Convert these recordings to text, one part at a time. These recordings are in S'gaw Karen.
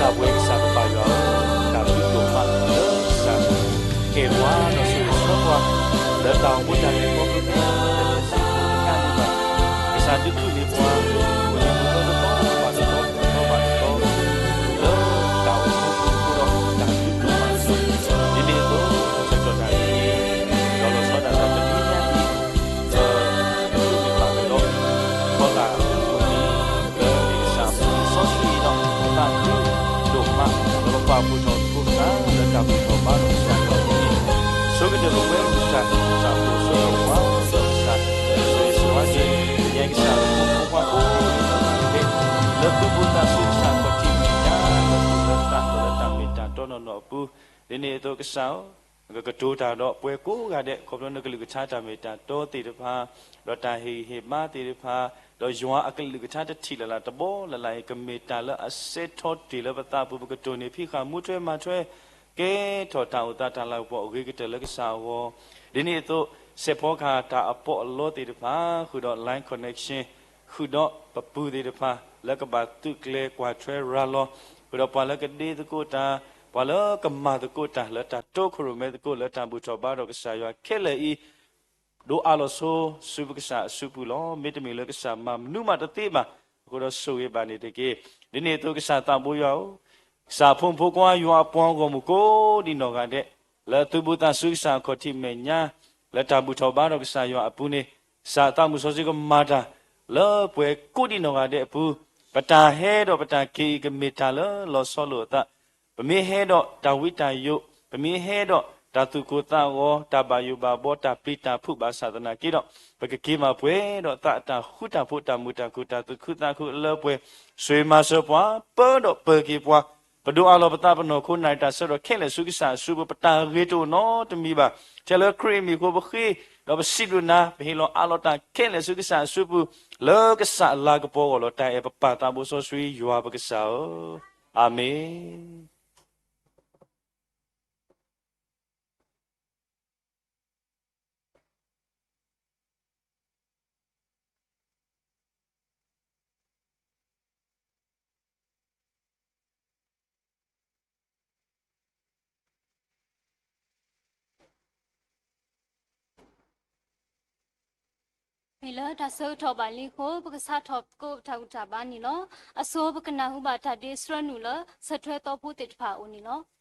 တၢ်ဝဲကစၢ်ပၢ်ယွၤဧၢ, တၢ်ဘျုးဒိၣ်မးလၢကစၢ်ကဲပှၤဒီးဆိၣ်ဂ့ၤဆှၢပှၤ လၢတၢ်အိၣ်မူတၢ်လဲၤခီဖျိ တသ့ၣ်ညါန့ၣ်ဘၣ်. ကစၢ်ဒုးထုးန့ၢ်ပှၤ ဝံၤလံၤမူၤသီတသီဘၣ်တသီ တသီဘၣ်တသီ လၢတၢ်အိၣ်မူအပူၤအဃိဒီး တၢ်ဘျုးဒိၣ်မးလီၤ. ဒ်န့ၣ်အသိး ဆၢကတီၢ်တနံၤအံၤ ဒီးလီၤဆီဒၣ်တၢ်တနံၤညါအံၤ ဒီးဒုးထုးန့ၢ်ဘၣ်ကဒီး ထီသးအမူအနံၤ လၢမ့ၢ်ကစၢ်အမူအစီဆှံအံၤဒီး သးခုဒိၣ်မး ဒီးပပာ်ဖှိၣ်ထီၣ်သကိးပသး လၢတၢ်ဘူၣ်ထီၣ်ဘါထီၣ်ကစၢ်ယွၤအပူၤန့ၣ် ဆိကတၢၢ်ပဝဲကစၢ် ကစၢ်အိၣ်ဆိးကဝါ ဒီးကစၢ်ဆိၣ်ဂ့ၤဆိၣ်ဝါက့ၤ ကညါကစၢ်ဖိမုၣ်ဖိခွါကိးဂၤဒဲး လၢသူၣ်ဘီၣ်သးစူၤကစၢ်ခီၣ်ထံးမဲာ်ညါ လၢသူၣ်လၢသးဒီးလၢတၢ်မ့ၢ်တၢ်တီနီၢ်နီၢ်အပူၤ ဒ်န့ၣ်အသိးကစၢ်ဧၢ ကကတိၤတၢ်ဒီးပှၤကိးဂၤဒဲး ခီဖျိနကလုၢ်ကထါတၢ်မ့ၢ်တၢ်တီသ့ၣ်တဖၣ် ဒီးတၢ်ဟ့ၣ်ဂံၢ်ဟ့ၣ်ဘါသ့ၣ်တဖၣ် ဒီးယွၤအကလုၢ်ကထါတထံၣ်လၢ်လၢ်တဘီလၢ်လၢ်အံၤ ကမ့ၢ်တၢ်လၢအစဲထီတ့ၢ်လၢပသးပူၤ ပကတိၢ်န့ၢ်ဖံးဃာ်မူထွဲမၤထွဲ ကဲထီၣ်တၢ်အိၣ်သးတၢ်လၤကပီၤအဂ့ၤကတၢၢ်လၢကစၢ်အဂီၢ် ဒ်န့ၣ်အသိး စဲးဖီကဟၣ်တၢ်အပီးအလီသ့ၣ်တဖၣ် ဃုာ်ဒီး line connection ဃုာ်ဒီးပပုၢ်သ့ၣ်တဖၣ် လၢကဘၣ်သုးကျဲၤကွၢ်ထွဲရၤလီၤ ဃုာ်ဒီးပှၤလၢကဒ့သကိးတၢ် ပှၤလၢကမၤသကိးတၢ် လၢတၢ်တိခိၣ်ရိၣ်မဲသကိးလၢတၢ်ဘူၣ်ထီၣ်ဘါထီၣ်ကစၢ်ယွၤခဲလၢာ်အံၤ ဒိးအးလီၤဆိဆူပကစၢ်အစုပူၤလီၤ. မ့တမ့ၢ်လၢကစၢ်မၤမနုၤမးတသ့ဘၣ်အဃိဒီးဆိၣ်ဂ့ၤဘၣ်န့ၣ်တက့ၢ်. ဒ်န့ၣ်အသိးကစၢ်သးဘိယွၤဧၢ, ကစၢ်အဖိမုၣ်ဖိခွါယွၤအပှၤဂီၢ်မုၢ်ကိးဒံးနီၢ်ဂၤဒဲး လၢအသုးဘူးသးဆူကစၢ်အခီၣ်ထံးမဲာ်ညါ လၢတၢ်ဘူၣ်ထီၣ်ဘါထီၣ်ကစၢ်ယွၤအပူၤန့ၣ် ကစၢ်သးမုၣ်စီဆှံကမၤတၢ် လၢပှၤကိးဒံးနီၢ်ဂၤဒဲးအပူၤ, ပတၢ်ဟဲဒီးပတၢ်က့ၤအံၤကမ့ၢ်တၢ်လၢလီၤဆီလိာ်အသး ပမ့ၢ်ဟဲဒီးတၢ်ဝံတၢ်ယိး, ပမ့ၢ်ဟဲဒီးတၢ်သူၣ်ကိၢ်သးဂီၤ, တၢ်ဘၣ်ယိၣ်ဘၣ်ဘီ, တၢ်ပျံၤတၢ်ဖုးဘၣ်ဆၣ်သနာ်က့ဒီး, ပကက့ၤမၤပှဲၤဒီးသးအတၢ်ဃူတၢ်ဖိး, တၢ်မုာ်တၢ်ခုၣ်, တၢ်သူၣ်ခုသးခုလၢပှဲၤ, ဆိၣ်ဂ့ၤမၤစၢၤပှၤပၢဒီးပၢၤက့ၤပှၤ, ပဒိးအးလီၤပသးပနီၢ်ခိနၣ်ရံၣ်တၢ်ဆၢကတီၢ်ခဲလၢာ်ဆူကစၢ်အစုပူၤ, ပတၢ်ဂ့ၤတအိၣ်နီတမံၤဘၣ်. ထဲလၢခရံာ်အမံၤအဃိပဃ့, ဒီးပစံးဘျုးနၤ, ပဟ့ၣ်လီၤအးလီၤတၢ်ခဲလၢာ်ဆူကစၢ်အစုပူၤ, လၢကစၢ်အလၤကပီၤအဂီၢ်လီၤ. တၢ်အဲၣ်ပပၢ်သးဘိစီဆှံယွၤပကစၢ်ဧၢ, အၤမ့ၣ်. မ့ၢ်လၢတၢ်ဆၢကတီၢ်ဘၣ်လံအဃိ ပကစးထီၣ်သကိးပတၢ်ဘူၣ်တၢ်ဘါန့ၣ်လီၤ. အဆိပကနၢ်ဟူဘၣ်တၢ်ဒ့ဆှၢနုာ်လၢ ဆၢထွဲသီဖိသ့ၣ်တဖၣ်အအိၣ်န့ၣ်လီၤ.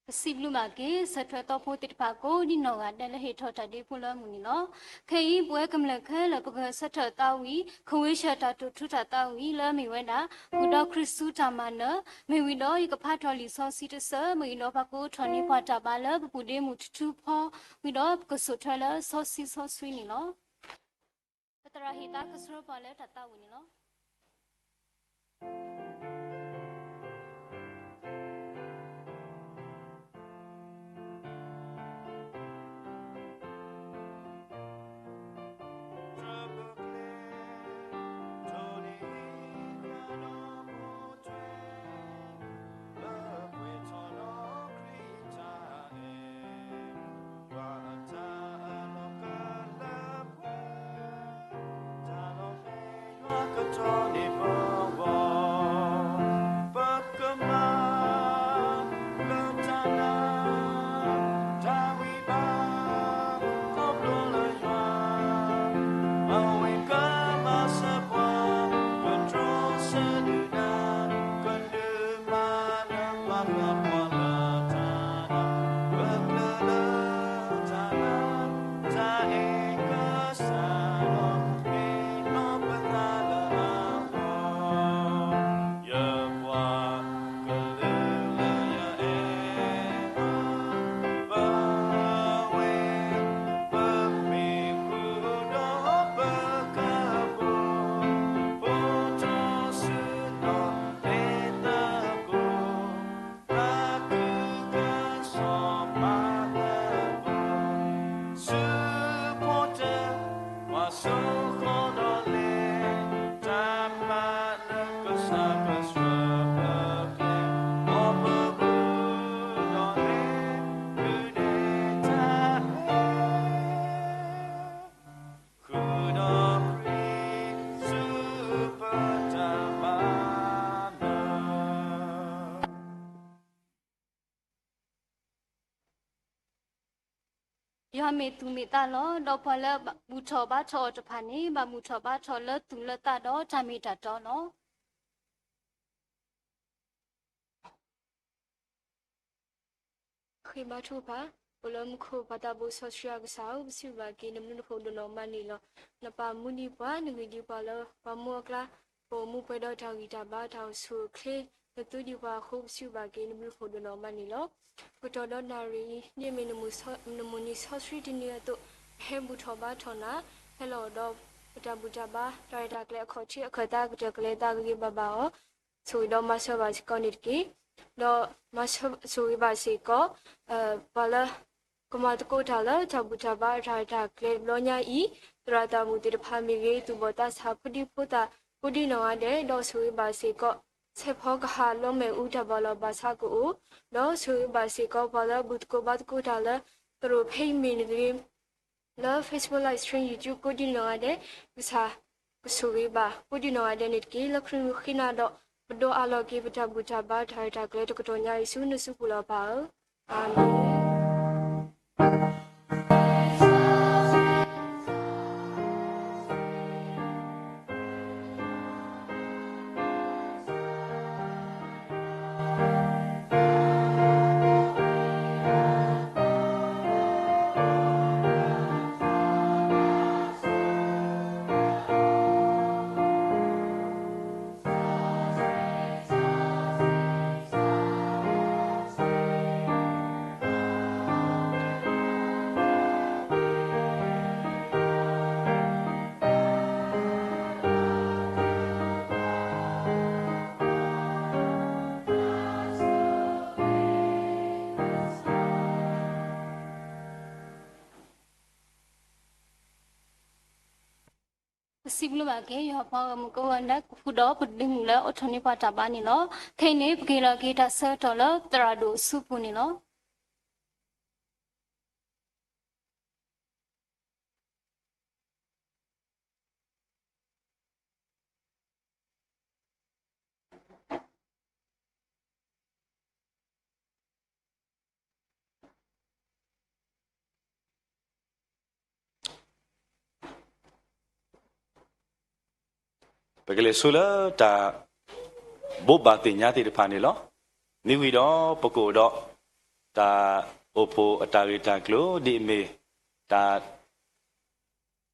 ပစံးဘျုးဘၣ်က့ၤ ဆၢထွဲသီဖိသ့ၣ်တဖၣ်ကိးဒ်နီၢ်ဂၤဒဲးလၢဟ့ၣ်ထီၣ်တၢ်ဒ့ဖိလၢအမုၢ်န့ၣ်လီၤ. ခဲအံၤ ပဝဲကမျၢၢ်ခဲလၢာ် ပကဂဲၤဆၢထၢၣ်သးဝံၣ် ခဝ့ဆၢၣ်တၢ်တိာ်ထူတၢ်သးဝံၣ်လၢအမ့ၢ်ဝဲဒၣ် ဃုာ်ဒီးခရံာ်စူၢ်တၢ်မၤနၢၤ, မ့ၢ်ဝံၤဒီးယကဖးထီၣ်လံာ်စီဆှံတဆၢ မ့ၢ်ဝံၤဒီးပကအိးထီၣ်န့ၢ်ပှၤတၢ်ဘါလၢပပူၤဒ့မုၢ်ထူထူဖီ, ဝံၤဒီးပကစိာ်ထွဲလၢစီဆှံစီဆှံန့ၣ်လီၤ. ပသရၣ်ဟ့ၣ်သါကဆှၢပှၤလၢတၢ်သးဝံၣ်န့ၣ်လီၤ. ယွၤမ့ၢ်သူၣ်မ့ၢ်သးလီၤ. ဒီးပှၤလၢဘူၣ်ထီၣ်ဘါထီၣ်အီၤတဖၣ်န့ၣ် ဘၣ်ဘူၣ်ထီၣ်ဘါထီၣ်လၢသူၣ်လၢသးဒီးတၢ်မ့ၢ်တၢ်တီလီၤ. ဃ့ဘါထုကဖၣ်. အိၣ်လၢမူခိၣ်ပၢ်သးဘိစီဆှံအကစၢ်ဧၢ, ပစံးဘျုးဘၣ်က့ၤ နဘျုးနဖှိၣ်ဒိၣ်နီၢ်မးန့ၣ်လီၤ. နပာ်မူဒံးပှၤ, နဂံၢ်ဒံးပှၤလၢပှၤမူအကျါ, ပအိၣ်မူပှဲၤဒီးတၢ်ဂံၢ်တၢ်ဘါတၢ်အိၣ်ဆူၣ်အိၣ်ချ့, နသူဒံးပှၤအဃိ ပစံးဘျုးဘၣ်က့ၤ နဘျုးနဖှိၣ်ဒိၣ်နီၢ်မးန့ၣ်လီၤ. ကတီၢ်ဒီးနၣ်ရံၣ်အံၤ ဒ်အမ့ၢ်နမိၢ်နံၤစီဆှံတနံၤအသိး, ပဟဲဘူၣ်ထီၣ်ဘါထီၣ်နၤ, ဟဲလီၤဒီးပတၢ်ဘူၣ်တၢ်ဘါ တၢ်ရဲၣ်တၢ်ကျဲၤအခီၣ်ထံးအခၢၣ်သး ကတၢၢ်ကလဲၤသးဂ့ၤဂ့ၤဘၣ်ဘၣ်အီၤ ဆိၣ်ဂ့ၤဒီးမၤစၢၤဘၣ်စ့ၢ်ကီးန့ၣ်တက့ၢ်. ဒီးမၤစၢၤဆိၣ်ဂ့ၤဘၣ်စ့ၢ်ကီး ပှၤလၢကမၤသကိးတၢ်လၢတၢ်ဘူၣ်တၢ်ဘါတၢ်ရဲၣ်တၢ်ကျဲၤတဘျီညါအံၤ, သရၣ်သရၣ်မုၣ်သ့ၣ်တဖၣ်မ့ၢ်ဂ့ၤ, သူၣ်ဘီၣ်သးစၢ်ဖိဒံဖိသၣ်ကိးဒံနီၢ်ဂၤဒဲး, ဒီးဆိၣ်ဂ့ၤဘၣ်စ့ၢ်ကီး ဆဲးဖီကဟၣ်လီမ့ၣ်အူတၢ်ဘၣ်လီၢ်ဘၣ်စးကအိၣ်, ဒီးဆိၣ်ဂ့ၤဘၣ်စ့ၢ်ကီး ပှၤလၢဘူၣ်သကိးဘါသကိးတၢ်လၢ သရိာ်ဖဲအံၤမ့ၢ်ဂ့ၤ လၢ Facebook Live Stream, YouTube ကိးဒံနီၢ်ဂၤဒဲး, ကစၢ်ကဆိၣ်ဂ့ၤဘၣ်ကိးဒံနီၢ်ဂၤဒဲးန့ၣ်တက့ၢ်. လၢခရံာ်မုၣ်ဃ့နၤဒီး ပဒိးအးလီၤက့ၤပတၢ်ဘူၣ်တၢ်ဘါတၢ်ရဲၣ်တၢ်ကျဲၤတကတီၢ်ညါအံၤဆူနစုပူၤလီၤ ပၢ်ဧၢ. အၤမ့ၣ်. ပစံးဘျုးဘၣ်က့ၤ ယွၤပှၤဂီၢ်မုၢ်ကိးဂၤဒဲး ကဃုာ်ဒီးပဒ့မုၣ်လၢအိးထီၣ်န့ၢ်ပှၤတၢ်ဘါန့ၣ်လီၤ. ခဲအံၤန့ၣ် ပကဟ့ၣ်လီၤက့ၤတၢ်ဆၢကတီၢ်လၢသရၣ်ဒိၣ်အစုပူၤန့ၣ်လီၤ. ပကလဲၤဆူလၢတၢ်ဘိးဘၣ်သ့ၣ်ညါသ့ၣ်တဖၣ်န့ၣ်လီၤ. မ့ၢ်ဝံၤဒီးပကအိၣ်ဒီး တၢ်အိၣ်ဖှိၣ်အတၢ်ဂ့ၢ်တၢ်ကျိၤ ဒ်အမ့ၢ်တၢ်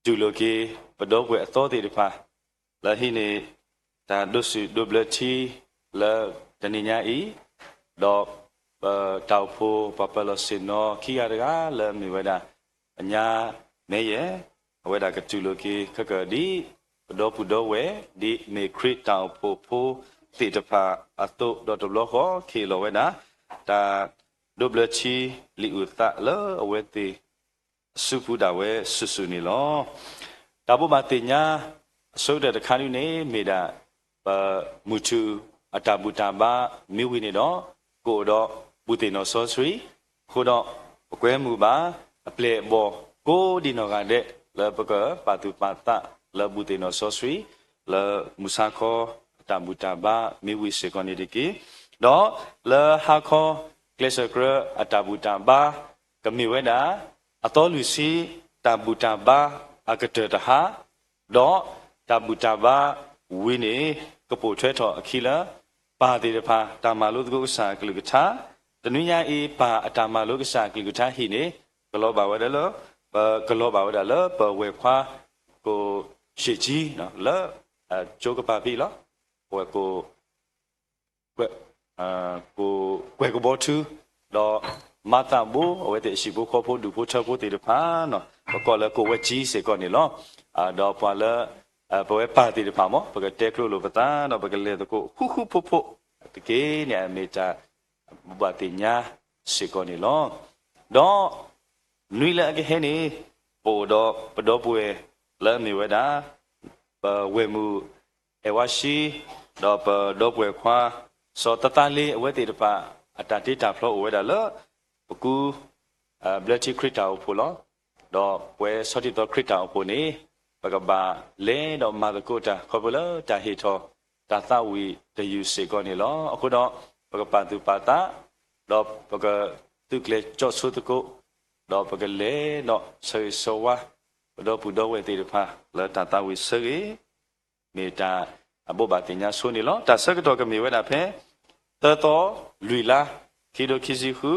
တူၢ်လိာ်က့ၤ ပဒီပုၢ်ဝဲၢ်အသီသ့ၣ်တဖၣ် လၢဟံးန့ၢ် တၢ်ဒိးစူၣ်ဒိးဘျၢထံ လၢတနံၤညါအံၤ, ဒီး ပတၢ်အိၣ်ဖှိၣ်ပှၤပၢၤလီၢ်ဆ့ၣ်နီၤခံဂၤတဂၤ လၢအမ့ၢ်ဝဲဒၣ် အညါမဲယဲၢ်, အဝဲဒၣ်ကတူၢ်လိာ်က့ၤ ခဲကၢၣ်ဒ် ပဒီပုၢ်ဒီဝဲၢ် ဒ်မ့ၢ်ခရံာ်တၢ်အိၣ်ဖှိၣ်ဖိသ့ၣ်တဖၣ်အသိး ဒီးတဘျီဃီ ခ့ၣ်လီၤဝဲဒၣ် တၢ်ဒိးဘျၢထံ လံာ်အုၣ်သးလၢအဝဲသ့ၣ် အစုပူၤဒၣ်ဝဲစုာ်စုာ်န့ၣ်လီၤ. တၢ်ဘိးဘၣ်သ့ၣ်ညါ အဆိကတၢၢ်တခါဒုန့ၣ် မ့ၢ်ဒၣ် ပမုၢ်ထူၣ်အတၢ်ဘူၣ်တၢ်ဘါမ့ၢ်ဝံၤန့ၣ်ဒီး ကအိၣ်ဒီးဘူၣ်သ့ၣ်နီၣ်စီဆှံ, အဃိဒီး ပကွဲမုာ်ဘၣ် အပျဲၢ်အဘီၣ်ကိးဒံနီၢ်ဂၤဒဲး လၢပကပာ်သူၣ်ပာ်သးလၢဘူၣ်သ့ၣ်နီၣ်စီဆှံ လၢမုၢ်ဆါခီအတၢ်ဘူၣ်တၢ်ဘါမ့ၢ်ဝံၤစ့ၢ်ကီးန့ၣ်တက့ၢ်. ဒီးလၢဟါခီ ကျဲးစၢးကြၢးအတၢ်ဘူၣ်တၢ်ဘါ ကမ့ၢ်ဝဲဒၣ် အသီလွံၢ်ဆံ တၢ်ဘူၣ်တၢ်ဘါအကတၢၢ်တဟါ, ဒီးတၢ်ဘူၣ်တၢ်ဘါဝံၤန့ၣ် ကပိာ်ထွဲထီၣ်အခံလၢ ပၢ်သ့ၣ်တဖၣ် တၢ်မၤလိသကိးကစၢ်အကလုၢ်ကထါ, တနွံညါအံၤ ပၢ်အတၢ်မၤလိကစၢ်အကလုၢ်ကထါဟံၣ်န့ၣ် ကလီၤဘၣ်ဝဲဒၣ်လၢ ပကလီၤဘၣ်ဝဲဒၣ်လၢ ပဝဲၢ်ခွါ ကိၣ်ယ့ၢ်ကၠံ လၢ ကၠိကပၤဖဲအံၤလီၤ. ပဝဲၢ် ကွဲၢ်ကဘီထူ, ဒီးမၤသးဘိ အဝဲသ့ၣ်အဟံၣ်ဖိဃီဖိဒူၣ်ဖိထၢဖိသ့ၣ်တဖၣ်, ပကိးလၢကိၣ်ဝဲၢ်ကၠံစ့ၢ်ကီးန့ၣ်လီၤ. ဒီးပှၤလၢ ပဝဲပၢ်သ့ၣ်တဖၣ်မ့ၢ် ပကတဲကျိလိာ်ပသး ဒီးပကလဲၤသကိးဃူဃူဖိးဖိး တက့ၢ်န့ၣ် အမ့ၢ်တၢ်ဘၣ်သ့ၣ်ညါစ့ၢ်ကီးန့ၣ်လီၤ. ဒီး နွံလၢအကဟဲန့ၣ် ပအိၣ်ဒီးပဒီပုၢ်ဝဲၢ်လၢအမ့ၢ်ဝဲဒၣ် ပဝဲၢ်မုၣ် အဲၣ်ဝါရှံ ဒီးပဒီပုၢ်ဝဲၢ်ခွါ စီၤသးသးလ့ အဝဲသ့ၣ်တဖၣ် အတၢ်တ့တၢ်ဖျီအိၣ်ဝဲဒၣ်လၢ ပကူ ဘျၢထံခရံာ်တၢ်အိၣ်ဖှိၣ်လီၤ. ဒီးပဝဲဆီထံၣ်သီခရံာ်တၢ်အိၣ်ဖှိၣ်န့ၣ် ပကဘၣ်လဲၤဒီးမၤသကိးတၢ် ခီဖျိလၢတၢ်ဟ့ၣ်ထီၣ် တၢ်သးဝံၣ်တယုၢ်စ့ၢ်ကီးန့ၣ်လီၤ. အဃိဒီး ပကပာ်သူၣ်ပာ်သး ဒီးပကသုးကျဲၤကၠီၣ်ဆိသကိး, ဒီးပကလဲၤဒီးဆၢဂ့ၤဆၢဝါ ပဒီပုၢ်ဒီဝဲၢ်သ့ၣ်တဖၣ် လၢတၢ်သးဝံၣ်ဆၢဂ့ၤ မ့ၢ်တၢ်အဘိးဘၣ်သ့ၣ်ညါဆိန့ၣ်လီၤ. တၢ်ဆၢကတီၢ်ကမ့ၢ်ဝဲဒၣ်ဖဲ သၢသီ လွံၢ်လါ ခံကထိခံဆံဃု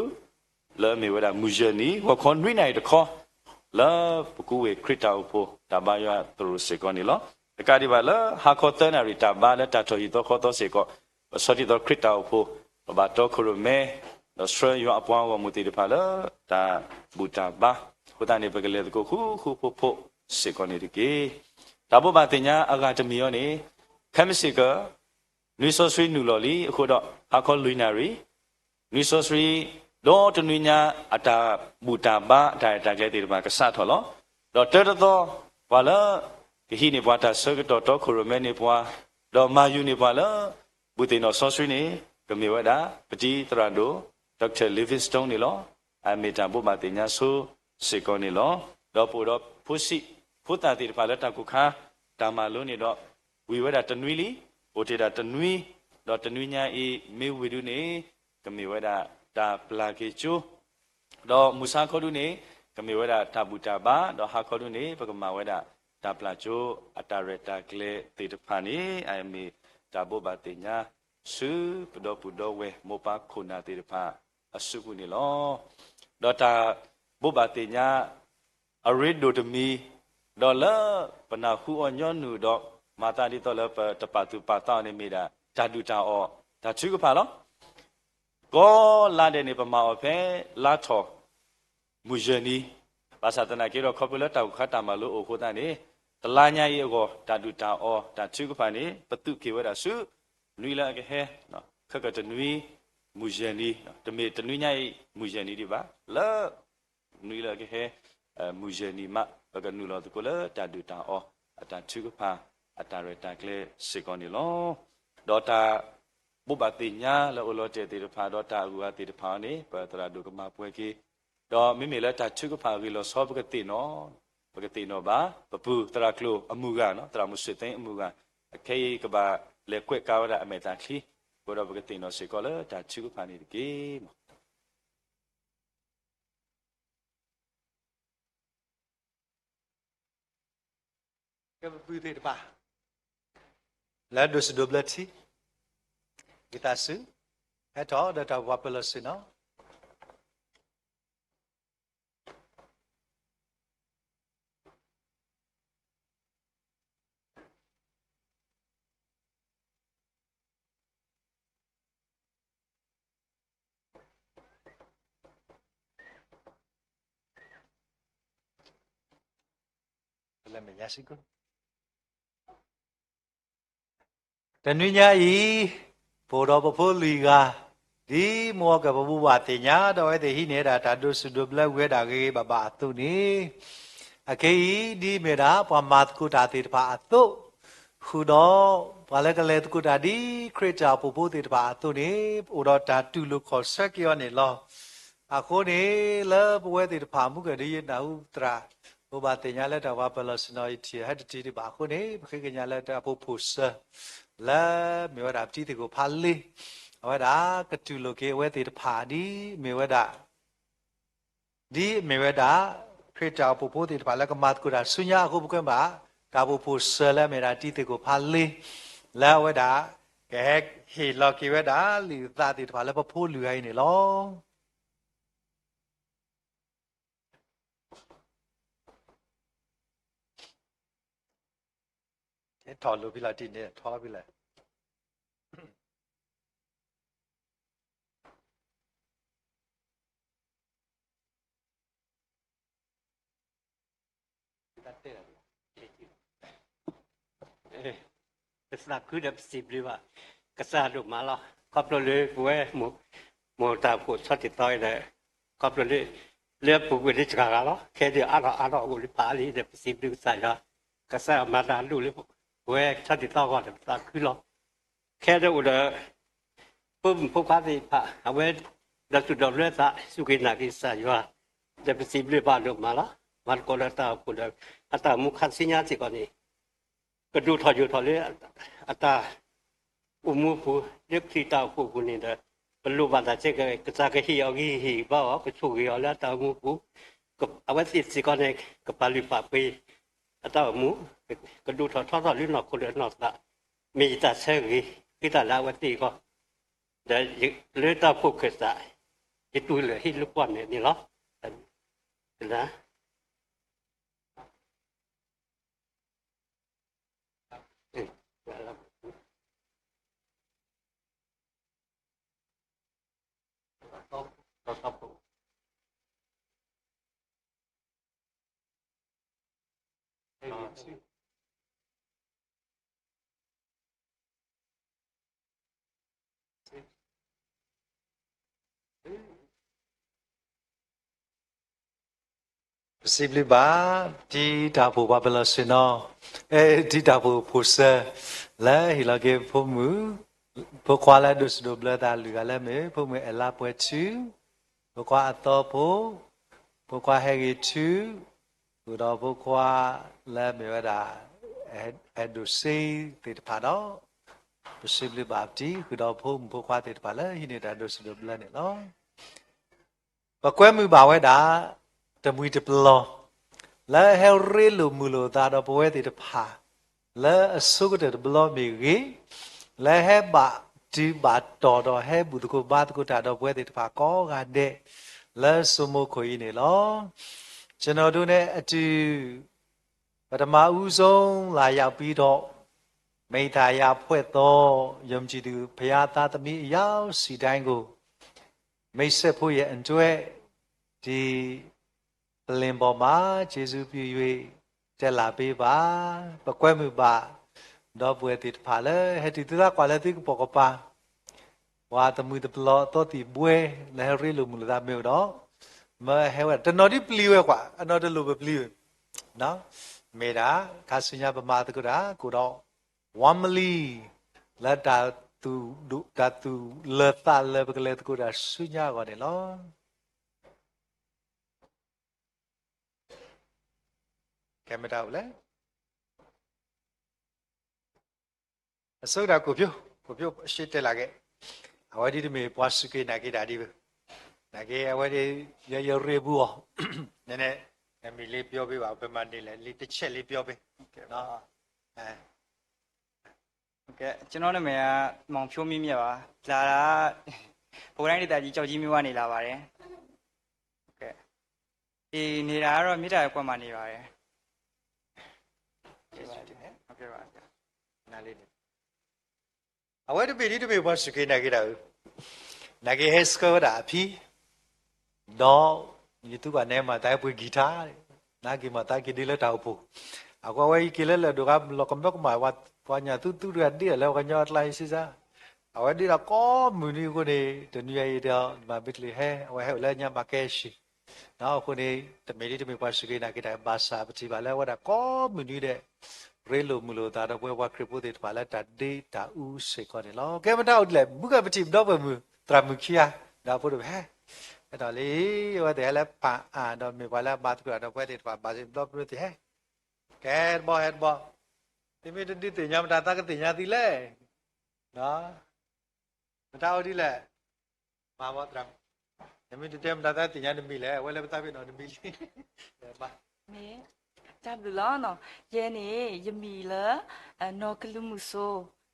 လၢအမ့ၢ်ဝဲဒၣ်မုၢ်ယဲၢ်နံၤ ဂီၤခီနွံနၣ်ရံၣ်တခီ လၢပကူဝဲၢ်ခရံာ်တၢ်အိၣ်ဖှိၣ် တၢ်ဘါယွၤသရိာ်စ့ၢ်ကီးန့ၣ်လီၤ. တကးဒံးဘၣ်လၢ ဟါခီသၢနၣ်ရံၣ်တၢ်ဘါလၢတၢ်ထီၣ်ဟံၣ်သီဃီသီစ့ၢ်ကီး ပဆီထံၣ်သီခရံာ်တၢ်အိၣ်ဖှိၣ် ပဘၣ်တီခိၣ်ရိၣ်မဲ ဒီးဆှၢယွၤအပှၤဂီၢ်မုၢ်သ့ၣ်တဖၣ်လၢ တၢ်ဘူၣ်တၢ်ဘါ အဃိသတးန့ၣ် ပကလဲၤသကိးဃူဃူဖိးဖိးစ့ၢ်ကီးန့ၣ်တက့ၢ်. တၢ်ဘိးဘၣ်သ့ၣ်ညါအဂၤတမံၤအံၤန့ၣ် ခဲမုၢ်ဆ့ၣ်ကီး နွံစီဆှံနုာ်လီၤလံ အဃိဒီး ဟါခီလွံၢ်နၣ်ရံၣ် နွံစီဆှံ ဒီတနွံညါ အတၢ်ဘူၣ်တၢ်ဘါ အတၢ်ရဲၣ်တၢ်ကျဲၤသ့ၣ်တဖၣ်ကစးထီၣ်လီၤ. ဒီးတၢတသီ ပှၤလၢ ကဟံးန့ၢ်ပှၤတၢ်ဆၢကတီၢ် တီခိၣ်ရိၣ်မဲန့ၢ်ပှၤ ဒီးမၤယူၤန့ၢ်ပှၤလၢ ဘူၣ်သ့ၣ်နီၣ်စီဆှံန့ၣ် ကမ့ၢ်ဝဲဒၣ် ပတံၤသရၣ်ဒိၣ် Doctor Livingstone န့ၣ်လီၤ. အမ့ၢ်တၢ်ဘိးဘၣ်သ့ၣ်ညါဆိစ့ၢ်ကီးန့ၣ်လီၤ. ဒီးပအိၣ်ဒီးဖိဆံးဖိသၣ်သ့ၣ်တဖၣ်လၢတၢ်ကိၢ်ခါ တၢ်မၤလိန့ၣ်ဒီး ဝံၤဝဲဒၣ်တနွံလံ, အိၣ်တ့ၢ်ဒၣ်တနွံ, ဒီးတနွံညါအံၤ မ့ၢ်ဝံၤဒုန့ၣ် ကမ့ၢ်ဝဲဒၣ်တၢ်ပျၢ်က့ၤကၠိ ဒီးမုၢ်ဆါခီဒုန့ၣ် ကမ့ၢ်ဝဲဒၣ်တၢ်ဘူၣ်တၢ်ဘါ, ဒီးဟါခီဒုန့ၣ် ပကမၤဝဲဒၣ်တၢ်ပျၢ်ကၠိအတၢ်ရဲၣ်တၢ်ကျဲၤသ့ၣ်တဖၣ်န့ၣ် အမ့ၢ်တၢ်ဘိးဘၣ်သ့ၣ်ညါ ဆူပဒီပုၢ်ဒီဝဲၢ်မိၢ်ပၢ်ခိၣ်နၢ်သ့ၣ်တဖၣ်အစုပူၤန့ၣ်လီၤ. ဒီးတၢ်ဘိးဘၣ်သ့ၣ်ညါ အရ့ဒိၣ်တမံၤ, ဒီးလၢပနၢ်ဟူအီၤညီနုၢ်ဒီး မၤသးဒ်သိးလၢပတပာ်သူၣ်ပာ်သးအီၤန့ၣ်မ့ၢ်ဒၣ် တၢ်ဒုၣ်တၢ်အီၣ် တၢ်ထုကဖၣ်လီၤ. ကိးလါဒဲးန့ၣ် ပမၤအီၤဖဲလါထီၣ် မုၢ်ယဲၢ်နံၤ, ဘၣ်ဆၣ်သနာ်က့ဒီး ခီဖျိလၢတၢ်ဂီၤခါတၢ်မၤလိအိၣ်အဃိသတးန့ၣ် တလါညါအံၤအဂီၢ် တၢ်ဒုၣ်တၢ်အီၣ် တၢ်ထုကဖၣ်န့ၣ် ပသူးက့ၤဝဲဒၣ်ဆူ နွံလၢအကဟဲ ခဲကတနွံ မုၢ်ယဲၢ်နံၤ, တမ့ၢ်တနွံညါအံၤ မုၢ်ယဲၢ်နံၤဒံးဘၣ်, လၢ နွံလၢအကဟဲ မုၢ်ယဲၢ်နံၤမး ပကနုာ်လီၤသကိးလၢတၢ်ဒုၣ်တၢ်အီၣ် အတၢ်ထုကဖၣ် အတၢ်ရဲၣ်တၢ်ကျဲၤစ့ၢ်ကီးန့ၣ်လီၤ. ဒီးတၢ်ဘိးဘၣ်သ့ၣ်ညါလၢအိၣ်လီၤတဲာ်သ့ၣ်တဖၣ် ဒီးတၢ်အဂုၤအဂၤသ့ၣ်တဖၣ်အံၤန့ၣ် ပသရၣ်ဒိၣ်ကမၤပှဲၤက့ၤ, ဒီးမ့မ့ၢ်လၢတၢ်ထုကဖၣ်အဂ့ၢ်လီၤဆီ ပကသ့ၣ်နီၣ်, ပကသ့ၣ်နီၣ်ဘၣ် ပပုၢ်သရၣ်ကျိၤအမုၢ်ဂၤ, သရၣ်မုၣ်စ့ၣ်သ့အမုၢ်ဂၤ, အခဲအံၤကဘၣ်လဲၤကွဲးကါဝဲဒၣ်အမဲာ်သၣ်ချံ, အဃိဒီးပကသ့ၣ်နီၣ်စ့ၢ်ကီးလၢတၢ်ထုကဖၣ်န့ၣ်တက့ၢ်. ကဲပပုၢ်သ့ၣ်တဖၣ် လၢဒိးစူၣ်ဒိးဘျၢထံ ဝံသးစူၤ ဟဲထီၣ်ဒီးတၢ်ပှၤပၢၤလီၢ်ဆ့ၣ်နီၤ တနွံညါအံၤ, ပအိၣ်ဒီးပဖိလွံၢ်ဂၤ, ဒ်မိၢ်အီၣ်ကဲၣ်ပဘူၣ်ဘၣ်သ့ၣ်ညါ ဒီးအဝဲသ့ၣ်ဟံးန့ၢ်ဝဲဒၣ်တၢ်ဒိးစူၣ်ဒိးဘျၢဝံၤဝဲဒၣ်ဂ့ၤဂ့ၤဘၣ်ဘၣ်အသိးန့ၣ်, အခဲအံၤဒ်အမ့ၢ်ဝဲဒၣ် ပှၤမၤသကိးတၢ်သ့ၣ်တဖၣ်အသိး, ဃုာ်ဒီး ပှၤလၢကလဲၤသကိးတၢ်ဒ်ခရံာ်တၢ်အိၣ်ဖှိၣ်ဖိသ့ၣ်တဖၣ်အသိးန့ၣ် အိၣ်ဒီးတၢ်တူၢ်လိာ်ခီၣ်ဆၢက့ၤအီၤန့ၣ်လီၤ. အဃိန့ၣ် လၢပဝဲသ့ၣ်တဖၣ်မူကဒုယနၢ်ဟူသရၣ် ဘိးဘၣ်သ့ၣ်ညါလၢတၢ်ဝၤပၢၢ်လီၤဆ့ၣ်နီၤ ယထံၣ်ဟဲတတုၤဒံးဘၣ်အဃိန့ၣ် ပဃ့ကညးလၢတၢ်အိၣ်ဖှိၣ်ဖိၣ်စၢၤ လၢမ့ၢ်ဝဲဒၣ်ပတံၤသကိးဖးလ့, အဝဲဒၣ်ကတူၢ်လိာ်က့ၤအဝဲသ့ၣ်တဖၣ်ဒ်မ့ၢ်ဝဲဒၣ် ဒ်အမ့ၢ်ဝဲဒၣ် ခရံာ်တၢ်အိၣ်ဖှိၣ်ဖိသ့ၣ်တဖၣ်လၢကမၤသကိးတၢ်ဆူညါအဃိ ပကွဲမုာ်ဘၣ် တၢ်အိၣ်ဖှိၣ်ဖိၣ်စၢၤလၢအမ့ၢ်ဒၣ်တံၤသကိးဖးလ့, လၢအဝဲဒၣ် ကဟဲဟ့ၣ်လီၤက့ၤဝဲဒၣ် လုၢ်သးသ့ၣ်တဖၣ်လၢပဖိလွံၢ်ဂၤအံၤန့ၣ်လီၤ. ထီၣ်လိာ်ဖဲလီၤတံၢ်န့ၣ် ထီၣ်ဖဲလဲၣ်. ကစၢ်ခရံာ်ဒီးပစံးဘျုးဘၣ် ကစၢ်ဒိၣ်မးလီၤ. ခီဖျိလၢပဝဲ မိၢ်တၢ်အိၣ်ဖှိၣ်ဆီတံၢ်သီအံၤဒီး ခီဖျိလၢ လၢပူၤကွံာ်လၢတဂၤဂၤလီၤ. ခဲဒုးအါထီၣ်အါထီၣ်အိၣ်လၢဖးလံဒီး ပစံးဘျုးကစၢ်ယွၤ, ကစၢ်မၤတၢ်ဒိၣ်လၢပဝဲဆီတံၢ်သီအဂီၢ်ဒီး ပသးခုလီၤ. ခဲဒုးအိၣ်ဒီး ဖိမုၣ်ဖိခွါသ့ၣ်တဖၣ် အဝဲ ဒီးသူၣ်ဒီးဘျၢသး စူၢ်က့ၤနာ်က့ၤကစၢ်ယွၤ, ဒီးပစံးဘျုးဘၣ်ဒိၣ်မးလီၤ. မၤသကိးဒီးတၢ်အိၣ်ဖှိၣ်ဒီး အတၢ်အိၣ်မူခါဆူညါစ့ၢ်ကီးန့ၣ် ကဒိၣ်ထီၣ်ယိာ်ထီၣ်လၢ အတၢ်အိၣ်မူပူၤ လၢခရံာ်တၢ်အိၣ်ဖှိၣ်အပူၤန့ၣ်ဒီး ပလိၣ်ဘၣ်သးကဲ ကစၢ်ကဟ့ၣ်အီၤဂံၢ်ဟ့ၣ်ဘါအီၤ ကဆိၣ်ဂ့ၤအီၤလၢအတၢ်အိၣ်မူပူၤ, အဝဲသ့ၣ်စ့ၢ်ကီးန့ၣ် ကပာ်လုၢ်ပာ်ပှ့ၤ အတၢ်အိၣ်မူ ကဒိၣ်ထီၣ်ထီထီၣ်လၢနီၢ်ခိဒီးနီၢ်သး, မ့ၢ်ယတၢ်ဆၢဂ့ၤ ဃ့တၢ်လၢအဝဲသ့ၣ်အဂီၢ်, ဒီးလၢတၢ်အိၣ်ဖှိၣ်ခၢၣ်သး ယတူၢ်လၢာ်ဟ့ၣ်လၢကွၢ်မဲာ်န့ၣ်လီၤ. ပစံးဘျုးဘၣ် တံၤတၢ်အိၣ်ဖှိၣ်ပှၤပၢၤလီၢ်ဆ့ၣ်နီၤ, အဲ တံၤတၢ်အိၣ်ဖှိၣ်ဖိၣ်စၢၤ လၢဟ့ၣ်လီၤက့ၤဖိမုၣ်, ဖိခွါလၢဒိးစူၣ်ဒိးဘျၢသးလွံၢ်ဂၤလၢမ့ၢ် ဖိမုၣ်အဲၣ်လါပှဲၤထူ, ဖိခွါအသီဖိ, ဖိခွါဟဲဂ့ၤထူ, ဃုာ်ဒီးဖိခွါလၢမ့ၢ်ဝဲဒၣ် အဲၣ်ဒိၣ်စ့သ့ၣ်တဖၣ်ဒီး ပစံးဘျုးဘၣ်ပတံၤ ဃုာ်ဒီးဖိမုၣ်ဖိခွါသ့ၣ်တဖၣ်လၢဟံးန့ၢ်တၢ်ဒိးစူၣ်ဒိးဘျၢန့ၣ်လီၤ. ပကွဲမုာ်ဘၣ်ဝဲဒၣ် တမှံၤတပလီၢ် လၢဟဲရ့လိာ်မုာ်လိာ်သးဒီးပဝဲသ့ၣ်တဖၣ် လၢအဆိကတၢၢ်တဘျီမ့ၢ်ဂ့ၤ, လၢဟဲဘၣ်တုၤဘၣ်တီၢ်ဒီးဟဲဘူၣ်သကိးဘါသကိးတၢ်ဒီးပဝဲသ့ၣ်တဖၣ်ကိးဂၤဒဲး လၢစိမိခိၣ်အံၤန့ၣ်လီၤ. ကျွန်တော်တို့နဲ့အတူ ပထမဦးဆုံးလာရောက်ပြီးတော့ မိတ်သရာဖွဲ့သော ယုံကြည်သူဘုရားသားသမီးအယောက်ဆယ်တိုင်းကို မိတ်ဆက်ဖို့ရန်အတွက် ဒီပလ္လင်ပေါ်မှာ ကျေးဇူးပြု၍ တက်လာပေးပါ. ပကွဲမုာ်ဘၣ် ဒီပုၢ်ဝဲၢ်သ့ၣ်တဖၣ်လၢ ဟဲတုၤသုသးကွၢ်လၢသုကပိာ်ကပၤ ပှၤတမှံၤတပလီၢ်အသီသံၣ်ဘှဲ လၢဟဲရ့လိာ်မုာ်လိာ်သးမ့ၢ်အိၣ်ဒီး မၢဟဲဝဲဒၣ် တနီၤဒ်ပျံၤဝဲကွၢ် အနီၤတလိၣ်ပပျံၤဝဲ မ့ၢ်ဒၣ် ခါဆူညါပမၤသကိးတၢ် ကအိၣ်ဒီး ဝါမလံ လၢတၢ်သူၣ်ဒိၣ် တၢ်သူၣ်လၢာ်သးလၢာ် ပကလဲၤသကိးတၢ်ဆူညါအဂီၢ်န့ၣ်လီၤ. ကဲမတၤအိၣ်လဲၣ် အဆိကတၢၢ် ကိုဖြိုး ကိုဖြိုး ရှေ့တက်လာခဲ့ အဝဲဒ်တမ့ၢ်ပှၤစူၢ်က့ၤနာ်က့ၤတၢ်ဒ်ဘၣ် နာ်က့ၤအဝဲဒ် ယ ယရ့ဘူးအီၤ နည်းနည်း နမံၤလေးပြောပေးပါ ဘယ်မှာနေလဲ လေး တစ်ချက်လေးပြောပေးနော် ဟုတ်ကဲ့ ကျွန်တော်နာမည်က မောင်ဖြိုးမင်းမြတ်ပါ လာတာ ပကိုတိုင်းဒေသကြီး ကျောက်ကြီးမြို့ကနေလာပါတယ် ဟုတ်ကဲ့ အေးနေတာကတော့ မေတ္တာရပ်ကွက်မှာနေပါတယ် ဟုတ်ကဲ့ပါ နားလေးနေ အဝဲတဘ့ၣ်ဒ်တဘ့ၣ်ပှၤစူၢ်က့ၤနာ်က့ၤတၢ်ဧၢ, နာ်က့ၤဟဲဆှၢဝဲဒၣ်အဖံ, ဒီးယသူပှၤနဲမၤသးဟဲပှ့ၤကံၤထါ, နာ်က့ၤမၤသးက့ၤဒ်လၢတၢ်အိၣ်ဖှိၣ်, အဃိအဝဲအံၤက့ၤလၢလၢၢ်ဒိၣ်ဂၤ လီၤကမၢကမၣ်ဝဲ ပှၤညၣ်သူသူတဂၤဒ့ၣ်လၢပှၤကညီအကျါအံၤစ့ၢ်ကီး, အဝဲဒ့ၣ်ဒီးကိးမုၢ်နွံအဃိန့ၣ် တနွံအံၤဒီး မၤဘ့းတလ့ၣ်ဟဲ အဝဲဟဲအိၣ်လၢညါဘၣ်ကဲဆံး အဃိန့ၣ် တမ့ၢ်ဒ်တမ့ၢ်ပှၤစူၢ်က့ၤနာ်က့ၤတၢ်ဘၣ်ဆၣ် ပထံၣ်ဘၣ်လၢအဝဲဒၣ်ကိးမုၢ်နွံဒဲး ရ့လိာ်မုာ်လိာ်သးဒီးပဝဲပှၤခရံာ်ဖိသ့ၣ်တဖၣ်လၢတၢ်ဒ့တၢ်အူစ့ၢ်ကီးန့ၣ်လီၤ. ကဲမတၤအိၣ်ဒ်လဲၣ် မူကပထံၣ်ဘျီပှဲၤမုၢ် သရၣ်မုၣ်ခံဂၤ ဒီးဖိဒိၣ်ဟဲ အဲၣ်ဒိးလံ အဝဲသ့ၣ်ဟဲလၢပၢ်အၣ်ဒီးမ့ၢ်ပှၤလၢအဘါသကိးဒီးပဝဲသ့ၣ်တဖၣ် ဘၣ်စ့ၢ်ဘျီပရၢသ့ၣ်ဟဲ ကဲတဘီဟဲတဘီ, သုမ့ၢ်တဒုးသ့ၣ်ညါမတၤသးကသ့ၣ်ညါသုလဲၣ် မတၤအိၣ်ဒ်လဲၣ်, မၤဘီသရၣ်, နမ့ၢ်တတဲမတၤသးသ့ၣ်ညါနမံၤလဲၣ်, အဝဲလၢပသးပ့ၤနီၣ်နမံၤလံ, မ့ၢ်, တၢ်ဘျုးလီၤနီၤ, ယဲန့ၣ် ယမံၤလၢ နီၢ်ကလူးမုၢ်စိ,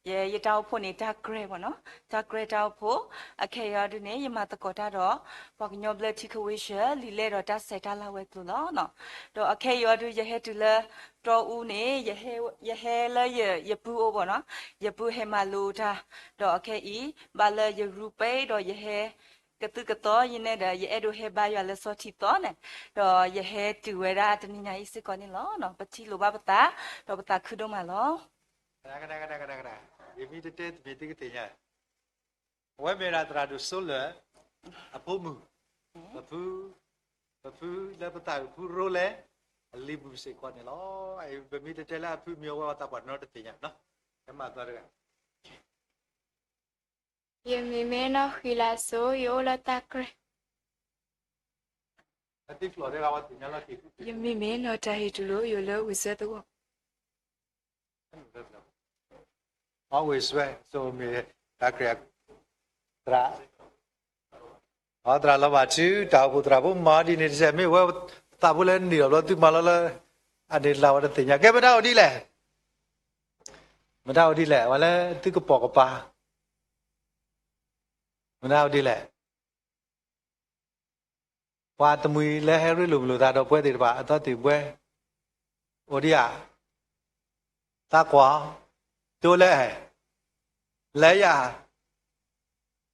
ယဲ ယတၢ်အိၣ်ဖှိၣ်န့ၣ် တၢ်ကြဲးဘၣ်နီၤ, တၢ်ကြဲးတၢ်အိၣ်ဖှိၣ်, အခဲအံၤအီၤဒုန့ၣ် ယမၤသကိးတၢ်ဒီး ပှၤကညီဘျၢထံခဝ့ၡၢၣ် လံာ်လဲၢ်ဒီးတၢ်ဆဲးတၢ်လၢဝဲၤကျိၤလီၤနီၤ, ဒီးအခဲအံၤအီၤဒု ယဟဲတုၤလၢ တီအူန့ၣ် ယဟဲလၢယပုၢ်အိၣ်ဘၣ်နီၤ, ယပုၢ်ဟဲမၤလိတၢ်, ဒီးအခဲအံၤ ဘၣ်လၢယရူပဲဒီးယဟဲ ကသုၣ်ကသီယနဲဒီး ယအဲၣ်ဒိးဟဲဘါယွၤလၢစီၤထံသီန့ၣ်, ဒီးယဟဲတုၤဝဲဒၣ်တနံၤညါအံၤစ့ၢ်ကီးန့ၣ်လီၤ. ပထံၣ်လိာ်ဘၣ်ပသး, ဒီးပသးခုဒိၣ်မးလီၤ. ယမ့ၢ်တတဲတမ့ၢ်သုကသ့ၣ်ညါ, အဝဲမ့ၢ်ဒၣ်သရၣ်ဒိၣ်စိလၢၢ် အဖိမုၣ်, ပဖု, ပဖုလၢပသးဝံၣ်ဖုရိလဲၣ်, အလံၤမုၣ်စ့ၢ်ကီးန့ၣ်လီၤ. ပမ့ၢ်တတဲလၢအဖုမံၤအဝဲအသးပှၢ်နီတသ့ၣ်ညါနီၤ, ကဲမၤသီတဂၤ ယမံၤမ့ၢ်နီၢ်ဃံလၤစိ, ယအိၣ်လၢတၢ်ကြဲး, ယမံၤမ့ၢ်နီၢ်တၢ်ဟ့ၣ်တူၢ်လိာ် ယအိၣ်လၢဝ့ၢ်စွဲသဝီ, အဝ့ၢ်စွဲ, မ့ၢ်တၢ်ကြဲး, သရၣ်, အသရၣ်လီၤဘၣ်ထု တၢ်အိၣ်ဖှိၣ်သရၣ်ဖိမၤဒ်န့ၣ်တစဲး မ့ၢ်ဝဲသးဖိလၢန့ၣ်လီၤဘျီ သုမၤလီၤလၢ အန့ၣ်လၢ်ဝဲတသ့ၣ်ညါ ကဲမတၤအိၣ်ဒ်လဲၣ်, မတၤအိၣ်ဒ်လဲၣ် အဝဲလၢသုကပိာ်ကပၤ, မတၤအိၣ်ဒ်လဲၣ် ပှၤတမှံၤလၢဟဲရ့လိာ်မုာ်လိာ်သးဒီးပဝဲသ့ၣ်တဖၣ် အသီတ့ၢ်ပဝဲ, အိၣ်ဒံးဧါ, သးကွၢ်, တိလဲၣ်, လဲၤယၤ,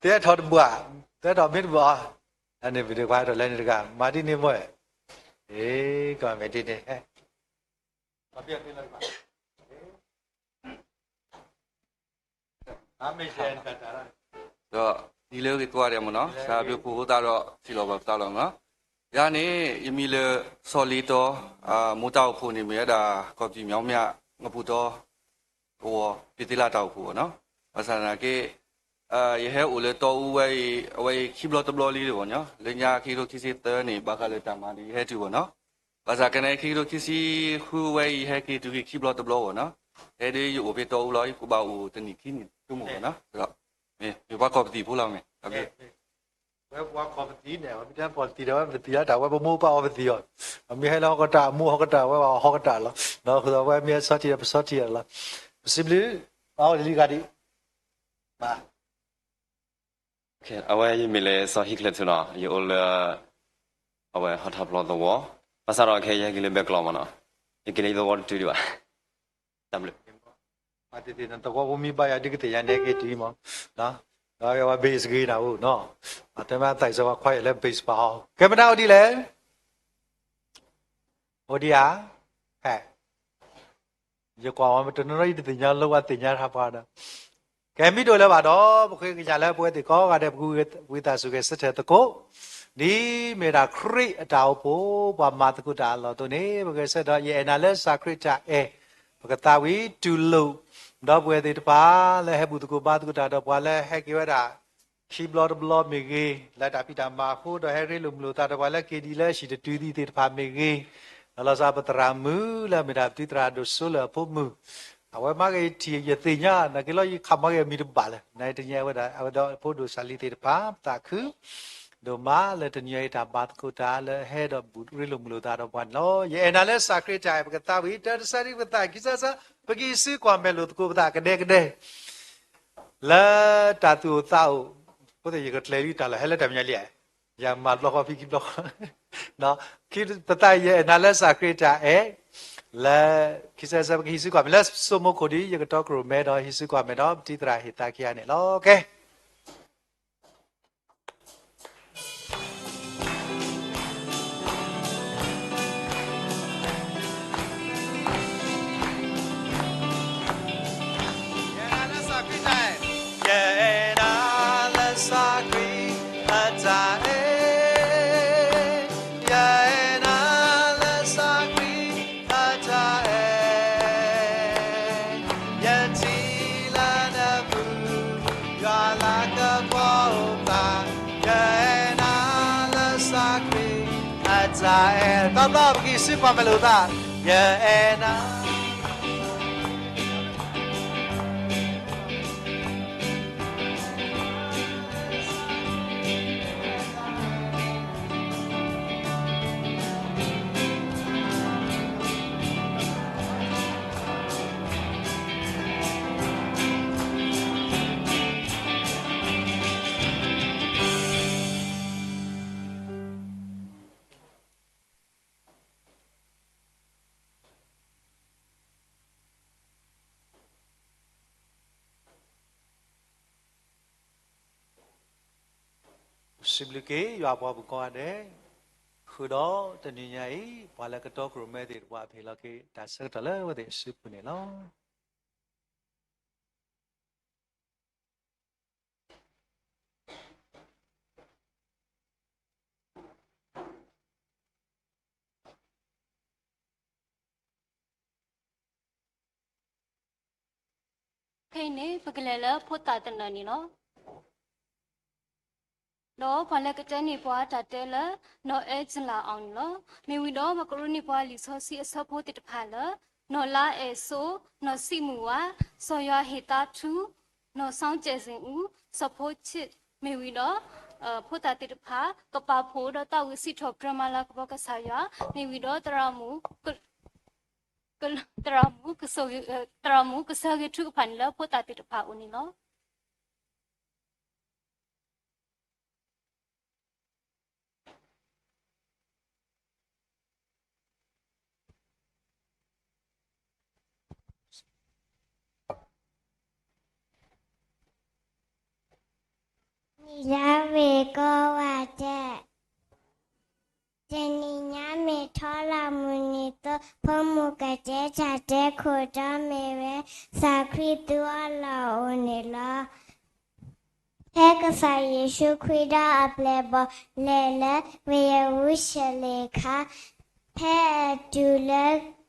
သဲထီၣ်တဘၣ်, သဲထီၣ်မ့ၢ်တဘၣ်, အန့ၣ်ပဒိၣ်ခွါဟဲထီၣ်လဲၤန့ၣ်တဂၤ မၤဒ်န့ၣ်မ့ၢ်, အ့ ကီၢ်မ့ၢ်ဒ်န့ၣ် ဒီးဒ်လၢဂ့ၤကိးဂၤဒဲးမ့ၢ်နီၤ စးဘျုးဖိသၣ်ဒီးထံၣ်လိာ်ဘၣ်ပသးလီၤနီၤ, ယၤန့ၣ် ယမံၤလၢစီၤလ့တီ, မိၢ်တၢ်အိၣ်ဖှိၣ်န့ၣ်မ့ၢ်ဝဲဒၣ် ကီၢ်ပတံၣ်မၠီမၠၣ် ငပူၤတီ ကဝီၤ ဒုးသ့ၣ်လၣ်တၢ်အိၣ်ဖှိၣ်နီၤ, ဘၣ်ဆၣ်သနာ်က့ ယဟဲအိၣ်လၢတီအူဝဲအံၤ အဝဲအံၤခံဘျီတဘျီလံတဂီၢ်နီၤ, လၢညါခံကထိခံဆံသၢန့ၣ် ဘၣ်ဃးလၢတၢ်မၤန့ၣ် ယဟဲတုၤဘၣ်နီၤ, ဘၣ်ဆၣ်ကနဲခံကထိခံဆံဃုဝဲအံၤ ယဟဲက့ၤတုၤက့ၤခံဘျီတဘျီဂီၢ်နီၤ, ဟဲဒ်ယအိၣ်ဖဲတီအူလီၤ ယကဘၣ်အိၣ်တနံၣ်ခံနံၣ်ဆိကမိၣ်ဂီၢ်နီၤ, မ့ၢ်ပှၤကီၢ်ပတံၣ်ဖိလီၤမ့ၢ် ဝဲပှၤကီၢ်ပတံၣ်န့ၣ် ပတံၣ်လၢပတံၣ်ဒီးဝဲပတံၣ်လၢတၢ်ဝဲပမိၢ်ပပၢ်အီၤပတံၣ်အီၤ, အမ့ၢ်ဟဲလၢဟီၣ်ကတၢၢ် အမိၢ်ဟီၣ်ကတၢၢ်ဝဲပှၤဟီၣ်ကတၢၢ်လီၤ, ဒီးအဃိဒီးဝဲမ့ၢ်ဟဲဆီထံၣ်ဒီးပဆီထံၣ်အီၤလီၤ, ပစံးဘျုး, ပအိၣ်လံဂၤဒံး, အဝဲယမံၤလၢစီၤဟံၣ်ချၢထူနီၤ, ယအိၣ်လၢ အဝဲဟီၣ်ထၢဖျိသဝီ, ဘၣ်ဆၣ်ဒီးခဲအံၤယဟဲက့ၤလၢဘဲကျိာ်မ့ၢ်နီၤ, ယက့ၤလၢယသဝီတတုၤဒံးဘၣ်, တၢ်ဘျုး သဝီဖိမ့ၢ်ဘၣ်ယၤဒ်ကသ့ၣ်ညါန့ၣ်က့ၤတုၤမ့ၢ်, ဒီးဝဲ base ဂ့ၤနၤအိၣ်နီၤ, အတဲမ့ၢ်သးစၢ်ဝဲခွါယၤလၢ base ပာ်အီၤ, ကဲမတၤအိၣ်ဒ်လဲၣ် အိၣ်ဒံးဧါ, ဖဲ ယကွၢ်ဝဲတနီၤနီၤ ယတသ့ၣ်ညါလၢဝဲသ့ၣ်ညါထးပှၤဒီး, ကဲမ့ၢ်ဒိၣ်လၢၤဘၣ်ဒီး ပဃ့ကညးလၢပဝဲသ့ၣ်ကိးဂၤဒဲး ပကဝံသးစူၤဂဲၤဆၢထၢၣ်သကိး, ဒ်မ့ၢ်ဒၣ်ခရံာ်အတၢ်အိၣ်ဖှိၣ် ပှၤမၤသကိးတၢ်အလီၢ်အသိးန့ၣ် ပဂဲၤဆၢထၢၣ်ဒီး ယအဲၣ်နၤလၢစၢ်ခရံာ်တၢ်အဲၣ်, ပကသးဝံၣ်တူၢ်လိာ်, ဒီပုၢ်ဝဲၢ်သ့ၣ်တဖၣ် လၢဟဲဘူၣ်သကိးဘါသကိးတၢ်ဒီးပှၤလၢဟဲက့ၤဝဲဒၣ် ခံဘျီတဘျီမ့ၢ်ဂ့ၤ, လၢတၢ်ဖံးတၢ်မၤအဃိ ဒီးဟဲရ့လိာ်မုာ်လိာ်သးဒီးပှၤလၢက့ၤဒံးလၢဟံၣ်တတုၤသံသ့ၣ်တဖၣ်မ့ၢ်ဂ့ၤ, ဒီးလီၤဆီပသရၣ်မုၣ်လၢအမ့ၢ်ဒၣ်ပတံၤသရၣ်ဒိၣ်စိလၢၢ်အဖိမုၣ်, အဝဲမၤဂ့ၤထံၣ်ယသ့ၣ်ညါ နာ်က့လီၤယခးမၤဂ့ၤအမံၤတဘၣ်လၢၤ, နတနံၤအဝဲဒၣ် အဝဲဒီးဖိဒိၣ်စၢ်လံၤသ့ၣ်တဖၣ် ပသးခု ဒိၣ်မးလၢတနံၤအံၤတၢ်ဘါသကိးတၢ်လၢဟဲဒီးဘူၣ်ရ့လိာ်မုာ်လိာ်သးဒီးပှၤန့ၣ်လီၤ. ယအဲၣ်နၤလၢစၢ်ခရံာ်တၢ်အဲၣ် ပကသးဝံၣ်တၢ်တဆၢဒ်ပသးခံဆၢဆၢ ပကဟံးစုကွၢ်မဲာ်လိာ်သကိးပသးကဒဲကဒဲ လၢတၢ်သူၣ်အိၣ်သးအိၣ်, အဃိသတးယကကျဲၤလံတၢ်လီၢ်ဟဲလၢတၢ်မဲာ်ညါလံဧါ, ယမၤဘျီဃီဖံခံဘျီဃီ, ပသးယအဲၣ်နၤလၢစၢ်ခရံာ်တၢ်အဲၣ်, လၢခံဆၢဆၢပကဟံးစုကွၢ်မဲာ်လၢစိမိခိၣ်ဒီး ယကတီကြိုမဲာ်ဒီးဟံးစုကွၢ်မဲာ်ဒီး ပတံၤသရၣ်ဟ့ၣ်သးခံဂၤန့ၣ်လီၤ. ကဲ ယထံၣ်လၢနပူၤ ယွၤလၤကပီၤအိၣ်ဖျါ, ယအဲၣ်နၤလၢကစၢ်ခရံာ် အတၢ်အဲၣ်, တီတီ ပကစံးပှၤမ့ၢ်လိာ်သး, ယအဲၣ်နၤ စံးဘျုးက့ၤယွၤပှၤပူၤကိးဂၤဒဲး, ဃုာ်ဒီးတနံၤညါအံၤ ပှၤလၢကတီၢ်ကရိၣ်မဲသ့ၣ်တဖၣ် အဖဲလီၤက့ၤတၢ်ဆၢကတီၢ်လၢအဝဲသ့ၣ်အစုပူၤန့ၣ်လီၤ. ခဲအံၤန့ၣ် ပကလဲၤလၢဖိသၣ်သနၢၣ်န့ၣ်လီၤ. ဒီးပှၤလၢကတဲန့ၢ်ပှၤတၢ်တဲလၢ နီၢ်အဲၣ်စလၤအီၤန့ၣ်လီၤ. မ့ၢ်ဝံၤဒီး ပကရူန့ၢ်ပှၤလံာ်စီဆှံအဆၢဖိသ့ၣ်တဖၣ်လၢ နီၢ်လါအဲၣ်စိ, နီၢ်ဆံးမုၢ်ဝါ, စီၤယွၤဟ့ၣ်သါထူ, နီၢ်စီကဲးစ့ၣ်အူ, စီၤဖိဆံး, မ့ၢ်ဝံၤဒီး ဖိသၣ်သ့ၣ်တဖၣ် ကပာ်ဖှိၣ်ဒီးသးဝံၣ်စံးထီၣ်ပတြၢၤမၤလၤကပီၤကစၢ်ယွၤ, မ့ၢ်ဝံၤဒီး သရၣ်မုၣ် သရၣ်မုၣ်ကစၢၢ်ဂ့ၤထူကဖၣ်န့ၣ်လၢဖိသၣ်သ့ၣ်တဖၣ်အအိၣ်န့ၣ်လီၤ. နံၤလၢဝ့ၢ်ကိးဂၤဒဲး, တနံၤညါမ့ၢ်ထီလၢ်မုၢ်နံၤသီ, ဖိမုၣ်ကတဲတၢ်တဲခိၣ်တီမ့ၢ်ဝဲ ကစၢ်ခရံာ်သူအီၤလီၤအိၣ်န့ၣ်လီၤ. ဖဲကစၢ်ယ့ၣ်ၡူးခရံာ်ဒီးအပျဲၢ်အဘီၣ်လဲၤလၢဝ့ၢ်ယရူၤၡလ့ၣ်အခါ, ဖဲအတုၤလၢ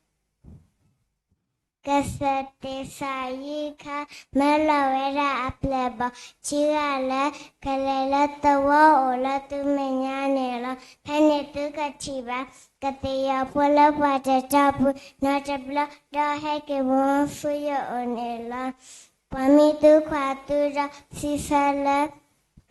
ကစၢၢ်သ့ၣ်စၤယံးအခါ, မၢလီၤဝဲဒၣ်အပျဲၢ်အဘီၣ်ခံဂၤလၢ ကလဲၤလၢသဝီအိၣ်လၢသုမဲာ်ညါန့ၣ်လီၤ. ဖဲန့ၣ်သုကထံၣ်ဘၣ် ကသ့ၣ်ယီၤဖိလၢပှၤတတီၢ်ပူၤနီတဘျီ, ဒီးဟဲက့ၤမူဆူယအိၣ်န့ၣ်လီၤ. ပှၤမံသူၣ်ခွါသူဒီးစံးဆၢလၢ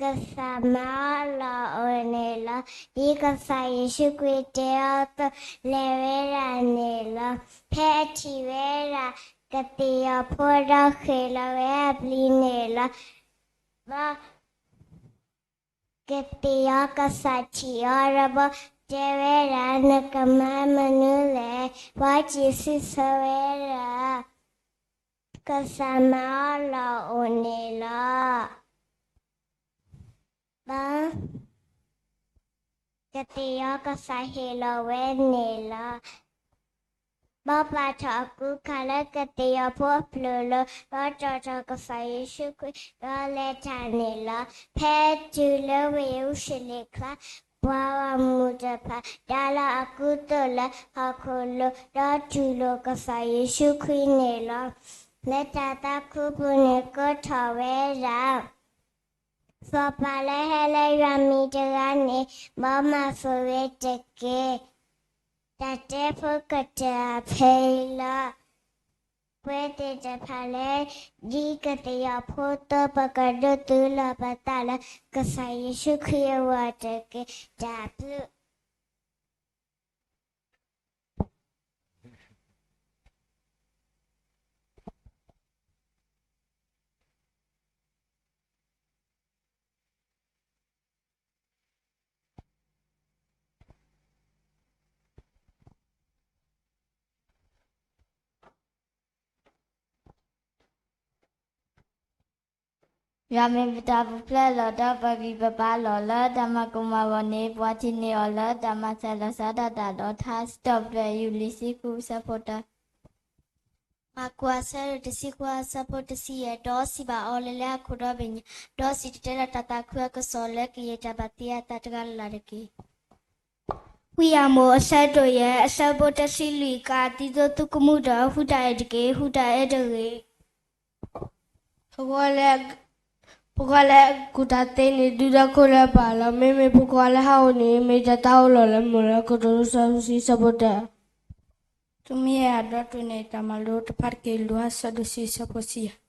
ကစၢ်မၤအီၤလီၤအိၣ်န့ၣ်လီၤ. ဒ်ကစၢ်ယ့ၣ်ၡူးခရံာ်တဲအီၤအသိး လဲၤဝဲဒၣ်န့ၣ်လီၤ. ဖဲအထံၣ်ဝဲဒၣ် ကသ့ၣ်ယီၤဖိဒီးဃ့ၢ်လီၤဝဲအပျံၤန့ၣ်လီၤ. ဒီး ကသ့ၣ်ယီၤကစၢ်ထံၣ်အီၤဒီး တဲဝဲဒၣ် နကမၤမနုၤလဲၣ်. ပှၤစံးဆၢဝဲဒၣ် ကစၢ်မၤအီၤလီၤအိၣ်န့ၣ်လီၤ. ဒီး ကသ့ၣ်ယီၤကစၢ်ဟ့ၣ်လီၤဝဲန့ၣ်လီၤ. ဘီပာ်ထီၣ်အကူခးလၢကသ့ၣ်ယီၤဖိအပျိာ်လီၤ, ဒီးတီၢ်ထီၣ်ကစၢ်ယ့ၣ်ၡူးခရံာ်ဒီးလဲၤတၢ်န့ၣ်လီၤ. ဖဲတုၤလၢဝ့ၢ်ယရူၤၡလ့ၣ်အခါ, ပှၤဂီၢ်မုၢ်တဖၣ်ဒါလၢအကူအသိးလၢဟီၣ်ခိၣ်လိၤ, ဒီးတူၢ်လိာ်ကစၢ်ယ့ၣ်ၡူးခရံာ်န့ၣ်လီၤ. လၢတၢ်သးခုပူၤန့ၣ် ကိးထီၣ်ဝဲဒၣ် စီၤပၤလၢဟဲလၢယွၤမံၤတဂၤန့ၣ် ဘီမၤစၢၤဝဲတက့ၢ်. တၢ်တဲဖိကတၢၢ်ဖဲအံၤလီၤ. ပဝဲသ့ၣ်တဖၣ်လၢ ဒ်ကသ့ၣ်ယီၤဖိအသိး ပကဒိးသူလီၤပသးလၢ ကစၢ်ယ့ၣ်ၡူးခရံာ်အဂီၢ်တက့ၢ်. တၢ်ဘျုး ယွၤမ့ၢ်ပတၢ်ပူၤဖျဲးလီၤ, ဒီးပဂံၢ်ပဘါလီၤ. လၢတၢ်မၤကိၢ်မၤဂီၤန့ၣ် ပှၤထံၣ်န့ၢ်အီၤလၢ တၢ်မၤစၢၤလီၤစၢ်ဒၣ်တၢ်ဒီးထါစံးထီၣ်ပတြၢၤ ယူၢ်လံာ်ဆံဃု အဆၢဖိတၢ မၢ်ကူး အဆၢဒိၣ်တဆံဃု အဆၢဖိတဆံယဲၢ်, ဒီးစံးဘၣ်အီၤလၢ လဲၤဟးခိၣ်ဒီဘ့ၣ်ညါ, ဒီးစံၣ်တဲၤတဲလီၤတၢ်သးခုအကစီၣ်လၢ ကယဲၢ်တၢ်ဘၣ်သံအသးတဂၤလၢ်လၢ်တက့ၢ်. ဝံယၢ်မိၣ် အဆၢဒိၣ်ယဲၢ် အဆၢဖိတဆံလွံၢ်, ကဒ်သိးသုကမူဒီး ဟူးတၢ်အဲၣ်တက့ၢ်, ဟူးတၢ်အဲၣ်တဂ့ၤ. ပကွၢ်လၢ ပကွၢ်လၢကူၣ်တၢ်သ့န့ၣ် ဒုၣ်ဒါခိၣ်လၢပာ်လီၤ, မ့မ့ၢ်ပကွၢ်လၢဟးအိၣ်န့ၣ် မ့ၢ်တၢ်တၢ်အိၣ်လီၤလၢမုၢ်လၢ ကတိၤဒိ ဆၢဒိၣ်ဆံဆၢဖိတၢ. သုမ့ၢ်အဲၣ်ဒိးဒိးန့ၣ် တၢ်မၤလိတဖၣ်တက့ၢ်, လူၤဟၣ် ဆၢဒိၣ်ဆံဆၢဖိဆံယဲၢ်.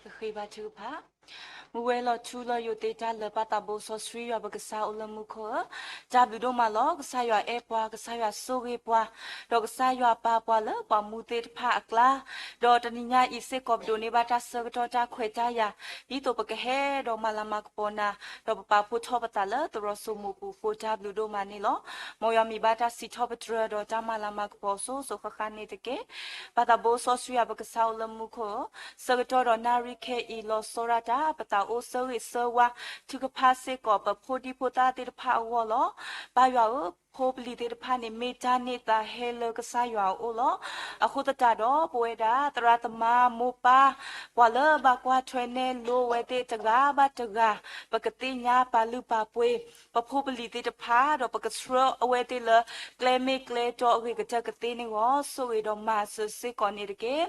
ပကဃ့ဘါထုကဖၣ်. မူဝဲလီၤထူလီၤယိာ်သ့တၢ်လၢ ပၢ်သးဘိစီဆှံယွၤပကစၢ်အိၣ်လၢမူခိၣ်ဧၢ, တၢ်ဘျုးဒိၣ်မးလီၤ. ကစၢ်ယွၤအဲၣ်ပှၤ, ကစၢ်ယွၤဆိၣ်ဂ့ၤပှၤ, ဒီးကစၢ်ယွၤပာ်ပှၤလၢပှၤမူသ့ၣ်တဖၣ်အကျါ, ဒီးတနံၤညါအံၤစ့ၢ်ကီးပဒိးန့ၢ်ဘၣ်တၢ်ဆၢကတီၢ်တၢ်ခွဲးတၢ်ယာ် ဒ်သိးပကဟဲဒီးမၤလၤမၤကပီၤနၤ, ဒီးပပာ်ဖှိၣ်ထီၣ်ပသးလၢသရိာ်စိမိၤပူၤဃိ တၢ်ဘျုးဒိၣ်မးန့ၣ်လီၤ. မ်ယွၤမံၤဘၣ်တၢ်စံးထီၣ်ပတြၢၤဒီးတၢ်မၤလၤမၤကပီၤစိၤစိၤဃၣ်ဃၣ်န့ၣ်တက့ၢ်. ပၢ်သးဘိစီဆှံယွၤပကစၢ်အိၣ်လၢမူခိၣ်ဧၢ, ဆၢကတီၢ်ဒီးနၣ်ရံၣ်ခဲအံၤလီၤဆီဒၣ်တၢ် ပသး အိၣ်ဆၢဂ့ၤဆၢဝါ ထုကဖၣ်စ့ၢ်ကီး ပဖိဒံဖိသၣ်သ့ၣ်တဖၣ်အဂီၢ်လီၤ. ပၢ်ယွၤဧၢ, ဖိပလံၤသ့ၣ်တဖၣ်န့ၣ် မ့ၢ်တၢ်န့ၢ်သါဟဲလၢကစၢ်ယွၤအအိၣ်လီၤ. အဃိသတးဒီး ပဝဲဒၣ်သရၣ်သမါမိၢ်ပၢ် ပှၤလၢဘၣ်ကွၢ်ထွဲနဲၣ်လိဝဲသ့ၣ်တဂၤဘၣ်တဂၤ ပကသ့ၣ်ညါပာ်လုၢ်ပာ်ပှ့ၤ ပဖိပလံၤသ့ၣ်တဖၣ် ဒီးပကဆှၢအဝဲသ့ၣ်လၢ ကျဲမ့ၢ်ကျဲတီအဂ့ၤကတၢၢ်ကသ့န့ၣ်အဂီၢ် ဆိၣ်ဂ့ၤဒီးမၤစၢၤစ့ၢ်ကီးန့ၣ်တက့ၢ်.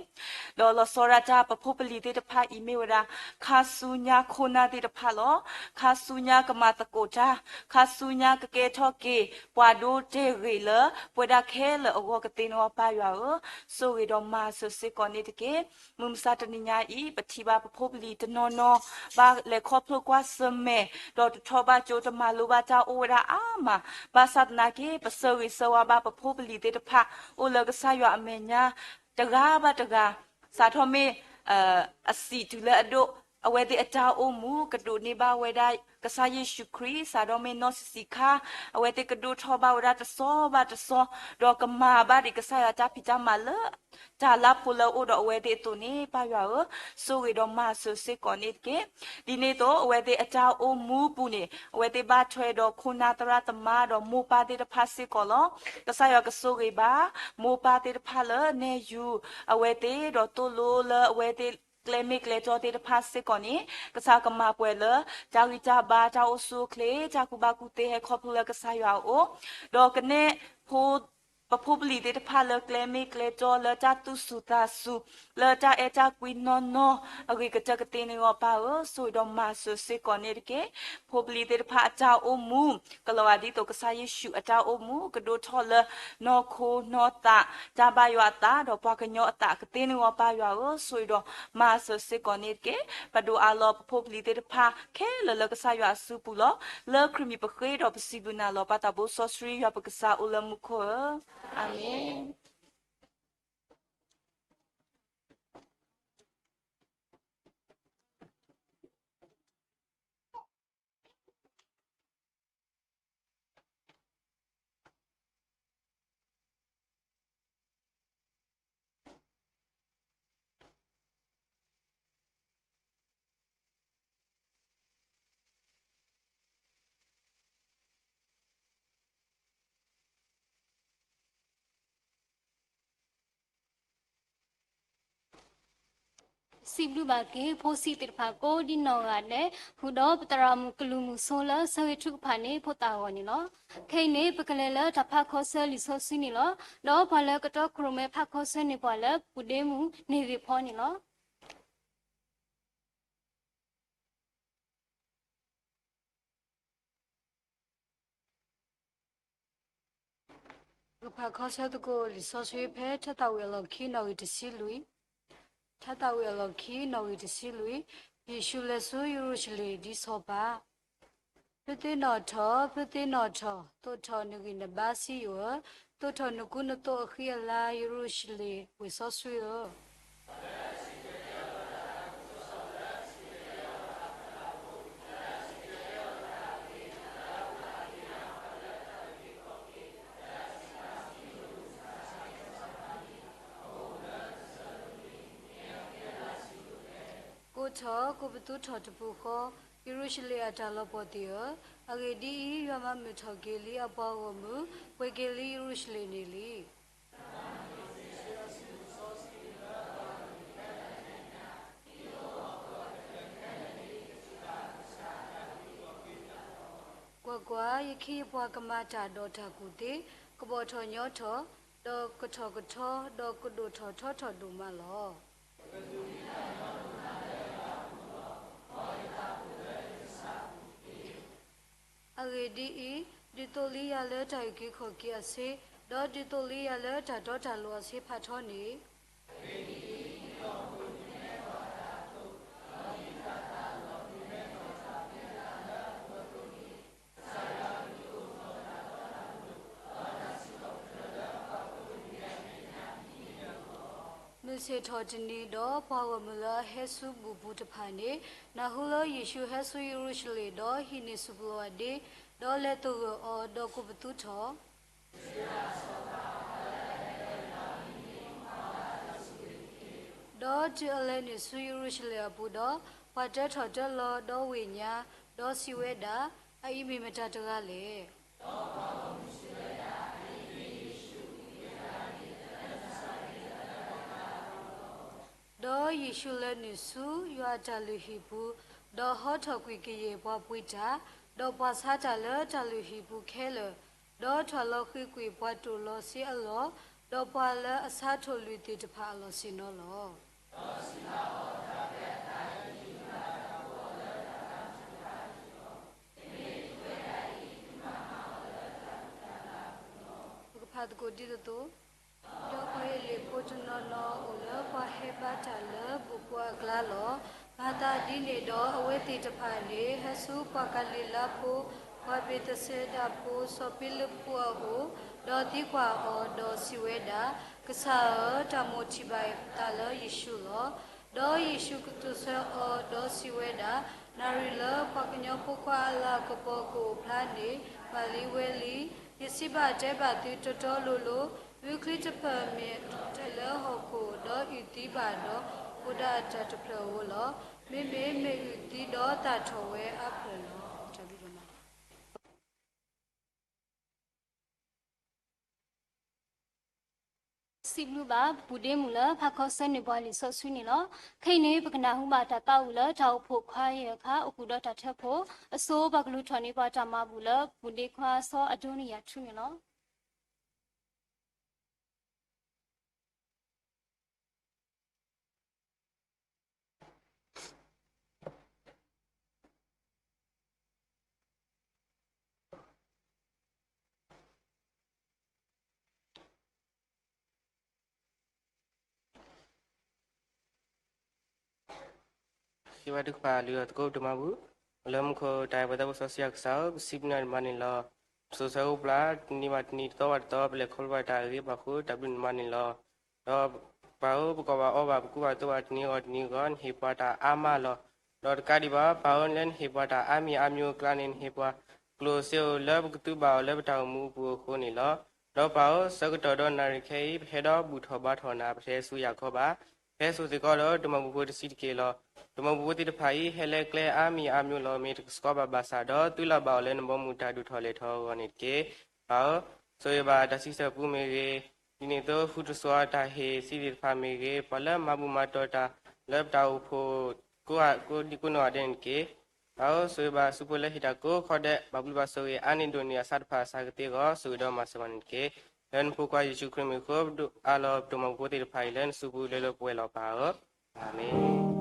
ဒီးလီၤဆီဒၣ်တၢ် ပဖိပလံၤသ့ၣ်တဖၣ်အံၤမ့ၢ်ဝဲဒၣ် ခါဆူညါခိၣ်နၢ်သ့ၣ်တဖၣ်လီၤ. ခါဆူညါကမၤသကိးတၢ်, ခါဆူညါကကဲထီၣ်က့ၤ ပှၤဒိတဲာ်ဂ့ၤလၢ ပဝဲဒၣ်ခဲလၢာ်အဂီၢ်ကသ့န့ၣ်အဂီၢ် ပၢ်ယွၤဧၢ, ဆိၣ်ဂ့ၤဒီးမၤစၢၤစ့ၢ်ကီးန့ၣ်တက့ၢ်. မုၢ်မဆါတနံၤညါအံၤ ပထံၣ်ဘၣ်ပဖိပလံၤတနီၤနီၤ ဘၣ်လဲၤခီဖျိကွၢ်ဆၢၣ်မဲာ် ဒီးတထီၣ်ဘၣ်ကၠိ တမၤလိဘၣ်တၢ်အိၣ်ဝဲဒၣ်အါမး, ဘၣ်ဆၣ်သနာ်က့ ပဆၢဂ့ၤဆၢဝါဘၣ်ပဖိပလံၤသ့ၣ်တဖၣ် အိၣ်လၢကစၢ်ယွၤအမဲာ်ညါ တဂၤဘၣ်တဂၤ, စးထီၣ်မ့ၢ် အစံးတုၤလၢအဒိၣ်, အဝဲသ့ၣ်အတၢ်အိၣ်မူ ကဒိးန့ၢ်ဘၣ်ဝဲဒၣ် ကစၢ်ယ့ၣ်ၡူးခရံာ်, စးထီၣ်မ့ၢ်နီၢ်ဆံးဆံးခါ, အဝဲသ့ၣ်ကဒိၣ်ထီၣ်ဘၣ်ဝဲဒၣ်တစီဘၣ်တစီ, ဒီးကမၤဘၣ်ဒံးကစၢ်ယွၤတၢ်ဖံးတၢ်မၤလၢ တၢ်လၢဖိလၢအိၣ်ဒီးအဝဲသ့ၣ်အသိးန့ၣ် ပၢ်ယွၤဧၢ, ဆိၣ်ဂ့ၤဒီးမၤစၢၤစ့ၢ်ကီးန့ၣ်တက့ၢ်. ဒ်န့ၣ်အသိး အဝဲသ့ၣ်အတၢ်အိၣ်မူပူၤန့ၣ် အဝဲသ့ၣ်ဘၣ်ထွဲဒီးခိၣ်နၢ်သရၣ်သမါ ဒီးမိၢ်ပၢ်သ့ၣ်တဖၣ်စ့ၢ်ကီးလီၤ. ကစၢ်ယွၤကဆိၣ်ဂ့ၤဘၣ် မိၢ်ပၢ်သ့ၣ်တဖၣ်လၢနဲၣ်ယူၤ အဝဲသ့ၣ်ဒီးသိၣ်လိလၢအဝဲသ့ၣ် ကျဲမ့ၢ်ကျဲတီသ့ၣ်တဖၣ်စ့ၢ်ကီးန့ၣ် ကစၢ်ကမၤပှဲၤလၢ တၢ်ဂံၢ်တၢ်ဘါ တၢ်အိၣ်ဆူၣ်အိၣ်ချ့ တၢ်ကူၣ်ဘၣ်ကူၣ်သ့ဟဲခီဖျိလၢကစၢ်ယွၤအအိၣ်, ဒီးကနဲၣ် ပဖိပလံၤသ့ၣ်တဖၣ်လၢကျဲမ့ၢ်ကျဲတီလၢတၢ်သူၣ်စူၤသးစူၤ လၢတၢ်အဲၣ်တၢ်ကွံနီၢ်နီၢ် အဂ့ၤကတၢၢ်ကသ့န့ၣ်အဂီၢ် ပၢ်ဧၢ, ဆိၣ်ဂ့ၤဒီးမၤစၢၤစ့ၢ်ကီးန့ၣ်တက့ၢ်. ဖိပလံၤသ့ၣ်တဖၣ်အတၢ်အိၣ်မူ ကလီၤဂာ်ဒ်သိးကစၢ်ယ့ၣ်ၡူးအတၢ်အိၣ်မူ ကဒိၣ်ထီၣ်လၢ နီၢ်ခိနီၢ်သး တၢ်ဘၣ်ယွၤအသး ဒီးပှၤကညီအသးကသ့န့ၣ်အဂီၢ် ပၢ်ယွၤဧၢ, ဆိၣ်ဂ့ၤဒီးမၤစၢၤစ့ၢ်ကီးန့ၣ်တက့ၢ်. ပဒိးအါလီၤပဖိပလံၤသ့ၣ်တဖၣ်ခဲလၢာ်လၢကစၢ်ယွၤအစုပူၤလီၤ. လၢခရံာ်မံၤပဃ့ဒီးပစံးဘျုးနၤလီၤ. ပၢ်သးဘိစီဆှံယွၤပကစၢ်အိၣ်လၢမူခိၣ်ဧၢ, အၤမ့ၣ်. စံးဘျုးဘၣ်က့ၤ ဖိဆံးသ့ၣ်တဖၣ်ကိးဒ်နီၢ်ဂၤဒဲး ဃုာ်ဒီးပသရၣ်မုၣ်ကလုၢ်မုၢ်ဆိလၢဆၢဂ့ၤထုကဖၣ်န့ၣ် ဖိသၣ်အဂီၢ်န့ၣ်လီၤ. ခဲအံၤန့ၣ် ပကလဲၤလၢတၢ်ဖးခီဆၢလံာ်စီဆှံန့ၣ်လီၤ. ဒီးပှၤလၢကတီခိၣ်ရိၣ်မဲဖးခီဆၢန့ၢ်ပှၤလၢ ပူၤဒ့မုၣ်န့ၢ်ဂ့ၤဖီန့ၣ်လီၤ. ကဖးခီဆၢသကိးလံာ်စီဆှံဖဲ ထါသးဝံၣ်အလီၢ်ခံနီၣ်ဂံၢ်တဆံလွံၢ်, ထါသးဝံၣ်အလီၢ်ခံနီၣ်ဂံၢ်တဆံလွံၢ်, ယ့ၣ်ၡူးလဲၤဆူယရူၤၡလ့ၣ်ဒ်စီၤပၤ ဖုသ့ၣ်နီၣ်ထီၣ်, ဖုသ့ၣ်နီၣ်ထီၣ်, သိးထီၣ်နဂံၢ်နဘါစံယိၣ်ဧၢ, သိးထီၣ်နကူနသိးအဃံအလၤ ယရူၤၡလ့ၣ်ဝ့ၢ်စီဆှံဧၢ. ကိးထီၣ်, ကိးပသူထီၣ်တပူၤဃီ, ယရူၤၡလ့ၣ်အတၢ်လီၤပှီၢ်သ့ၣ်ဧၢ, အဂ့ၢ်ဒ်အံၤ, ယွၤမၤမုာ်ထီၣ်က့ၤလံအပှၤဂီၢ်မုၢ်, ပှဲၤက့ၤလံယရူၤၡလ့ၣ်န့ၣ်လံ. ကွၢ်ကွၢ်, ယခ့ယပှၤကမၤတၢ်ဒီးတၢ်ကူၣ်သ့, ကဘီၣ်ထီၣ်ညီထီၣ်, ဒီးကထီၣ်ကထီ, ဒီးကဒိၣ်ထီၣ်ထီထီၣ်ဒိၣ်မးလီၤ. အဂ့ၢ်ဒ်အံၤ, ဒုးသိးလံယၤလၢတၢ်အုၣ်က့ၤခီၣ်က့ၤအဆၢ, ဒီးဒုးသိးလံယၤလၢတၢ်တီတၢ်လိၤအဆၢဖးထီန့ၣ် မုၢ်ဆ့ၣ်ထီၣ်တနံၤဒီး ပှၤဂီၢ်မုၢ်လၢအဟဲဆူဘူၣ်ပူၤတဖၣ်န့ၣ် နၢ်ဟူလၢယ့ၣ်ၡူးဟဲဆူယရူၤၡလ့ၣ် ဒီးဟံးန့ၢ်ဆူၣ်ပလီၢ်အဒ့, ဒီးလဲၤသဂၢၢ်အီၤ, ဒီးကိးပသူထီၣ် ဒီးတုၤအလဲၤနုာ်ဆူယရူၤၡလ့ၣ်အပူၤဒီး, ပှၤတၢထီၣ်တၢလီၤဒီးဝ့ၢ်ညါ, ဒီးစံးဝဲဒၣ်, အအံၤမ့ၢ်မတၤတဂၤလဲၣ်. ဒီးယ့ၣ်ၡူးလဲၤနုာ်ဆူယွၤအတၢ်လုၢ်ဟံၣ်ပူၤ, ဒီးဟီထီၣ်ကွံာ်ကယဲၢ်ပှၤပှ့ၤတၢ်, ဒီးပှၤဆါတၢ်လၢတၢ်လုၢ်ဟံၣ်ပူၤခဲလၢာ်, ဒီးထွဲၣ်လီၤဃ့ၤကွံာ်ပှၤတိၢ်လီၤစ့အလီၢ်, ဒီးပှၤလၢအဆါထိၣ်လွံၢ်သ့ၣ်တဖၣ်အလီၢ်ဆ့ၣ်နီၤလီၤ. ပကဖးသကိးဒ်သိးသိး, ဒီးပှၤဟ့းလ့ၣ်ဖိတနီၤနီၤအိၣ်လၢပှၤဟဲဘါတၢ်လၢဘူၣ်ဖိအကျါလီၤ. မၤသးဒ်န့ၣ်ဒီးအဝဲသ့ၣ်တဖၣ်န့ၣ် ဟဲဆူပှၤကၤလံၤလါဖိ, ပှၤဘ့းသစဲဒၤဖိစီၤပ့းလ့ပူးအအိၣ်, ဒီးသံကွၢ်အီၤ, ဒီးစံးဝဲဒၣ်, ကစၢ်ဧၢ, တၢ်မိၣ်ထံၣ်ဘၣ်ပသးလၢယ့ၣ်ၡူးလီၤ. ဒီးယ့ၣ်ၡူးကတိၤဆၢအီၤ, ဒီးစံးဝဲဒၣ်, နၣ်ရံၣ်လၢပှၤကညီဖိခွါအလၤကပီၤကအိၣ်ဖျါန့ၣ် ဘၣ်လံဝဲလံ. ယစံးဘၣ်တဲဘၣ်သုတီတီလိၤလိၤ, မုၢ်ချံတဖျၢၣ်မ့ၢ်တၢ်လၢဟီၣ်ခိၣ်, ဒီးအုၣ်သံဘၣ်ဒီး, အိၣ်ဒၣ်တၢ်တဖျၢၣ်ဧိၤလီၤ. မ့မ့ၢ်မ့ၢ်အုၣ်သံဒီးသၣ်ထီၣ်ဝဲအါဖျၢၣ်လီၤ. စံးဘျုးဘၣ်ပူၤဒ့မုၣ်လၢဖးခီဆၢန့ၢ်ပှၤလံာ်စီဆှံန့ၣ်လီၤ. ခဲအံၤန့ၣ် ပကနၢ်ဟူဘၣ်တၢ်သးဝံၣ်လၢတၢ်အိၣ်ဖှိၣ်ခွါယဲၢ်အခါ အိၣ်ဃုာ်ဒီးတၢ်ထၢဖှိၣ်, အဆိပှၤကလူၤထီၣ်န့ၢ်ပှၤတၢ်မၤဘူၣ်လၢပူၤဒ့ခွါစီၤအဒိနံယၤထူန့ၣ်လီၤ. စံးဘျုးဘၣ်သုကပာ်လုၢ်အီၤသကိးပတၢ်မၤဘူၣ်, လၢမူခိၣ်တၢ်အဲၣ်ပှၤသးဖိစီဆှံယွၤကစၢ်ဧၢ, ပစံးဘျုးနၤဒိၣ်မးန့ၣ်လီၤ. ပစိၤဆၢအိၣ်ပျၢ် တနံၤဘၣ်တနံၤ တသီဘၣ်တသီ ပလဲၤခီဖျိဘၣ်တၢ်အဂ့ၤဘၣ်ဃိတၢ်ဘျုးနၤဒိၣ်မးန့ၣ်လီၤ. ဒီးပၢ်ဧၢ, ပကိၢ်ဘၣ်အီဘၣ် ပကူဘၣ်သိးဘၣ်တနံၤဂီၢ်တနံၤဂီၢ် နဟ့ၣ်ပှၤတၢ်အါမးလီၤ. ဒီးတကးဒံးဘၣ် ပၢ်ဧၢ, လၢနဟ့ၣ်ပှၤတၢ်အါမံၤအါမျိၤအကျါန့ၣ် နဟ့ၣ်ပှၤ ကျိၣ်စ့ဧိၤလၢပကသူဘၣ်အီၤလၢပတၢ်အိၣ်မူအပူၤအဃိန့ၣ်လီၤ. ဒီးပၢ်ဧၢ, ဆၢကတီၢ်ဒီးနၣ်ရံၣ်ခဲအံၤ ပဟဲဒီးဘူၣ်ထီၣ်ဘါထီၣ်နၤ ပတဟဲဆူယၤကီဘၣ်. ပဟဲစိာ်စ့ၢ်ကီးဒီးတၢ်မၤဘူၣ်ဖိတဆံးတက့ၢ်လီၤ. တၢ်မၤဘူၣ်ဖိသ့ၣ်တဖၣ်အံၤ ဟဲလၢကျဲအါမံၤအါမျိၤလီၤ. မ့ၢ်တကဆှီဘၣ်ဘၣ်ဆၣ်ဒီး သုလီၤဘၣ်အီၤလၢနဘီမုၢ်တၢ်ဒိၣ်ထီၣ်လဲၢ်ထီၣ်အဂီၢ်န့ၣ်တက့ၢ်. ပၢ်ဧၢ, ဆိၣ်ဂ့ၤဘၣ်တၢ်စံးဆၢပူမ့ၢ်ဂ့ၤ, ဒ်န့ၣ်အသိး ဃုတြီဆူတၢ်ဟ့ၣ်စံးသ့ၣ်တဖၣ်မ့ၢ်ဂ့ၤ, ပှၤလၢမၤဘူၣ်မၤတီၤတၢ်လၢပတၢ်အိၣ်ဖှိၣ်ကိးဒံကိးနီၢ်ဂၤဒဲးန့ၣ်တက့ၢ်. ပၢ်ဧၢ, ဆိၣ်ဂ့ၤဘၣ်အစုဖိလၢဟ့ၣ်တၢ်ကိးခီဒဲး, ဘၣ်ဘျုးဘၣ်ဆိၣ်ဂ့ၤအါန့ၢ်ဒိၣ်န့ၢ်အဆၢတဖၣ်အစှၤကတၢၢ်အဂီၢ် ဆိၣ်ဂ့ၤဒီးမၤစၢၤပှၤန့ၣ်တက့ၢ်. လၢနဖိခွါယ့ၣ်ၡူးခရံာ်မံၤအဃိ ပဒိးအးလီၤပတၢ်မၤဘူၣ်ဖိသ့ၣ်တဖၣ်အံၤ လၢနစုပူၤလၢလၢပှဲၤပှဲၤလီၤပၢ်ဧၢ. အၤမ့ၣ်.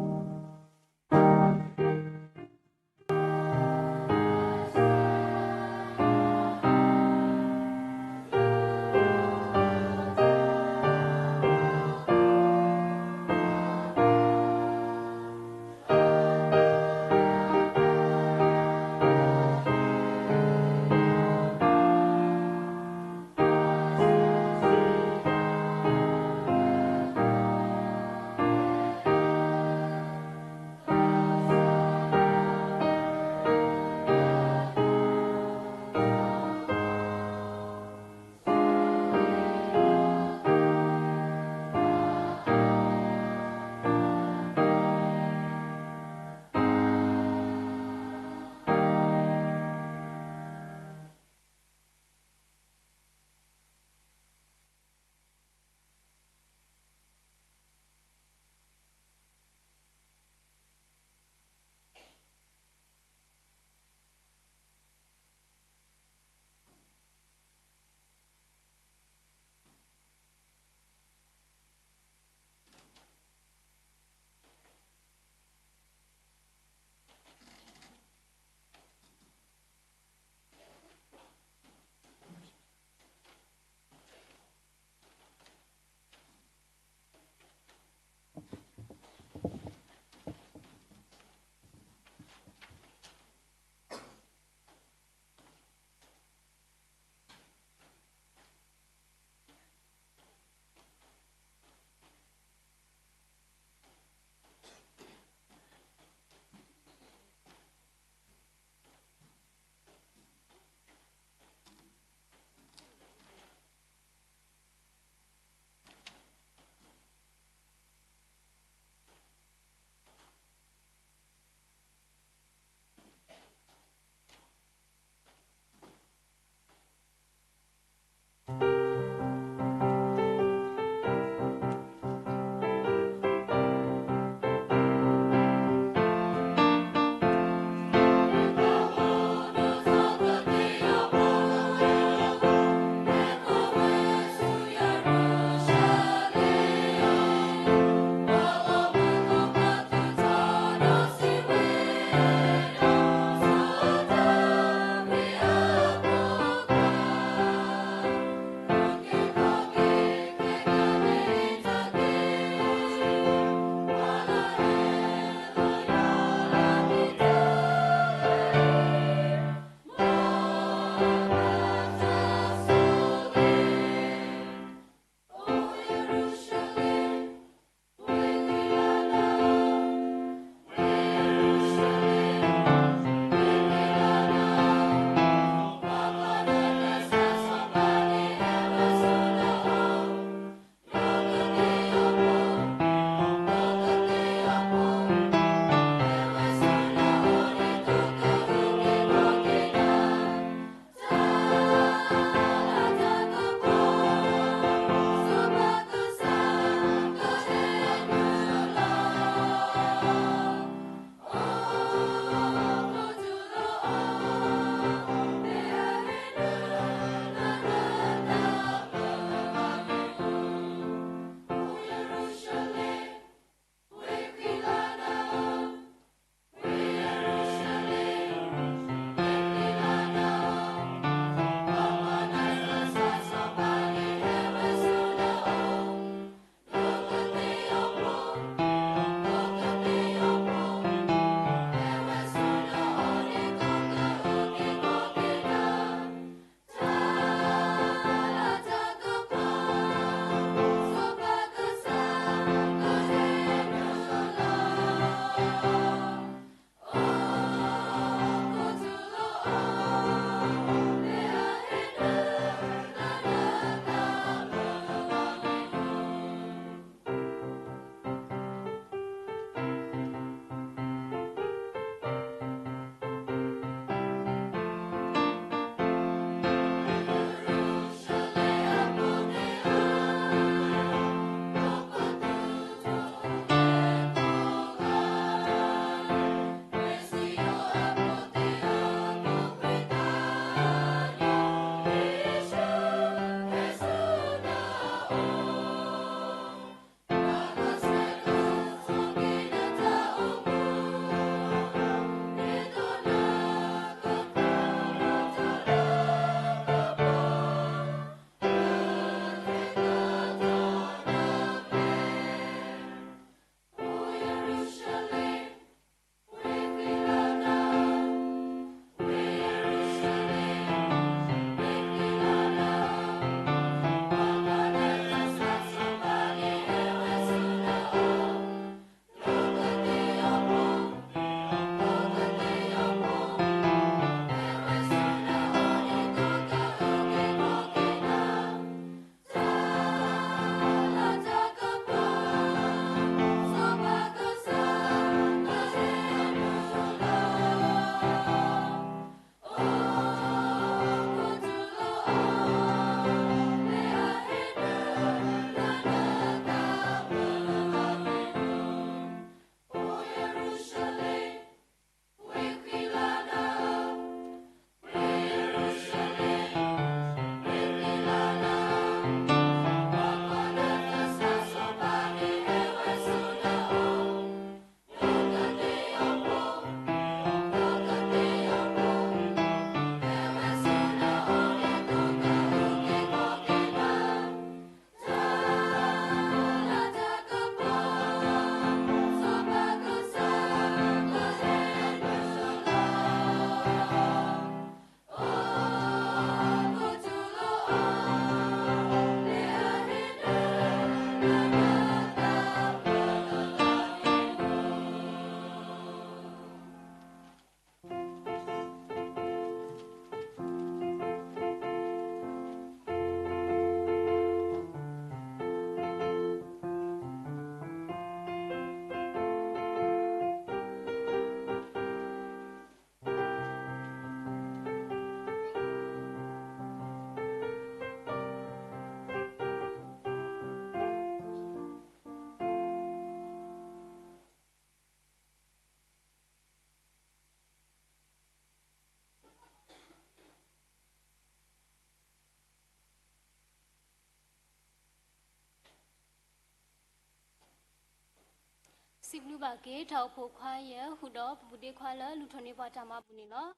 စံးဘျုးဘၣ်က့ၤ တၢ်အိၣ်ဖှိၣ်ခွါယဲၢ် ဃုာ်ဒီးပပူၤဒ့ခွါလၢလူၤထီၣ်န့ၢ်ပှၤတၢ်မၤဘူၣ်န့ၣ်လီၤ.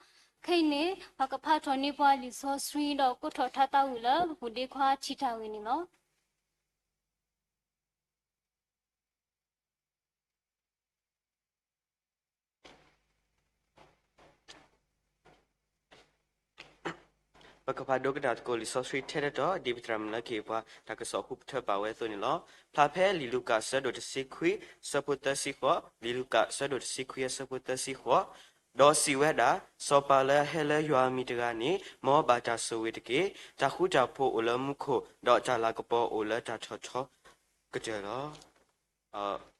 ခဲအံၤန့ၣ် ပကဖးထီၣ်န့ၢ်ပှၤလံာ်စီဆှံဒီးကိးထီၣ်ထါသးဝံၣ်လၢ ပပူၤဒ့ခွါထံၣ်တၢ်ဂ့ၢ်န့ၣ်လီၤ. ပကဖးဒိကနၣ်သကိးလံာ်စီဆှံထဲတတီၤ ဒ်ပသရၣ်မုၣ်လၢကဟ့ၣ်ပှၤတၢ်ကစီၣ်ဃုပထၢပာ်ဝဲအသိးန့ၣ်လီၤ. ဖျါဖဲလံာ်လူၤကၣ်အဆၢဒိၣ်တဆံခွံ အဆၢဖိသၢဆံဃိး, လံာ်လူၤကၣ်အဆၢဒိၣ်တဆံခွံအဆၢဖိသၢဆံဃိး, ဒီးစံးဝဲဒၣ်, စီၤပၤလၢအဟဲလၢယွၤအမံၤတဂၤန့ၣ် မ်အဘၣ်တၢ်ဆိၣ်ဂ့ၤတက့ၢ်. တၢ်ဃူတၢ်ဖိးအိၣ်လၢမူခိၣ်, ဒီးတၢ်လၤကပီၤအိၣ်လၢတၢ်ထီၣ်ထီကတၢၢ်လီၤ.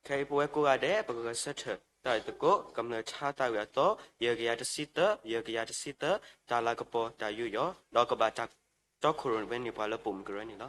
ခဲအံၤပဝဲကိးဂၤဒဲး ပကဂဲၤဆၢထၢၣ်တၢ်အဲၣ်သကိး ကမျၢၢ်ထါသးဝံၣ်အသီ ယဲၢ်ကယၤတဆံသၢ, ယဲၢ်ကယၤတဆံသၢ, တၢ်လၤကပီၤတၢ်ယူးယီၣ်, ဒီးကဘၣ်တၢ်တီခိၣ်ရိၣ်ဝဲန့ၢ်ပှၤလၢပိာ်မုၣ်ကရၢန့ၣ်လီ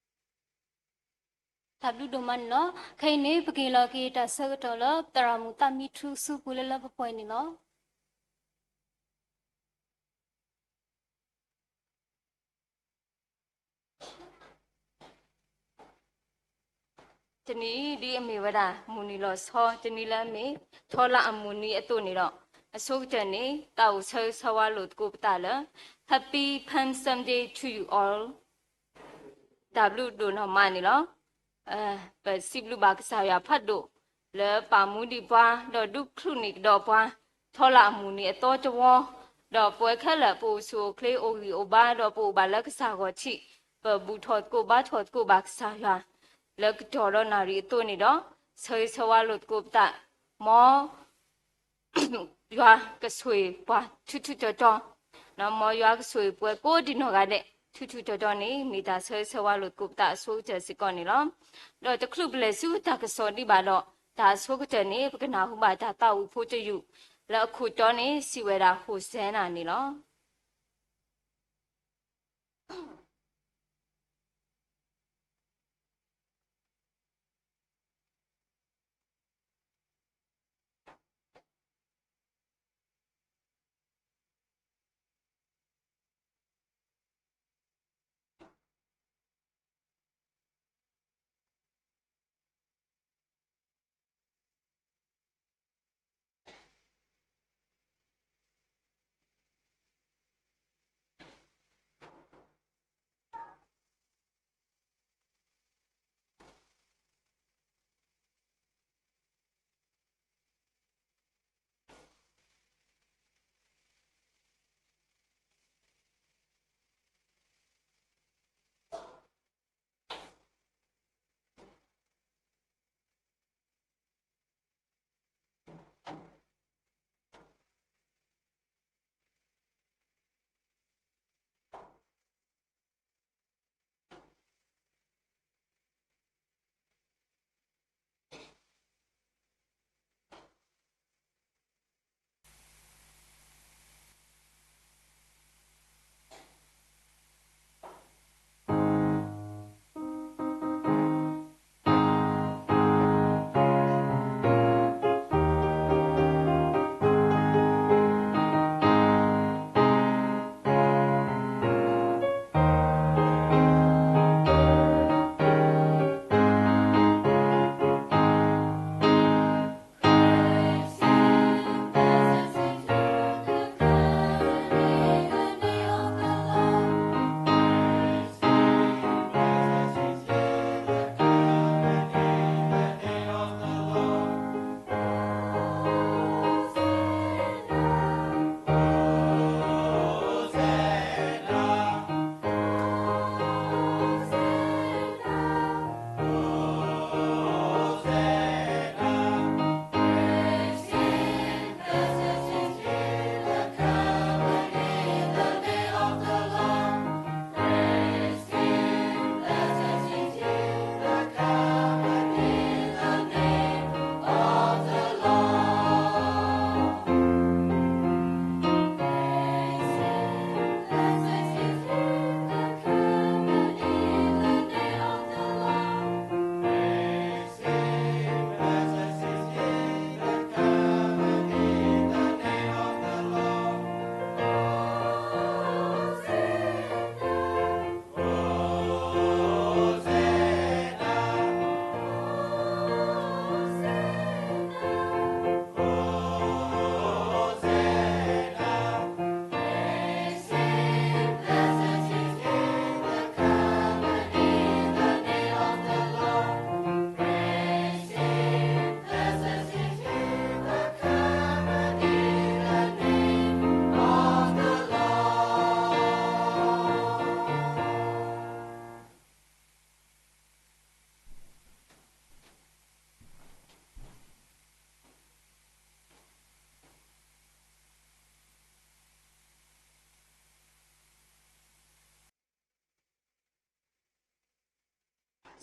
ၤ. တၢ်ဘျုးဒိၣ်မးန့ၣ်လီၤ. ခဲအံၤန့ၣ် ပကဟ့ၣ်လီၤက့ၤတၢ်ဆၢကတီၢ်လၢ သရၣ်မုၣ်သးမံထူ ဆူပူၤလၢလၢပှဲၤပှဲၤန့ၣ်လီၤ. တနံၤအံၤ ဒ်အမ့ၢ်ဝဲဒၣ် မုၢ်နံၤလီၤဆီ တနံၤလၢအမ့ၢ် ထီလါအမုၢ်နံၤအသိးန့ၣ်ဒီး အဆိကတၢၢ်န့ၣ် သးအိၣ်ဆၢဂ့ၤဆၢဝါလိာ်သကိးပသးလၢ Happy Palm Sunday to you all. တၢ်ဘျုးဒိၣ်နီၢ်မးန့ၣ်လီၤ. ပစံးဘျုးဘၣ်ကစၢ်ယွၤဖးဒိၣ် လၢပာ်မူဒံးပှၤ ဒီးဒုးချုးန့ၢ်ကဒီးပှၤ ထီလၢအမုၢ်နံၤအသီတဝီ, ဒီးပဝဲခဲလၢာ်ပအိၣ်ဆူၣ်အိၣ်ချ့အိၣ်ဂံၢ်အိၣ်ဘါ ဒီးပအိၣ်ဘၣ်လၢကစၢ်ဂီၢ်ထံး, ပဘူၣ်ထီၣ်သကိးဘါထီၣ်သကိးဘၣ်ကစၢ်ယွၤ လၢကတီၢ်ဒီးနၣ်ရံၣ်အသိးန့ၣ်ဒီး ဆၢဂ့ၤဆၢဝါလိာ်သကိးပသး, မ် ယွၤကဆိၣ်ဂ့ၤပှၤထူထူတီတီ, မ်ယွၤကဆိၣ်ဂ့ၤပှၤကိးဒံနီၢ်ဂၤဒဲး ထူထူတီတီန့ၣ် မ့ၢ်တၢ်ဆၢဂ့ၤဆၢဝါလိာ်သကိးပသးအဆိကတၢၢ်စ့ၢ်ကီးန့ၣ်လီၤ. ဒီးတချုးပလဲၤဆူတၢ်ကစီၣ်ဒံးဘၣ်ဒီး တၢ်အဆိကတၢၢ်န့ၣ် ပကနၢ်ဟူဘၣ်တၢ်သးဝံၣ်ဖိတယုၢ် လၢအခိၣ်တီန့ၣ် စံးဝဲဒၣ် ဟိၣ်စဲနၤန့ၣ်လီၤ.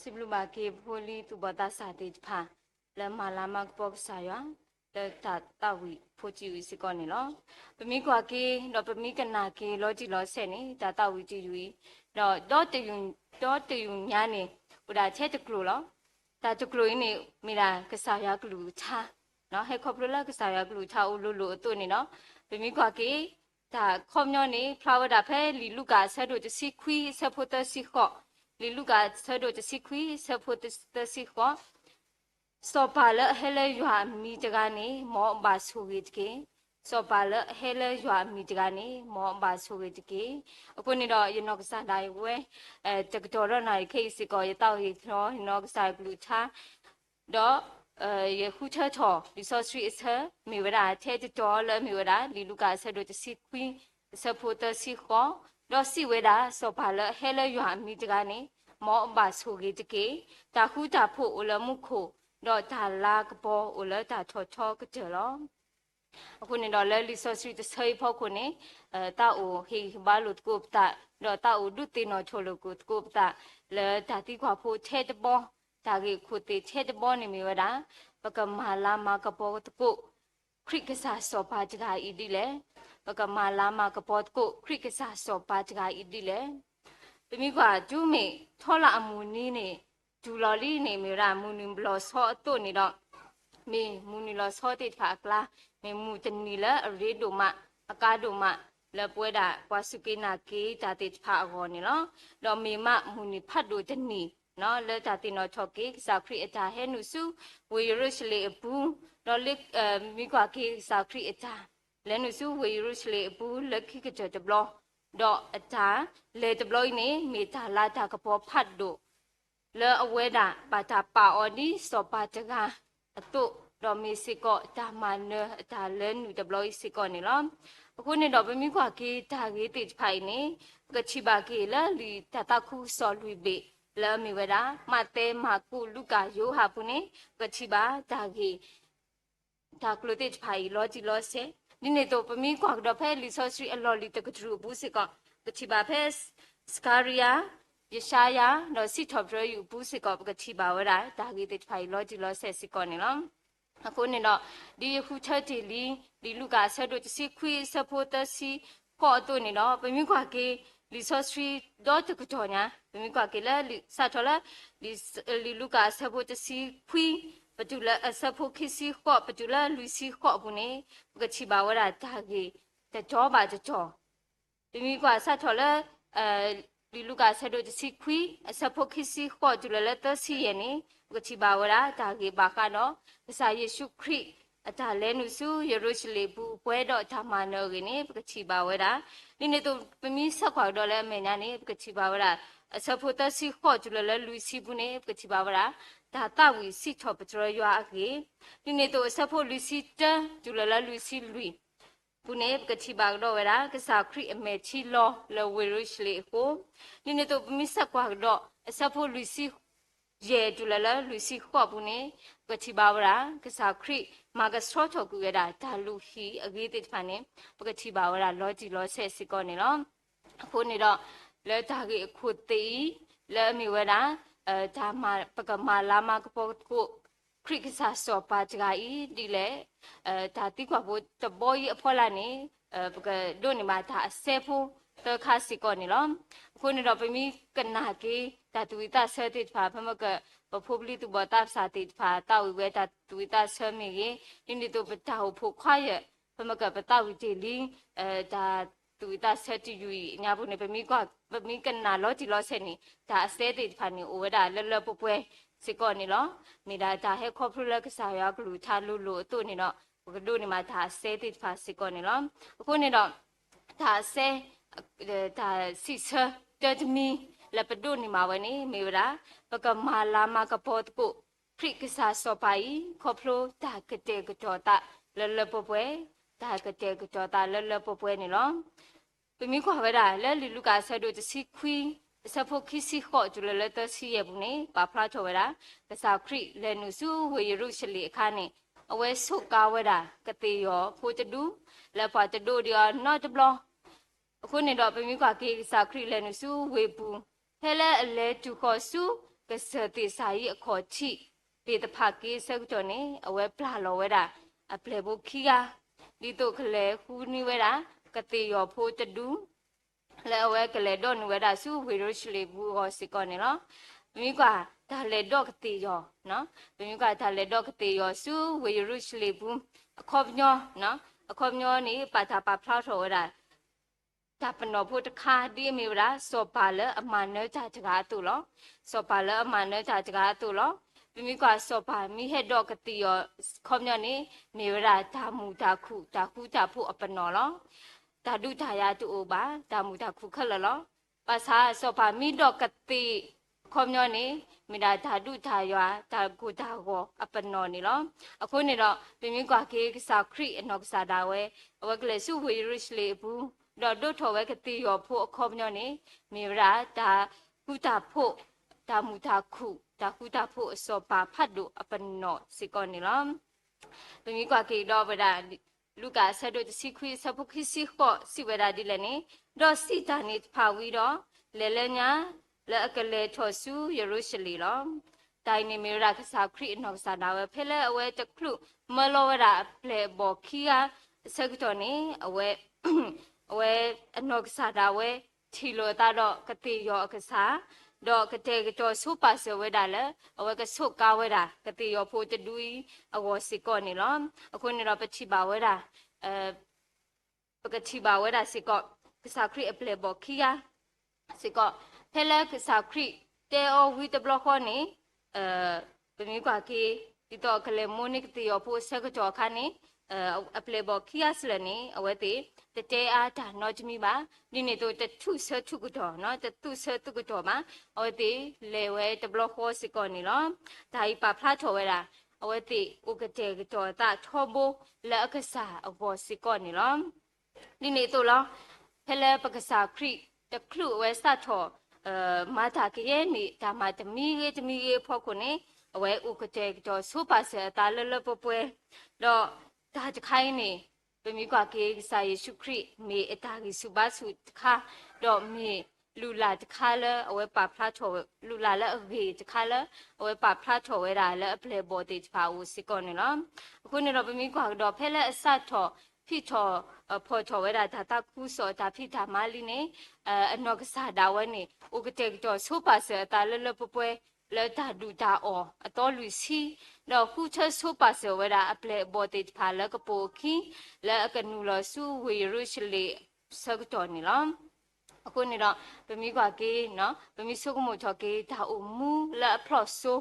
စံးဘျုးဘၣ်က့ၤဖိလံၤသူၣ်ဘီၣ်သးစၢ်သ့ၣ်တဖၣ် လၢမၤလၤမၤကပီၤကစၢ်ယွၤ လၢတၢ်သးဝံၣ်ဖိတယုၢ်အံၤစ့ၢ်ကီးန့ၣ်လီၤ. ပမ့ၢ်ကွၢ်က့ၤ ဒီးပမ့ၢ်ကနၣ်က့ၤလီၤတံၢ်လီၤဆဲးန့ၣ် တၢ်သးဝံၣ်တယုၢ်အံၤ ဒီး ဒီတယုၢ်ညါန့ၣ် အိၣ်ဒၣ်ထဲတကျိာ်လီၤ. တၢ်တကျိာ်အံၤန့ၣ် မ့ၢ်ဒၣ်ကစၢ်ယွၤကလုၢ်ကထါ ဟဲခီဖျိလၢကစၢ်ယွၤကလုၢ်ကထါအိၣ်လိၤလိၤအသိးန့ၣ်လီၤ. ပမ့ၢ်ကွၢ်က့ၤ တၢ်ခီပညီန့ၣ် ဖျါဝဲဒၣ်ဖဲလံာ်လူၤကၣ် အဆၢဒိၣ်တဆံခွံ အဆၢဖိသၢဆံဃိး, လံာ်လူၤကၣ် အဆၢဒိၣ်တဆံခွံ အဆၢဖိသၢဆံဃိး, စီၤပၤလၢအဟဲလၢယွၤအမံၤတဂၤန့ၣ် မ်အဘၣ်ဆိၣ်ဂ့ၤတက့ၢ်. စီၤပၤလၢအဟဲလၢယွၤအမံၤတဂၤန့ၣ် မ်အဘၣ်ဆိၣ်ဂ့ၤတက့ၢ်. အဃိန့ၣ်ဒီး ယနီၢ်ကစၢ်ဒၣ်ဝဲ တကတီၢ်ဒီးနၣ်ရံၣ်ခဲအံၤစ့ၢ်ကီး ယသးအိၣ်ဟ့ၣ်နီၤ ယနီၢ်ကစၢ်ကလုၢ်ကထါ ဒီး ယဃုထၢထီၣ်လံာ်စီဆှံအဆၢ မ့ၢ်ဝဲဒၣ်ထဲတတီၤလၢအမ့ၢ်ဝဲဒၣ် လံာ်လူၤကၣ်အဆၢဒိၣ်တဆံခွံ အဆၢဖိသၢဆံဃိး, ဒီးစံးဝဲဒၣ် စီၤပၤလၢအဟဲလၢယွၤအမံၤတဂၤန့ၣ် မ်အဘၣ်ဆိၣ်ဂ့ၤတက့ၢ်. တၢ်ဃူတၢ်ဖိးအိၣ်လၢမူခိၣ်, ဒီးတၢ်လၤကပီၤအိၣ်လၢတၢ်ထီၣ်ထီကတၢၢ်လီၤ. အဃိန့ၣ်ဒီးလၢလံာ်စီဆှံတဆၢအံၤဖီခိၣ်န့ၣ် သးအိၣ်ဟ့ၣ်ဂံၢ်ဟ့ၣ်ဘါလိာ်သကိးပသး, ဒီးသးအိၣ်ဒုးသ့ၣ်နီၣ်ထီၣ်လိာ်သကိးပသး လၢတၢ်သံကွၢ်ဖိထဲတဘီ, တၢ်ဂ့ၢ်ခိၣ်သ့ၣ်ထဲတဘီန့ၣ်မ့ၢ်ဝဲဒၣ် ပကမၤလၤမၤကပီၤသကိး ခရံာ်ကစၢ်စီၤပၤတဂၤအံၤဒ်လဲၣ်. ပကမၤလၤမၤကပီၤသကိး ခရံာ်ကစၢ်စီၤပၤတဂၤအံၤဒ်လဲၣ်. ပမ့ၢ်ကွၢ်တုၤမ့ၢ်ထီလၢအမုၢ်နံၤန့ၣ် တုၤလီၤလံန့ၣ် မ့ၢ်ဝဲဒၣ်မုၢ်နုာ်ဘျီၣ်ဆီအသိးန့ၣ်ဒီး မ့ၢ်မုၢ်နုာ်လီၤဆီသ့ၣ်တဖၣ်အကျါ, မ့ၢ်မုၢ်တနံၤလၢအရ့ဒိၣ်မး, အကါဒိၣ်မး, လၢပဝဲဒၣ်ပှၤစူၢ်က့ၤနာ်က့ၤတၢ်သ့ၣ်တဖၣ်အဂီၢ်န့ၣ်လီၤ. ဒီးမ့ၢ်မးမုၢ်နံၤဖးဒိၣ်တနံၤ လၢတၢ်သ့ၣ်နီၣ်ထီၣ်က့ၤ ကစၢ်ခရံာ်အတၢ်ဟဲနုာ်ဆူ ဝ့ၢ်ယရူၤၡလ့ၣ်အပူၤ, ဒီးလၢ မ့ၢ်ကွၢ်က့ၤကစၢ်ခရံာ်အတၢ်လဲၤနုာ်ဆူဝ့ၢ်ယရူၤၡလ့ၣ်အပူၤလၢခံကတၢၢ်တဘျီ, ဒီးအတၢ်လဲၤတဘျီအံၤန့ၣ် မ့ၢ်တၢ်လၤတၢ်ကပီၤဖးဒိၣ် လၢအဝဲဒၣ်ဘၣ်တၢ်ပာ်အီၤဒ်စီၤပၤတဂၤအသိး, ဒီးမ့ၢ်စ့ၢ်ကီးတၢ်မၤနၢၤအတၢ်လဲၤနုာ်တဘျီအံၤစ့ၢ်ကီးန့ၣ်လီၤ. အဃိန့ၣ်ဒီးပမ့ၢ်ကွၢ်က့ၤတၢ်ဂ့ၢ်သ့ၣ်တဖၣ်အံၤန့ၣ် ပကထံၣ်ဘၣ်က့ၤလၢလံာ်တၢ်သးခုကစီၣ်လွံၢ်ဘ့ၣ် လၢအမ့ၢ်ဝဲဒၣ် မးသဲ, မၢ်ကူး, လူၤကၣ်, ယိၤဟၣ်အပူၤန့ၣ် ပကထံၣ်ဘၣ်တၢ်ဂ့ၢ် တၢ်ကျိၤသ့ၣ်တဖၣ်အံၤလီၤတံၢ်လီၤဆဲး, ဒ်န့ၣ်အသိး ပမ့ၢ်ကွၢ်ကဒီးဖဲလံာ်စီဆှံအလီၢ်လံၤတကတြူၢ်အပူၤစ့ၢ်ကီး ပကထံၣ်ဘၣ်ဖဲ စကၤရံယၤ, ယၡါယၤ, ဒီးစံးထီၣ်ပတြၢၤယုၢ်အပူၤစ့ၢ်ကီး ပကထံၣ်ဘၣ်ဝဲဒၣ် တၢ်ဂ့ၢ်သ့ၣ်တဖၣ်အံၤလီၤတံၢ်လီၤဆဲးစ့ၢ်ကီးန့ၣ်လီၤ. အဃိန့ၣ်ဒီး ဒ်ယဃုထၢတ့ၢ်လံ လံာ်လူၤကၣ်အဆၢဒိၣ်တဆံခွံအဆၢဖိသၢဆံဃိးအသိးန့ၣ်ဒီး ပမ့ၢ်ကွၢ်က့ၤ လံာ်စီဆှံဒီတကတီၢ်ညါ ပမ့ၢ်ကွၢ်က့ၤလၢ စးထီၣ်လၢ လံာ်လူၤကၣ်အဆၢဖိတဆံခွံ ပတုၤလၢအဆၢဖိခံဆံဃိး ပတုၤလၢလွံၢ်ဆံဃိးအပူၤန့ၣ် ပကထံၣ်ဘၣ်ဝဲဒၣ်တၢ်ဂ့ၢ်တတီၤဘၣ်တတီၤ ပမ့ၢ်ကွၢ်စးထီၣ်လၢ လံာ်လူၤကၣ်အဆၢဒိၣ်တဆံခွံ အဆၢဖိခံဆံဃိးတုၤလၢလၢသၢဆံယဲၢ်န့ၣ် ပကထံၣ်ဘၣ်ဝဲဒၣ်တၢ်ဂ့ၢ်ဘၣ်ဃးဒီး ကစၢ်ယ့ၣ်ၡူးခရံာ် အတၢ်လဲၤနုာ်ဆူယရူၤၡလ့ၣ်ပူၤ ပှဲၤဒီးတၢ်မၤနၢၤအဂ့ၢ်န့ၣ် ပကထံၣ်ဘၣ်ဝဲဒၣ်. ဒ်န့ၣ်အသိး ပမ့ၢ်ဆၢကွၢ်ကဒီးလၢအမဲာ်ညါန့ၣ် ပကထံၣ်ဘၣ်ဝဲဒၣ် အဆၢဖိသၢဆံဃိးတုၤလၢလၢလွံၢ်ဆံပူၤန့ၣ် ပကထံၣ်ဘၣ်ဝဲဒၣ် တၢ်သးဝံၣ်စံးထီၣ်ပတြၢၤယွၤအဂ့ၢ်, ဒ်န့ၣ်အသိး အဆၢဖိလွံၢ်ဆံတၢတုၤလၢလၢလွံၢ်ဆံလွံၢ် ပူၤန့ၣ် ပကထံၣ်ဘၣ်ကဒီးဝဲဒၣ် ကစၢ်ခရံာ်အမဲာ်ထံလီၤလၢဝ့ၢ်ယရူၤၡလ့ၣ်အဃိ, ဒ်န့ၣ်အသိး ပမ့ၢ်ဆၢကွၢ်ကဒီး အဆၢဖိလွံၢ်ဆံယဲၢ်တုၤလၢလၢလွံၢ်ဆံဃိးပူၤန့ၣ် ပကထံၣ်ဘၣ်ဝဲဒၣ် ကစၢ်ခရံာ်မၤကဆှီထီၣ်ကွံာ်ဝဲဒၣ် တၢ်လုၢ်ဟံၣ်အဂ့ၢ်သ့ၣ်တဖၣ်န့ၣ် ပကထံၣ်ဘၣ်ဝဲဒၣ်လီၤတံၢ်လီၤဆဲးစ့ၢ်ကီးန့ၣ်လီၤ. အဃိန့ၣ်ဒီး လၢတၢ်ဂ့ၢ်အခိၣ်သ့ၣ်အံၤ လၢအမ့ၢ်ဝဲဒၣ် တၢ်မၤ ပကမၤလၤမၤကပီၤသကိး ခရံာ်ကစၢ်စီၤပၤတဂၤအံၤဒ်လဲၣ်, တၢ်သံကွၢ်ဖိတဘီအံၤအဖီလာ်န့ၣ် ပကဒိးန့ၢ်ဘၣ်တၢ်အစဲဖိသၢခါစ့ၢ်ကီးန့ၣ်လီၤ. အဃိန့ၣ်ဒီး ပမ့ၢ်ကနၣ်က့ၤ တၢ်သူၣ်ဝံၣ်သးဆၢသ့ၣ်တဖၣ် ဖဲမ့ၢ်က ပဖိပလံၤသူၣ်ဘီၣ်သးစၢ်သ့ၣ်တဖၣ် သးဝံၣ်ဝဲတၢ်သူၣ်ဝံၣ်သးဆၢမ့ၢ်ဂ့ၤ, ဒ်န့ၣ်အသိးပတၢ်အိၣ်ဖှိၣ်ခွါယၢၢ် ဖဲမ့ၢ်ကပသးဝံၣ်တ့ၢ်လံ တၢ်သူၣ်ဝံၣ်သးဆၢတယုၢ်အံၤအညါပူၤန့ၣ် ပမ့ၢ်ကနၣ်လီၤတံၢ်လီၤဆဲးန့ၣ် တၢ်အစဲသ့ၣ်တဖၣ်န့ၣ် အိၣ်ဝဲဒၣ်လၢလၢပှဲၤပှဲၤစ့ၢ်ကီးန့ၣ်လီၤ. မ့ၢ်ဒၣ်တၢ်ဟဲခီဖျိလၢကစၢ်ယွၤကလုၢ်ကထါလိၤလိၤအသိးန့ၣ်ဒီး ပကဒိးန့ၢ်ဘၣ်တၢ်အစဲသ့ၣ်တဖၣ်စ့ၢ်ကီးန့ၣ်လီၤ. အဃိန့ၣ်ဒီး တၢ်အစဲ တၢ်စံးဆၢတၢတမံၤလၢပဒိးန့ၢ်ဘၣ်ဝဲန့ၣ် မ့ၢ်ဝဲဒၣ် ပကမၤလၤမၤကပီၤသကိး ခရံာ်ကစၢ်စီၤပၤအံၤ ခီဖျိတၢ်ကတဲာ်ကတီၤသးလၢလၢပှဲၤပှဲၤ, တၢ်ကတဲာ်ကတီၤသးလၢလၢပှဲၤပှဲၤန့ၣ်လီၤ. ပမ့ၢ်ကွၢ်ဝဲဒၣ်လၢလံာ်လူၤကၣ်အဆၢဒိၣ်တဆံခွံ အဆၢဖိခံဆံဃိးတုၤလၢလၢသၢဆံယဲၢ်ပူၤန့ၣ် ပာ်ဖျါထီၣ်ဝဲဒၣ် ကစၢ်ခရံာ်လဲၤနုာ်ဆူဝ့ၢ်ယရူၤၡလ့ၣ်အခါန့ၣ် အဝဲဆိးကါဝဲဒၣ်ကသ့ၣ်ယီၤဖိတဒူ လၢပှၤတဒိးဒံးအီၤနီတဘျီ အဃိန့ၣ်ဒီး ပမ့ၢ်ကွၢ်က့ၤ ကစၢ်ခရံာ်လဲၤနုာ်ဆူဝ့ၢ်ပူၤ ဖဲလၢအလဲၤတုၤဃီၤဆူ ကစၢၢ်သ့ၣ်စၤယံးအခီၣ်ထံးသ့ၣ်တဖၣ်က့ၤအဆၢကတီၢ်န့ၣ် အဝဲပျၢ်လီၤဝဲဒၣ် အပျဲၢ်ဖိခံဂၤ ဒ်သိးကလဲၤဃုန့ၢ်ဝဲဒၣ် ကသ့ၣ်ယီၤဖိတဒူ လၢအဝဲကလဲၤဒီးနုာ်ဝဲဒၣ်ဆူဝ့ၢ်ယရူၤၡလ့ၣ်ပူၤအဂီၢ်စ့ၢ်ကီးန့ၣ်လီၤ. ပမ့ၢ်ကွၢ် တၢ်လဲၤဒီးကသ့ၣ်ယီၤ, ပမ့ၢ်ကွၢ် တၢ်လဲၤဒီးကသ့ၣ်ယီၤဆူဝ့ၢ်ယရူၤၡလ့ၣ်ပူၤ အခီပညီ, အခီပညီန့ၣ် ပာ်တၢ်ပာ်ဖျါထီၣ်ဝဲဒၣ် တၢ်ပနီၣ်ဖိတခါ ဒ်အမ့ၢ်ဝဲဒၣ် စီၤပၤလၢအမၤနၢၤတၢ်တဂၤအသိးလီၤ. စီၤပၤလၢအမၤနၢၤတၢ်တဂၤအသိးလီၤ. ပမ့ၢ်ကွၢ်စီၤပၤမ့ၢ်ဟဲဒိးကသ့ၣ်ယီၤခီပညီန့ၣ် မ့ၢ်ဝဲဒၣ်တၢ်မုာ်တၢ်ခုၣ် တၢ်ဃူတၢ်ဖိးအပနီၣ်လီၤ. တၢ်ဒုးတၢ်ယၤတအိၣ်ဘၣ်, တၢ်မုာ်တၢ်ခုၣ်ခဲလၢာ်လီၤ. ဘၣ်ဆၣ်စီၤပၤမ့ၢ်ဒိးကသ့ၣ်ခီပညီန့ၣ် မ့ၢ်ဒၣ်တၢ်ဒုးတၢ်ယၤ တၢ်ကိၢ်တၢ်ဂီၤအပနီၣ်န့ၣ်လီၤ. အဃိန့ၣ်ဒီး ပမ့ၢ်ကွၢ်က့ၤကစၢ်ခရံာ်အနီၢ်ကစၢ်ဒၣ်ဝဲ အဝဲကလဲၤဆူဝ့ၢ်ယရူၤၡလ့ၣ်အပူၤ ဒီးဒိးထီၣ်ဝဲကသ့ၣ်ယီၤဖိအခီပညီန့ၣ် မ့ၢ်ဝဲဒၣ်တၢ်ဃူတၢ်ဖိး တၢ်မုာ်တၢ်ခုၣ် တၢ်ဃူတၢ်ဖိးအစီၤပၤဖးဒိၣ်အပနီၣ်စ့ၢ်ကီးန့ၣ်လီၤ. ပမ့ၢ်ကွၢ်က့ၤဒီးဝဲဒၣ် လူၤကၣ်အဆၢဒိၣ်တဆံခွံ အဆၢဖိခံဆံဃိး စံးဝဲဒၣ်ဒ်လဲၣ်န့ၣ်, ဒီးစံးတၢ်န့ၣ်တဖၣ်ဝံၤဒီး လဲၤလၢညါ လၢအကလဲၤထီၣ်ဆူယရူၤၡလ့ၣ်လီၤ. တၢ်အံၤန့ၣ်မ့ၢ်ဝဲဒၣ်ကစၢ်ခရံာ်အနီၢ်ကစၢ်ဒၣ်ဝဲ ဖဲလၢအဝဲတချုးမၢလီၤဝဲဒၣ်အပျဲၢ်အဘီၣ်ခံဂၤအဆၢကတီၢ်န့ၣ် အဝဲ အဝဲအနီၢ်ကစၢ်ဒၣ်ဝဲ ထံၣ်လိာ်အသးဒီးကသ့ၣ်ယီၤအကစၢ်, ဒီးကတဲာ်ကတီၤဆိပာ်စၢၤဝဲဒၣ်လၢ အဝဲကဆိးကါဝဲဒၣ် ကသ့ၣ်ယီၤဖိတဒုအံၤအဂီၢ်စ့ၢ်ကီးန့ၣ်လီၤ. အဃိန့ၣ်ဒီးပထံၣ်ဘၣ်ဝဲဒၣ် ပကထံၣ်ဘၣ်ဝဲဒၣ်စ့ၢ်ကီး ကစၢ်ခရံာ်အပျဲၢ်ဘီၣ်ခံဂၤစ့ၢ်ကီး, ဖဲလၢကစၢ်ခရံာ်တဲအီၤဝံၤတဘျီဃီန့ၣ် ပမ့ၢ်ကွၢ်က့ၤ ဒ်သိးကလဲၤမိၢ်န့ၢ်ကသ့ၣ်ယီၤဖိအဆၢကတီၢ်အခါန့ၣ် အပျဲၢ်ဘီၣ်ခံဂၤစ့ၢ်ကီးန့ၣ် အဝဲသ့ၣ် တတဲအါတၢ်နီတမံၤဘၣ်, ဒ်န့ၣ်အသိးတထူၣ်ဆၢထူၣ်ကတီၢ် တသူၣ်ဆၢသူၣ်ကတီၢ်ဘၣ်, အဝဲသ့ၣ်လဲၤဝဲတဘျီဃီစ့ၢ်ကီးန့ၣ်လီၤ. တၢ်အံၤပာ်ဖျါထီၣ်ဝဲဒၣ် အဝဲသ့ၣ်အိၣ်ကတဲာ်ကတီၤအသးထီဘိလၢအကစၢ်အဂီၢ်စ့ၢ်ကီးန့ၣ်လီၤ. ဒ်န့ၣ်အသိးလီၤ. ဖဲလၢပကစၢ်ခရံာ်တချုးအဝဲစးထီၣ် မၤတၢ်ကယဲၢ်မ့ၢ်တၢ်မၤတမံၤဂ့ၤတမံၤဂ့ၤအဖီခိၣ်န့ၣ် အဝဲအိၣ်ကတဲာ်ကတီၤဆိပာ်စၢၤအသးလၢလၢပှဲၤပှဲၤ, ဒီးတၢ်တခါအံၤန့ၣ် ပမ့ၢ်ကွၢ်က့ၤကစၢ်ယ့ၣ်ၡူးခရံာ်မ့ၢ်အတၢ်ဂံၢ်ဆူၣ်ဘါဆူၣ်တခါ, ဒီးမ့ၢ်လုၢ်လၢ်တခါလၢအဝဲပာ်ဖျါထီၣ် လုၢ်လၢ်လၢအဂ့ၤတခါလၢ အဝဲပာ်ဖျါထီၣ်ဝဲဒၣ်လၢအပျဲၢ်အဘီၣ်သ့ၣ်တဖၣ်အအိၣ်စ့ၢ်ကီးန့ၣ်လီၤ. အဃိန့ၣ်ဒီးပမ့ၢ်ကွၢ်ကဒီးဖဲလၢအစးထီၣ် ဖံးထီၣ်ဖီၣ်ထီၣ်ဝဲဒၣ်တၢ်သးခုကစီၣ်အတၢ်ဖံးတၢ်မၤလံန့ၣ် အနီၢ်ကစၢ်ဒၣ်ဝဲန့ၣ် အိၣ်ကတဲာ်ကတီၤဆိပာ်စၢၤအသးလၢလၢပှဲၤပှဲၤ လၢတၢ်ဒုၣ်တၢ်အီၣ်အသီလွံၢ်ဆံ, ဒီးဃုထၢဆိပာ်စၢၤဝဲဒၣ်အပျဲၢ်အဘီၣ်သ့ၣ်တဖၣ်လၢကပိာ်အခံ လၢအကနုာ်လီၤဆူဝ့ၢ်ယရူၤၡလ့ၣ်အဆၢကတီၢ်န့ၣ်လီၤ. အဃိန့ၣ်ဒီး ပမ့ၢ်ကွၢ်က့ၤ ပမ့ၢ်ဆိကမိၣ်ထီၣ်က့ၤ တၢ်အိၣ်မူလၢအဖျီၣ်စိ,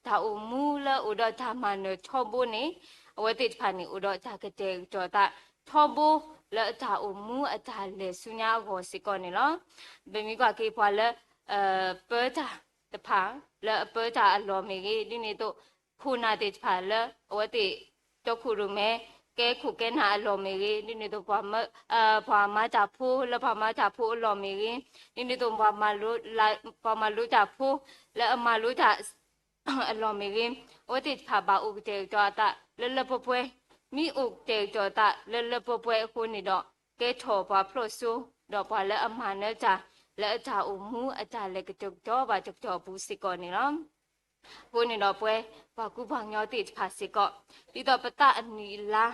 တၢ်အိၣ်မူလၢအိၣ်ဒီးတၢ်မၤနၢၤထီဘိန့ၣ် အဝဲသ့ၣ်တဖၣ်န့ၣ် အိၣ်ဒီးတၢ်ကတဲာ်ကတီၤသးထီဘိ လၢအတၢ်အိၣ်မူအတၢ်လဲၤဆူညါအဂီၢ်စ့ၢ်ကီးန့ၣ်လီၤ. ပမ့ၢ်ကွၢ်က့ၤပှၤလၢ ပၢတၢ်တဖၣ် လၢအပၢတၢ်အလီၢ်မ့ၢ်ဂ့ၤ, ဒ်န့ၣ်အသိး ခိၣ်နၢ်သ့ၣ်တဖၣ်လၢအဝဲသ့ၣ် တီခိၣ်ရိၣ်မဲ ကဲခိၣ်ကဲနၢ်အလီၢ်မ့ၢ်ဂ့ၤ, ဒ်န့ၣ်အသိး ပှၤမၤတၢ်ဖိလၢပှၤမၤတၢ်ဖိအလီၢ်မ့ၢ်ဂ့ၤ, ဒ်န့ၣ်အသိး ပှၤမၤလိတၢ်ဖိ လၢအမၤလိတၢ် အလီၢ်မ့ၢ်ဂ့ၤ, အဝဲသ့ၣ်တဖၣ်ဘၣ်အိၣ်ကတဲာ်ကတီၤအသးလၢလၢပှဲၤပှဲၤ, မ့ၢ်အိၣ်ကတဲာ်ကတီၤအသးလၢလၢပှဲၤပှဲၤအဃိန့ၣ်ဒီး ကဲထီၣ်ပှၤဖျီၣ်စိ, ဒီးပှၤလၢအမၤနၢၤတၢ် လၢအတၢ်အိၣ်မူအတၢ်လဲၤကတီၤကတီၤဘၣ်တကတီၢ်အပူၤစ့ၢ်ကီးန့ၣ်လီၤ. အဃိန့ၣ်ဒီးပဝဲ ပှၤကူပှၤကညီသ့ၣ်တဖၣ်စ့ၢ်ကီး ဒ်သိးပသးအနံၣ်အလါ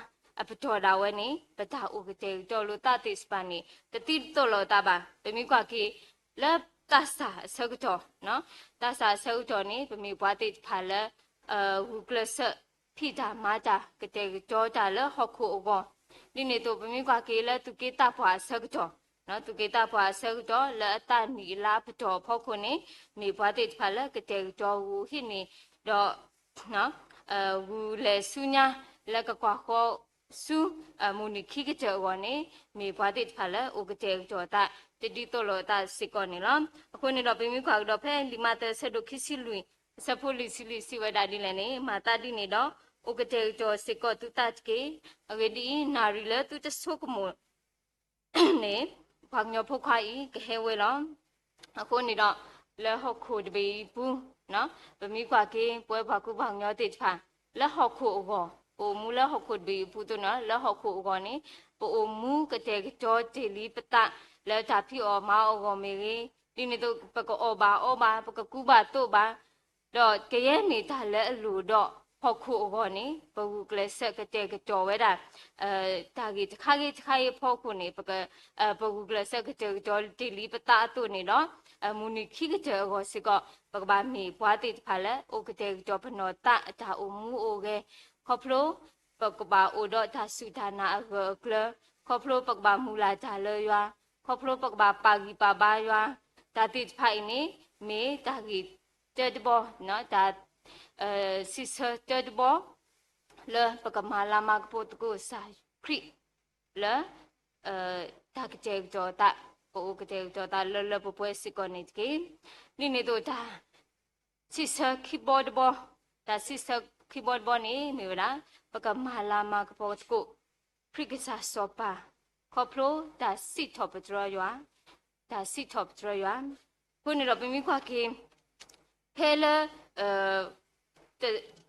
အပတီၢ်ဒၣ်ဝဲန့ၣ် ပတၢ်အိၣ်ကတဲာ်ကတီၤလိာ်သးသ့ၣ်တဖၣ်န့ၣ် တသံတသိးလိာ်သးဘၣ်. ပမ့ၢ်ကွၢ်က့ၤ လၢသးစၢ်အဆၢကတီၢ်, သးစၢ်အဆၢကတီၢ်န့ၣ် ပမ့ၢ်ပှၤသ့ၣ်တဖၣ်လၢ ဂုာ်ကျဲးစၢး ဖံးတၢ်မၤတၢ် ကတဲာ်ကတီၤတၢ်လၢဟီၣ်ခိၣ်အဂီၢ်, ဒ်န့ၣ်အသိး ပမ့ၢ်ကွၢ်က့ၤလၢသူၣ်က့သးပှၢ်အဆၢကတီၢ်, သူၣ်က့သးပှၢ်အဆၢကတီၢ် လၢအသးနံၣ်အလါအပတီၢ်အဖီခိၣ်န့ၣ် မ့ၢ်ပှၤသ့ၣ်တဖၣ်လၢကတဲာ်ကတီၤဂုာ်ဟံးန့ၢ် ဒီး ဂုာ်လဲၤဆူညါ လၢကကွၢ်ဃီဆူ မုၢ်နံၤခံကတၢၢ်အဂီၢ်န့ၣ် မ့ၢ်ပှၤသ့ၣ်တဖၣ်လၢအိၣ်ကတဲာ်ကတီၤအသး တဒ်သိးလိာ်အသးစ့ၢ်ကီးန့ၣ်လီၤ. အဃိန့ၣ်ဒီး ပမ့ၢ်ကွၢ်ကဒီးဖဲလံာ်မးသဲအဆၢဒိၣ်ခံဆံလွံၢ် အဆၢဖိလွံၢ်ဆံလွံၢ်စံးဝဲဒၣ်ဒ်လဲၣ်န့ၣ်, မၤသးဒ်န့ၣ်ဒီး အိၣ်ကတဲာ်ကတီၤစ့ၢ်ကီးသုသးတက့ၢ်. အဂ့ၢ်ဒ်အံၤ, နၣ်ရံၣ်လၢသုတဆိကမိၣ် န့ၣ် ပှၤကညီဖိခွါအံၤ ကဟဲဝဲလီၤ. အဃိန့ၣ်ဒီး လၢဟီၣ်ခိၣ်တဘ့ၣ်အံၤအပူၤ, ပမ့ၢ်ကွၢ်က့ၤ ပဝဲပှၤကူပှၤကညီသ့ၣ်တဖၣ် လၢဟီၣ်ခိၣ်အဂီၢ်, ပအိၣ်မူလၢဟီၣ်ခိၣ်တဘ့ၣ်အံၤအပူၤအသိးန့ၣ် လၢဟီၣ်ခိၣ်အဂီၢ်န့ၣ် ပအိၣ်မူကတဲာ်ကတီၤတ့ၢ်လံပသး လၢတၢ်ဖံးအီၣ်မၤအီၣ်အဂီၢ်မ့ၢ်ဂ့ၤ, ဒ်န့ၣ်အသိး ပကအီၣ်ဘၣ်အီဘၣ်, ပကကူဘၣ်သိးဘၣ် ဒီးကယဲၢ်မ့ၢ်တၢ်လၢအလိၣ်ဒီးဟီၣ်ခိၣ်အဂီၢ်န့ၣ် ပဂုာ်ကျဲးစၢးကတဲာ်ကတီၤဝဲဒၣ် တၢ်ဂ့ၢ်တခါဂ့ၤတခါဂ့ၤအဖီခိၣ်န့ၣ် ပ ပဂုာ်ကျဲးစၢးကတဲာ်ကတီၤတ့ၢ်လံပသးအသိးန့ၣ်ဒီး မုၢ်နံၤခံကတၢၢ်အဂီၢ်စ့ၢ်ကီး ပကဘၣ်မ့ၢ်ပှၤသ့ၣ်တဖၣ်လၢ အိၣ်ကတဲာ်ကတီၤပနီၢ်သးအတၢ်အိၣ်မူအိၣ်ဂဲၤ ခီဖျိ ပကဘၣ်အိၣ်ဒီးတၢ်စူၢ်တၢ်နာ်အဂၢၢ်အကျၢၤ, ခီဖျိပကဘၣ်မုၢ်လၢ်တၢ်လၢယွၤ, ခီဖျိပကဘၣ်ပာ်ဂံၢ်ပာ်ဘါယွၤ, တၢ်သ့ၣ်တဖၣ်အံၤန့ၣ် မ့ၢ်တၢ်ဂ့ၢ်တၢတဘီ တၢ် စံးဆၢတၢ်တဘီ လၢပကမၤလၤမၤကပီၤသကိးကစၢ်ခရံာ် လၢ တၢ်ကတဲာ်ကတီၤသး, ပအိၣ်ကတဲာ်ကတီၤသးလၢလၢပှဲၤပှဲၤစ့ၢ်ကီးန့ၣ်တက့ၢ်. ဒ်န့ၣ်အသိးတၢ် စံးဆၢခံဘီတဘီ, တၢ်စံးဆၢခံဘီတဘီန့ၣ် မ့ၢ်ဝဲဒၣ် ပကမၤလၤမၤကပီၤသကိး ခရံာ်ကစၢ်စီၤပၤ ခီဖျိတၢ်စံးထီၣ်ပတြၢၤယွၤ, တၢ်စံးထီၣ်ပတြၢၤယွၤ. အဃိန့ၣ်ဒီးပမ့ၢ်ကွၢ်က့ၤ ဖဲလၢ လံာ်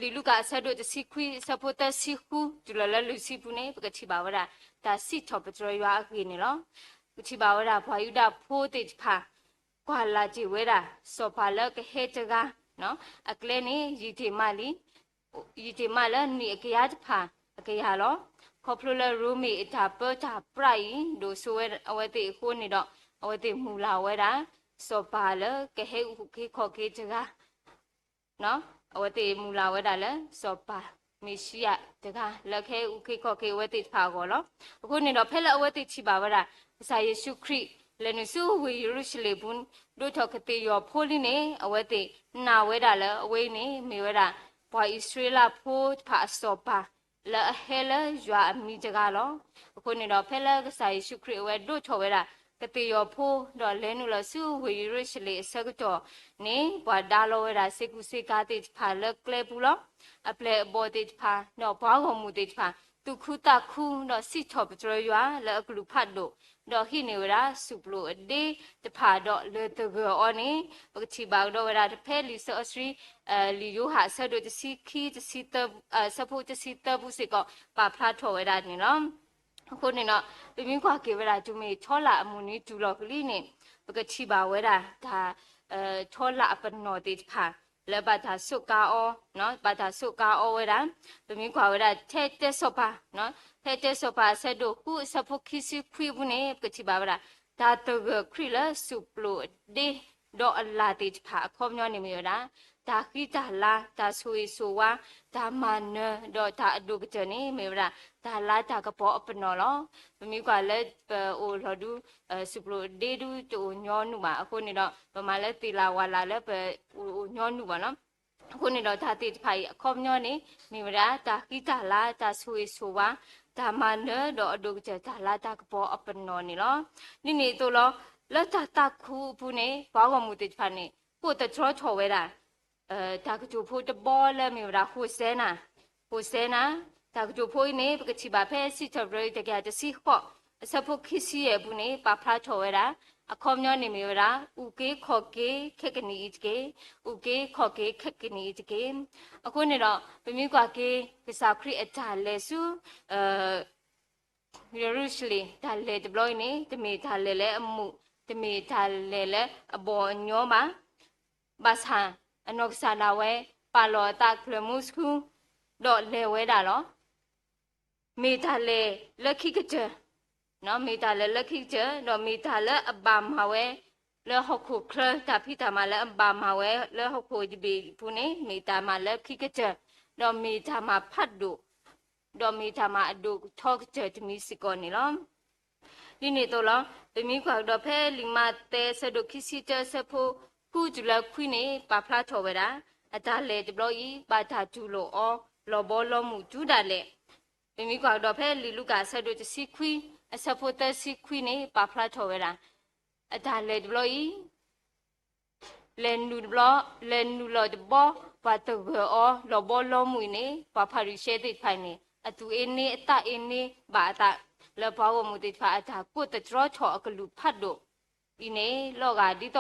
လူၤကၣ်အဆၢဒိၣ်တဆံခွံ အဆၢဖိသၢဆံဃု တုၤလီၤလၢလွံၢ်ဆံပူၤန့ၣ် ပကထံၣ်ဘၣ်ဝဲဒၣ် တၢ်စံးထီၣ်ပတြၢၤယွၤအဂ့ၢ်န့ၣ်လီၤ. ပကထံၣ်ဘၣ်ဝဲဒၣ် ပှၤယူဒၤဖိသ့ၣ်တဖၣ် ကွၢ်လၢ်တ့ၢ်ဝဲဒၣ် စီၤပၤလၢကဟဲတဂၤ, အကျဲန့ၣ် ယံာ်တ့ၢ်မးလံ, ယံာ်တ့ၢ်မးလၢနံၣ်အကယၤတဖၣ်အကယၤလီၤ. ခီဖျိလၢရိမ့ၤအတၢ်ပၢတၢ်ပြးအံၤ ဒိၣ်စိဝဲအဝဲသ့ၣ်အဃိန့ၣ်ဒီး အဝဲသ့ၣ်မုၢ်လၢ်ဝဲဒၣ် စီၤပၤလၢကဟဲအုၣ်က့ၤခီၣ်က့ၤတဂၤ အဝဲသ့ၣ်မုၢ်လၢ်ဝဲဒၣ်လၢ စီၤပၤမ့ၤၡံယၤတဂၤ လၢကဟဲအုၣ်က့ၤခီၣ်က့ၤအဝဲသ့ၣ်တဖၣ်အဂီၢ်လီၤ. အဃိန့ၣ်ဒီး ဖဲလၢအဝဲသ့ၣ်ထံၣ်ဘၣ်ဝဲဒၣ် ကစၢ်ယ့ၣ်ၡူးခရံာ် လဲၤနုာ်ဆူဝ့ၢ်ယရူၤၡလ့ၣ်ပူၤ ဒိးထီၣ်ကသ့ၣ်ယီၤဖိလံန့ၣ် အဝဲသ့ၣ်နာ်ဝဲဒၣ်လၢအဝဲအံၤန့ၣ် မ့ၢ်ဝဲဒၣ် ပှၤအံၣ်စရ့လးဖိတဖၣ်အစီၤပၤ လၢအဟဲလၢယွၤအမံၤတဂၤလီၤ. အဃိန့ၣ်ဒီး ဖဲလၢကစၢ်ယ့ၣ်ၡူးခရံာ်အဝဲဒိးထီၣ်ဝဲဒၣ် ကသ့ၣ်ယီၤဖိ ဒီးလဲၤနုာ်လီၤဆူဝ့ၢ်ယရူၤၡလ့ၣ်အဆၢကတီၢ်န့ၣ် ပှၤဒါလီၤဝဲဒၣ်စ့ကူစ့ကၤသ့ၣ်တဖၣ်လၢကျဲပူၤလီၤ. အပျဲၢ်အဘီၣ်သ့ၣ်တဖၣ် ဒီးပှၤဂီၢ်မုၢ်သ့ၣ်တဖၣ် သူၣ်ခုသးခု ဒီးစံးထီၣ်ပတြၢၤယွၤလၢအကလုၢ်ဖးဒိၣ်, ဒီးဟံးန့ၢ်ဝဲဒၣ် စူၣ်ပျိၣ်အဒ့တဖၣ်ဒီးလၢၤသဂၢၢ်အီၤန့ၣ် ပကထံၣ်ဘၣ်ကဒီးဝဲဒၣ် ဖဲလံာ်စီဆှံ လံာ်ယိၤဟၣ်အဆၢဒိၣ်တဆံခံ တဆံသၢ အဆၢဖိတဆံသၢပူၤစ့ၢ်ကီး ပာ်ဖျါထီၣ်ဝဲဒၣ်န့ၣ်လီၤ. အဃိန့ၣ်ဒီး ပမ့ၢ်ကွၢ်က့ၤဝဲဒၣ် တုၤမ့ၢ်ထီလာ်အမုၢ်နံၤတုၤလီၤကလံန့ၣ် ပကထံၣ်ဘၣ်ဝဲဒၣ်တၢ် ထီလာ်အပနီၣ်သ့ၣ်တဖၣ် လၢဘၣ်တၢ်စူးကါအီၤ, ဘၣ်တၢ်စူးကါအီၤဝဲဒၣ်, ပမ့ၢ်ကွၢ်ဝဲဒၣ် ထဲတဲစီၤပၤ, ထဲတဲစီၤပၤအဆၢဒိၣ်ဃုအဆၢဖိခံဆံခွံအပူၤန့ၣ် ပကထံၣ်ဘၣ်ဝဲဒၣ် တၢ်သဂၢၢ်ခရံာ်လၢစူၣ်ပျိၣ်အဒ့ ဒီးအလၣ်သ့ၣ်တဖၣ်အခီပညီန့ၣ်မ့ၢ်ဝဲဒၣ် တၢ်ဃံတၢ်လၤ, တၢ်ဆိၣ်ဂ့ၤဆိၣ်ဝါ, တၢ်မၤနၢၤ ဒီးတၢ်အဒိၣ်ကတၢၢ်န့ၣ် မ့ၢ်ဝဲဒၣ် တၢ်လၤတၢ်ကပီၤအပနီၣ်လီၤ. ပမ့ၢ်ကွၢ်လၢပအိၣ်လီၤဒု စူၣ်ပျိၣ်အဒ့ဒုတအိၣ်ညီနုၢ်ဘၣ်. အဃိန့ၣ်ဒီး ပမၤလၢသ့ၣ်လၣ်ဝၣ်လၣ်လၢပအိၣ်ညီနုၢ်ဘၣ်လီၤ. အဃိန့ၣ်ဒီးတၢ်သ့ၣ်တဖၣ်အံၤအခီပညီန့ၣ် မ့ၢ်ဝဲဒၣ် တၢ်ဃံတၢ်လၤ, တၢ်ဆိၣ်ဂ့ၤဆိၣ်ဝါ, တၢ်မၤနၢၤ ဒီးအဒိၣ်ကတၢၢ် တၢ်လၤတၢ်ကပီၤအပနီၣ်န့ၣ်လီၤ. ဒ်န့ၣ်အသိးလီၤ လၢတၢ်သးခုအပူၤန့ၣ် ပှၤဂီၢ်မုၢ်သ့ၣ်တဖၣ်န့ၣ် ကိးသတြီထီၣ်ဝဲဒၣ် တၢ်ကတိၤဖိတဘီလၢမ့ၢ်ဝဲဒၣ် ဟိၣ်စဲနၤ, ဟိၣ်စဲနၤ, တၢ်ကတိၤဖိအံၤန့ၣ် ပကထံၣ်ဘၣ်ဖဲစံးထီၣ်ပတြၢၤတကယၤတဆံဃိး အဆၢဖိခံဆံယဲၢ်အပူၤန့ၣ် ပာ်ဖျါထီၣ်ဝဲဒၣ် အခီပညီန့ၣ်မ့ၢ်ဝဲဒၣ် အုၣ်က့ၤခီၣ်က့ၤခဲကနံၣ်အံၤတက့ၢ်, အုၣ်က့ၤခီၣ်က့ၤခဲကနံၣ်အံၤတက့ၢ်. အဃိန့ၣ်ဒီး ပမ့ၢ်ကွၢ်က့ၤ ကစၢ်ခရံာ်အတၢ်လဲၤဆူ ယရူၤၡလ့ၣ် တၢ်လဲၤတဘျီအံၤန့ၣ် တမ့ၢ်တၢ်လဲၤလၢအမုာ်, တမ့ၢ်တၢ်လဲၤလၢအဘီၣ်အညီဘၣ်. ဘၣ်ဆၣ် အနီၢ်ကစၢ်ဒၣ်ဝဲ ပာ်လီၤအသးကျၢၤမူဆူ ဒီးလဲၤဝဲဒၣ်လီၤ. မ့ၢ်တၢ်လဲၤလၢခံကတၢၢ်, မ့ၢ်တၢ်လဲၤလၢခံကတၢၢ် ဒီးမ့ၢ်တၢ်လၢအဘၣ်မၤဝဲ လၢဟီၣ်ခိၣ်ချၢ တၢ်ဖံးတၢ်မၤလၢအဘၣ်မၤဝဲလၢဟီၣ်ခိၣ်တဘ့ၣ်အပူၤန့ၣ် မ့ၢ်တၢ်မၤလၢခံကတၢၢ်, ဒီးမ့ၢ်တၢ်မၤဖးဒိၣ် ဒီးမ့ၢ်တၢ်မၤအဒိၣ်ကထီကတၢၢ်တမံၤစ့ၢ်ကီးန့ၣ်လီၤ. ဒ်န့ၣ်အသိးလီၤ ပမ့ၢ်ကွၢ်ကဒီးဖဲလံာ်မးသဲအဆၢဒိၣ်ခံဆံတၢ အဆၢဖိဃုတုၤလၢခွံန့ၣ် ပာ်ဖျါထီၣ်ဝဲဒၣ် အတၢ်လဲၤတဘျီအံၤ ဘၣ်တၢ်တူၢ်လိာ်အီၤ လီၤဘီလီၤမုၢ်တုၤဒၣ်လဲာ်. ပမ့ၢ်ကွၢ်ကဒီးဖဲလံာ်လူၤကၣ်အဆၢဒိၣ်တဆံခွံ အဆၢဖိသၢဆံခွံန့ၣ် ပာ်ဖျါထီၣ်ဝဲဒၣ် အတၢ်လဲၤတဘျီအံၤ လဲၤနုာ်တဘျီ, လဲၤနုာ်လီၤတဘျီ, ပှၤသဂၢၢ်အီၤ လီၤဘီလီၤမုၢ်အံၤန့ၣ် ပှၤဖၤရံၤၡဲသ့ၣ်တဖၣ်အံၤန့ၣ် အသူၣ်အ့န့ အသးအ့န့ဘၣ်အသး လၢပှၤဂီၢ်မုၢ်သ့ၣ်တဖၣ် အတၢ်ကိးသတြီထီၣ်အကလုၢ်ဖးဒိၣ်အံၤန့ၣ် လီၤဂာ်ဒ်သိး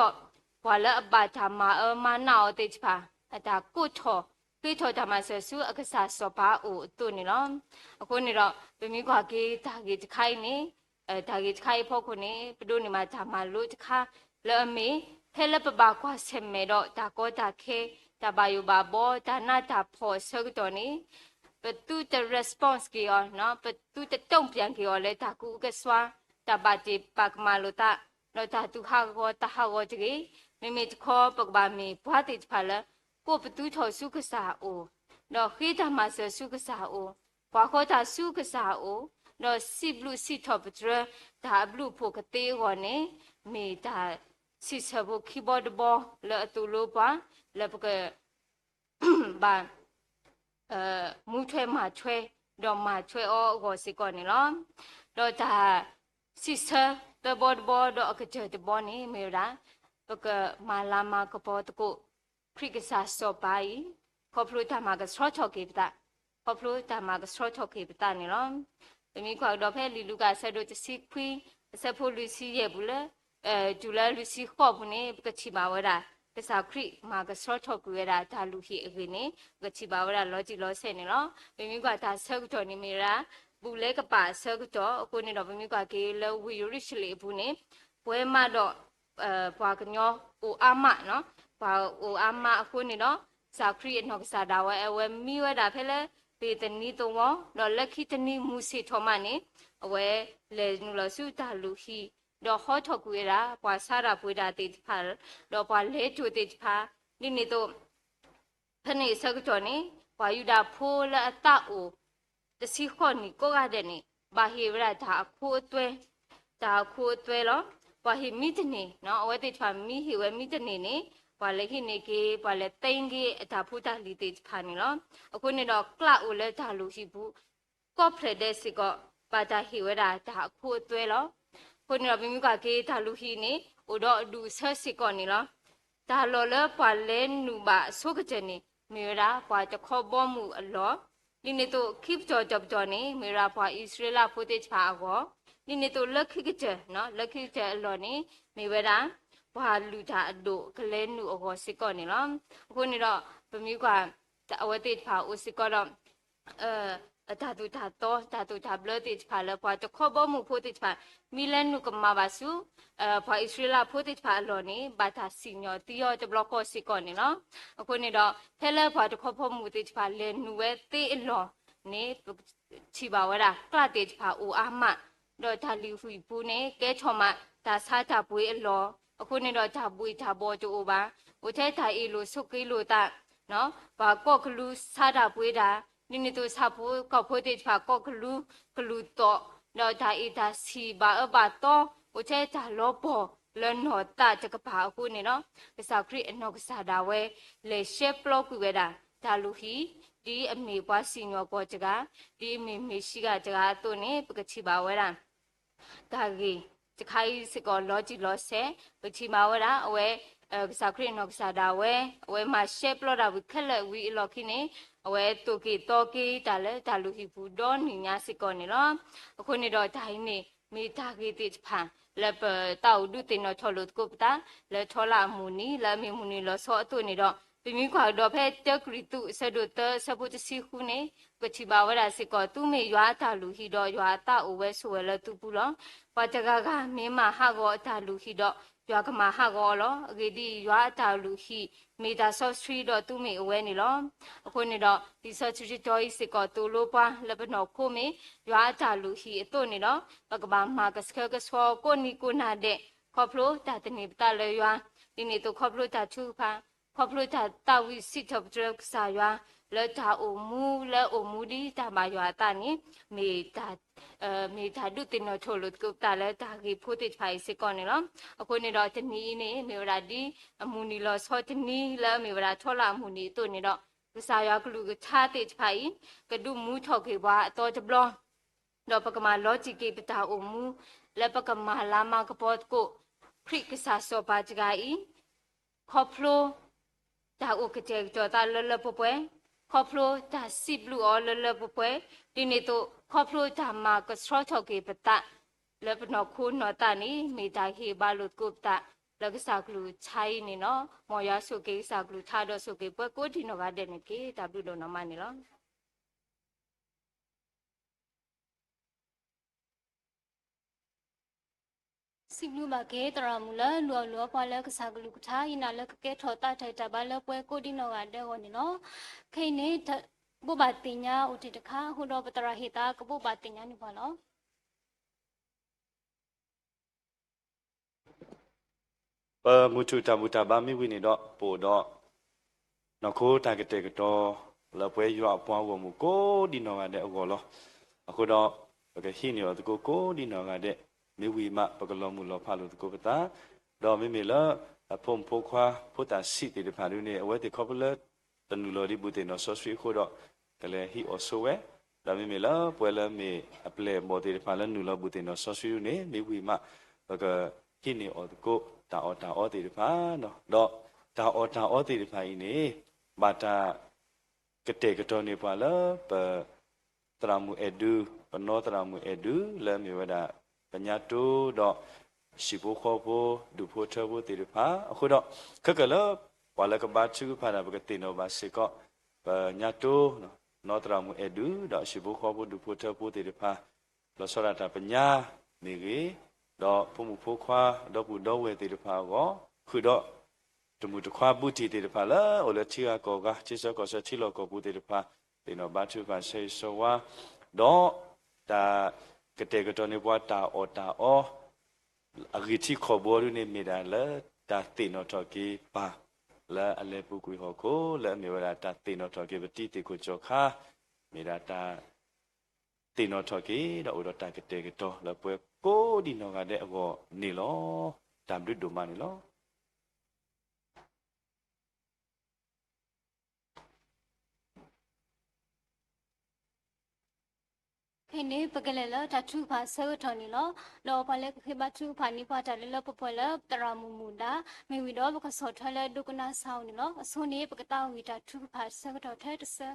ပှၤလၢအဘၣ်တၢ်မၤအၢမၤနးအီၤသ့ၣ်တဖၣ် အတၢ်ကိးထီၣ်ဃ့ထီၣ်တၢ်မၤစၢၤဆူအကစၢ်စီၤပၤအအိၣ်အသိးန့ၣ်လီၤ. အဃိန့ၣ်ဒီး ပမ့ၢ်ကွၢ်က့ၤတၢ်ဂ့ၢ်တခါအံၤန့ၣ် တၢ်ဂ့ၢ်တခါအံၤအဖီခိၣ်န့ၣ် ပဒိးန့ၢ်ဘၣ်တၢ်မၤလိတခါ လၢအမ့ၢ် ဖဲလၢပဘၣ်ကွၢ်ဆၢၣ်မဲာ်ဒီးတၢ်ကီတၢ်ခဲ တၢ်ဘၣ်ယိၣ်ဘၣ်ဘီ တၢ်နးတၢ်ဖှီၣ်အဆၢကတီၢ်န့ၣ် ပသုတ response က့ၤအီၤ, ပသုတတုံ့ပြန်က့ၤအီၤလၢတၢ်ကူၣ်အုကစွါ, တၢ်ဘၣ်တ့ၢ်ပာ်ကမၣ်လိာ်သး, ဒီးတၢ်သူၣ်ဟးဂီၤသးဟးဂီၤတဂ့ၤ. မ့မ့ၢ်တခီ ပကဘၣ်မ့ၢ်ပှၤသ့ၣ်တဖၣ်လၢ ကိးပသူထီၣ်ဆူကစၢ်အအိၣ်, ဒီးဃ့တၢ်မၤစၢၤဆူကစၢ်အအိၣ်, ကွၢ်ဃီတၢ်ဆူကစၢ်အအိၣ်, ဒီးစံးဘျုးစံးထီၣ်ပတြၢၤ တၢ်အဘျုးအဖှိၣ်ကသ့အဂီၢ်န့ၣ် မ့ၢ်တၢ်စံးဆၢဖိခံဘီတဘီ လၢအသိၣ်လိပှၤ လၢပက ဘၣ် မူထွဲမၤထွဲ ဒီးမၤထွဲအီၤအဂီၢ်စ့ၢ်ကီးန့ၣ်လီၤ. ဒီးတၢ်စံးဆၢသၢဘီတဘီဒီးအကတၢၢ်တဘီန့ၣ် မ့ၢ်ဝဲဒၣ် ပကမၤလၤမၤကပီၤသကိး ခရံာ်ကစၢ်စီၤပၤအံၤ ခီဖျိတၢ်မၤကဆှီထီၣ်က့ၤပသး, ခီဖျိတၢ်မၤကဆှီထီၣ်က့ၤပသးန့ၣ်လီၤ. ပမ့ၢ်ကွၢ်ကဒီးဖဲလံာ်လူၤကၣ်အဆၢဒိၣ်တဆံခွံ အဆၢဖိလွံၢ်ဆံယဲၢ်ပူၤလၢ တုၤလၢလွံၢ်ဆံဃိးပူၤန့ၣ် ပကထံၣ်ဘၣ်ဝဲဒၣ် ကစၢ်ခရံာ်မၤကဆှီထီၣ်ကွံာ်ဝဲဒၣ်တၢ်လုၢ်ဟံၣ်အဂ့ၢ်န့ၣ် ပကထံၣ်ဘၣ်ဝဲဒၣ်လီၤတံၢ်လီၤဆဲးန့ၣ်လီၤ. ပမ့ၢ်ကွၢ်တၢ်ဆၢကတီၢ်န့ၣ်မ့ၢ်ဝဲဒၣ် ဘူၣ်လဲကပၤအဆၢကတီၢ်အဃိန့ၣ်ဒီး ပမ့ၢ်ကွၢ်က့ၤလၢဝ့ၢ်ယရူၤၡလ့ၣ်အပူၤန့ၣ် ပှၤမးဒီး ပှၤကညီအိၣ်အါမး, ပှၤအိၣ်အါမးအဃိန့ၣ်ဒီး ကစၢ်ခရံာ်အနီၢ်ကစၢ်ဒၣ်ဝဲ အဝဲမံဝဲဒၣ်ဖဲလၢ ဘ့ၤသနံသဝီ ဒီးလၢခံတနံၤမုၢ်ဆ့ၣ်ထီၣ်မးန့ၣ် အဝဲလဲၤနုာ်လီၤဆူတၢ်လုၢ်ဟံၣ် ဒီးဟီထီၣ်ကွံာ်ဝဲဒၣ် ပှၤဆါတၢ်ပှ့ၤတၢ်သ့ၣ်တဖၣ် ဒီးပှၤလဲၤတိၢ်သ့ၣ်တဖၣ် ဒ်န့ၣ်အသိး ဖဲန့ၣ်အဆၢကတီၢ်န့ၣ် ပှၤယူဒၤဖိလၢအသးအိၣ် တဆံဃိးနံၣ်ကိးဂၤဒဲးန့ၣ် ဘၣ်ဟ့ၣ်ဝဲဒၣ်တၢ်အခိအသွဲ, တၢ်အခိအသွဲလီၤ. ပှၤဟ့ၣ်မံတန့ၢ်, အဝဲသ့ၣ်တဖၣ်မံဟ့ၣ်ဝဲမံတန့ၢ်န့ၣ် ပှၤလဲၤဟံးန့ၢ်က့ၤ ပှၤလဲၤသ့က့ၤအတၢ်ဖိတၢ်လံၤသ့ၣ်တဖၣ်န့ၣ်လီၤ. အဃိန့ၣ်ဒီးကျးအိၣ်လၢတၢ်လုၢ်ဟံၣ်ပူၤ ကိးဖျၢၣ်ဒဲးစ့ၢ်ကီး ဘၣ်တၢ်ဟ့ၣ်ဝဲဒၣ်တၢ်အခိအသွဲလီၤ. အဃိန့ၣ်ဒီးပမ့ၢ်ကွၢ်က့ၤတၢ်လုၢ်ဟံၣ်န့ၣ် အိၣ်ဒီးအဒူၣ်အဆၢစ့ၢ်ကီးန့ၣ်လီၤ. တၢ်လီၢ်လၢပှၤလဲၤနုာ်ဘၣ်အဆိကတၢၢ်န့ၣ် မ့ၢ်ဝဲဒၣ်ပှၤတခီဘီမုၢ်အလီၢ်, ဒ်န့ၣ်အသိးခံပတီၢ်တပတီၢ်န့ၣ် မ့ၢ်ဝဲဒၣ်ပှၤအံၣ်စရ့လးဖိသ့ၣ်တဖၣ်အဂီၢ်, ဒ်န့ၣ်အသိးလၢခံကတၢၢ်, လၢခံကတၢၢ်အလီၢ်န့ၣ် မ့ၢ်ဝဲဒၣ် ပှၤလုၢ်တၢ်အဒိၣ်ကလဲၤနုာ်အဂီၢ်စ့ၢ်ကီးန့ၣ်လီၤ. အဃိန့ၣ်ဒီး ပမ့ၢ်ကွၢ် အဝဲသ့ၣ်တဖၣ်အိၣ်စ့ၢ်ကီးဒီး တၢ်သိၣ်တၢ်သီ တၢ်သိၣ်တၢ်ဘျၢသ့ၣ်တဖၣ်လၢပှၤတခီဘီမုၢ်ဖိသ့ၣ်တဖၣ် မ့ၢ်လဲၤနုာ်ကမၣ်ဘၣ်ဆူ ပှၤအံၣ်စရ့လးဖိသ့ၣ်တဖၣ်အလီၢ်န့ၣ် ဘၣ်တၢ်စံၣ်ညီၣ်သံအီၤတဘျီဃီစ့ၢ်ကီးန့ၣ်လီၤ. အဃိန့ၣ်ဒီး ဖဲလၢပှၤတခီဘီမုၢ်သ့ၣ်တဖၣ်လဲၤနုာ်ဝဲသ့အလီၢ်န့ၣ် ပထံၣ်ဘၣ်ဝဲဒၣ် ကျးသ့ၣ်တဖၣ်အိၣ်အါမး, ဒီးတၢ်လုၢ်ဟံၣ်ပူၤန့ၣ် ကဲထီၣ်မး တၢ်ဆါတၢ်ပှ့ၤအလီၢ်, အဃိန့ၣ်ဒီးတၢ်ဘှံးတၢ်ဘှီၣ်တအိၣ်ဘၣ်, အိၣ်ထဲတၢ်အ့ၣ်လိာ်ဆိးက့လိာ်သး ပှၤကိးကလူၤဆါတၢ်ပှ့ၤတၢ်, ဒ်န့ၣ်အသိးဆၣ်ဖိကီၢ်ဖိသ့ၣ်တဖၣ်ကိးကလူၤ ကလူၤသီၣ်, ဒီးတၢ်အ့ၣ်တၢ်ဆံၣ်ဘၣ်အၢဘၣ်သီ အိၣ်ထဲတၢ်လီၤပှီၢ်လၢနီၢ်သးတကပၤအဃိန့ၣ်ဒီး ကစၢ်ခရံာ်အနီၢ်ကစၢ်ဒၣ်ဝဲ လဲၤရှဲပျီကွံာ်ဝဲဒၣ် တၢ်လုၢ်ဟံၣ် ဒ်အမ့ၢ်ပှၤစံၣ်ညီၣ်ကွီၢ်တဂၤ, ဒ်အမ့ၢ်မ့ၣ်ၡံဂၤတဂၤအသိးန့ၣ် ပကထံၣ်ဘၣ်ဝဲဒၣ် တၢ်ဂ့ၢ်တခါအံၤစ့ၢ်ကီးလီၤတံၢ်လီၤဆဲး, ပထံၣ်ဘၣ်ဝဲဒၣ် အဝဲ ကစၢ်ခရံာ်အနီၢ်ကစၢ်ဒၣ်ဝဲ အဝဲမၤရှဲပျီတၢ်ဝံၤခဲလၢာ်ဝံၤအလီၢ်ခံန့ၣ် အဝဲသိၣ်က့ၤသီက့ၤတၢ်လၢတၢ်လုၢ်ဟံၣ်ပူၤဒီနံၤညါစ့ၢ်ကီးန့ၣ်လီၤ. အဃိန့ၣ်ဒီးတၢ်အံၤန့ၣ် မ့ၢ်တၢ်ဂ့ၢ်သ့ၣ်တဖၣ် လၢပသးအိၣ်ဒုးသ့ၣ်နီၣ်ထီၣ်လိာ်သကိးပသး လၢထီလၢအမုၢ်နံၤ လၢအမ့ၢ်မုၢ်နံၤလီၤဆီအသိးန့ၣ်ဒီး ပမ့ၢ်ကွၢ်ကဒီးဖဲတၢကရံၣ်သူးအဆၢဒိၣ်သၢအဆၢဖိတဆံဃုန့ၣ် ပထံၣ်ဘၣ်ဝဲဒၣ်စ့ၢ်ကီး သုမ့ၢ်ယွၤအတၢ်လုၢ်ဟံၣ်ဒီးယွၤအသးအိၣ်ဝဲဆိးဝဲလၢသုပူၤလီၤ. ပှၤတဂၤဂၤမ့ၢ်မၤဟးဂီၤအတၢ်လုၢ်ဟံၣ်ဒီးယွၤကမၤဟးဂီၤအီၤလီၤ. အဂ့ၢ်ဒ်အံၤ, ယွၤအတၢ်လုၢ်ဟံၣ် မ့ၢ်တၢ်စီဆှံဒီးသုမ့ၢ်အဝဲန့ၣ်လီၤ. အဃိန့ၣ်ဒီး လံာ်စီဆှံတတီၤအံၤစ့ၢ်ကီးသိၣ်လိပှၤလၢပနီၢ်ခိမ့ၢ် ယွၤအတၢ်လုၢ်ဟံၣ်အသိးန့ၣ်ဒီး ပကဘၣ်မၤကဆှဲကဆှီကိးနံၤကိးနၤဒဲး ခီဖျိတၢ်သန့ၤပသးလၢယွၤ, ဒ်န့ၣ်အသိးခီဖျိတၢ်ထုကဖၣ်, ခီဖျိတၢ်သးဝံၣ်စံးထီၣ်ပတြၢၤကစၢ်ယွၤ လၢတၢ်အိၣ်မူလၢအိၣ်မူဒ်တၢ်ဘၣ်ယွၤအသးန့ၣ် မ့ၢ်တၢ် မ့ၢ်တၢ်ဒုးသ့ၣ်နီၣ်ထီၣ်လိာ်သကိးပသးလၢတၢ်ဂ့ၢ်ဖိသ့ၣ်တဖၣ်အံၤစ့ၢ်ကီးန့ၣ်လီၤ. အဃိန့ၣ်ဒီးတနံၤအံၤန့ၣ် မ့ၢ်ဝဲဒၣ်ဒ်အမုၢ်နံၤလီၤဆီတနံၤလၢအမ့ၢ်ဝဲဒၣ်ထီလၢအမုၢ်နံၤအသိးန့ၣ်ဒီး ကစၢ်ယွၤကလုၢ်ကထါသ့ၣ်တဖၣ်အံၤ ကဒုးမူထီၣ်က့ၤပှၤအသီတဘျီ ဒီးပကမၤလီၤတံၢ်က့ၤပတၢ်အိၣ်မူ လၢပကမၤလၤမၤကပီၤသကိး ခရံာ်ကစၢ်စီၤပၤတဂၤအံၤ ခီဖျိ တၢ်အိၣ်ကတဲာ်ကတီၤသးလၢလၢပှဲၤပှဲၤ, ခီဖျိတၢ်စံးဘျုးအီၤလၢလၢပှဲၤပှဲၤ, ဒ်န့ၣ်အသိး ခီဖျိတၢ်မၤကဆှီထီၣ်က့ၤပသး လၢပနီၢ်ခိနီၢ်သးန့ၣ် မ့ၢ်တၢ်ဟ့ၣ်ဘါလိာ်သကိးပသး လၢကစၢ်ကလုၢ်ကထါအံၤန့ၣ်လီၤ. မ်ယွၤဆိၣ်ဂ့ၤကစၢ်ကလုၢ်ကထါဒီးဆိၣ်ဂ့ၤပှၤကိးဒံးနီၢ်ဂၤဒဲးန့ၣ်တက့ၢ်. တၢ်ဘျုးဒိၣ်နီၢ်မးန့ၣ်လီၤ. စံးဘျုးဘၣ်က့ၤသရၣ်မုၣ်လၢလူၤအီၣ်လူၤအီပှၤလၢကစၢ်ကလုၢ်ကထါ ဟံးန့ၢ်လၢကကဲထီၣ်သးတၢ်တၢ်ဘါလၢပှဲၤကိးဒံးနီၢ်ဂၤဒဲးအဂီၢ်န့ၣ်လီၤ. ခဲအံၤန့ၣ် ဘိးဘၣ်သ့ၣ်ညါအိၣ်တ့ၢ်တခါ အဃိဒီးပသရၣ်ဟ့ၣ်သးကဘိးဘၣ်သ့ၣ်ညါန့ၢ်ပှၤလီၤ. ပမုၢ်ထူၣ်တၢ်ဘူၣ်တၢ်ဘါမ့ၢ်ဝံၤန့ၣ်ဒီး ပအိၣ်ဒီး နီၢ်ခိတၢ်ကတဲာ်ကတီၤ လၢပှဲၤယွၤအပှၤဂီၢ်မုၢ်ကိးဒံးနီၢ်ဂၤဒဲးအဂီၢ်လီၤ. အဃိဒီး ပကဟံးန့ၢ်အီၤသကိးကိးဒံးနီၢ်ဂၤဒဲး, မ့ၢ်ဝံၤမး ပကလီၤမုၢ်လီၤဖးလိာ်သကိးပသး, ဒီးမ့မ့ၢ်လၢ အဖိမုၣ်ဖိခွါ ဖိသၣ်ဆံးသ့ၣ်တဖၣ်ဒုန့ၣ် အဝဲသ့ၣ်ခီဖျိလၢ တနုာ်လီၤဒ်ဘူးသ့ၣ်နီၣ်စီဆှံအဃိဒီး ကလဲၤဟံးအီၣ်ဆိဝဲ, ဒီးမ့မ့ၢ်လၢပှၤလၢမ့ၢ်အပျဲၢ်အဘီၣ်သ့ၣ်တဖၣ်လၢနုာ်လီၤဘူးသ့ၣ်နီၣ်စီဆှံဒ်န့ၣ် မ့ၢ်ဝံၤမး ပကဟံးန့ၢ်အီၣ်သကိး တၢ်အီၣ်တၢ်အီသ့ၣ်တဖၣ်, ဒီးတၢ်အီၣ်တၢ်အီသ့ၣ်တဖၣ်အံၤန့ၣ် ဘၣ်တၢ် ကတဲာ်ကတီၤန့ၢ်ပှၤလၢပ သရၣ်မုၣ်အဲၣ်ဒူ, ပနီသရၣ်မုၣ်အဲၣ်ဒူ လၢအမ့ၢ်ဝဲဒၣ် ပညါတိဒီး ဟံၣ်ဖိဃီဖိ ဒူၣ်ဖိထၢဖိသ့ၣ်တဖၣ်အဃိဒီး ခဲကၢၣ်လၢ ပှၤလၢကဘါထုကဖၣ်တၢ် ပကသ့ၣ်နီၣ်ဘၣ်စ့ၢ်ကီး ပညါတိ နီသရၣ်မုၣ်အဲၣ်ဒူ ဒီးဟံၣ်ဖိဃီဖိ ဒူၣ်ဖိထၢဖိသ့ၣ်တဖၣ် လီၤဆီဒၣ်တၢ်ပညါမ့ၢ်ဂ့ၤ, ဒီးဖိမုၣ်ဖိခွါ ဒီပုၢ်ဒီဝဲၢ်သ့ၣ်တဖၣ်အဂီၢ် ဃုာ်ဒီး တမုၢ်တခွါဘူးတံၢ်သ့ၣ်တဖၣ်လၢအိၣ်လၢထံဂၤကီၢ်ဂၤ ထံဆၢကီၢ်ဆၢထံလီၢ်ကီၢ်ပူၤသ့ၣ်တဖၣ် သ့ၣ်နီၣ်ဘါထုကဖၣ်ဆၢဂ့ၤဆၢဝါ, ဒီးတၢ်ကတဲာ်ကတီၤန့ၢ်ပှၤတၢ်အီၣ်တၢ်အီ အဂံၢ်ထံးခီၣ်ဘိဒ်န့ၣ် မ့ၢ်ဒၣ်လၢတၢ်သ့ၣ်နီၣ်ထီၣ်က့ၤပၢ် လၢအလဲၤပူၤကွံာ်ဟီၣ်ခိၣ် လၢအမ့ၢ်ဝဲဒၣ်တၢ်သ့ၣ်နီၣ်ထီၣ်က့ၤပတံၤသ့ၣ်ခိၣ်ကၠီခါ, မ့ၢ်ဒၣ်တၢ် သ့ၣ်နီၣ်ထီၣ်က့ၤ ဒီးအိၣ်ဒီးတၢ်ကတဲာ်ကတီၤလၢပှၤကိးဒံးနီၢ်ဂၤဒဲးအဂီၢ်န့ၣ်လီၤ. တၢ်ဘျုးဒိၣ်မးန့ၣ်လီၤ. ခဲအံၤန့ၣ် ပကလဲၤလၢတၢ်ထုကဖၣ်အဆၢကတီၢ်န့ၣ်လီၤ. ဒီးပှၤလၢကဃ့ဘါထုကဖၣ်န့ၢ်ပှၤတၢ်လၢလၢပှဲၤပှဲၤလၢသရၣ်မုၣ်မုၣ်ဒါ မ့ၢ်ဝံၤဒီးပကဆီၣ်ထွဲလၢဒိကနၣ်စၢ်အအိၣ်န့ၣ်လီၤ. အဆိန့ၣ် ပကသးဝံၣ်တၢ်ထုကဖၣ်အဆၢကတီၢ်ထဲတဆၢ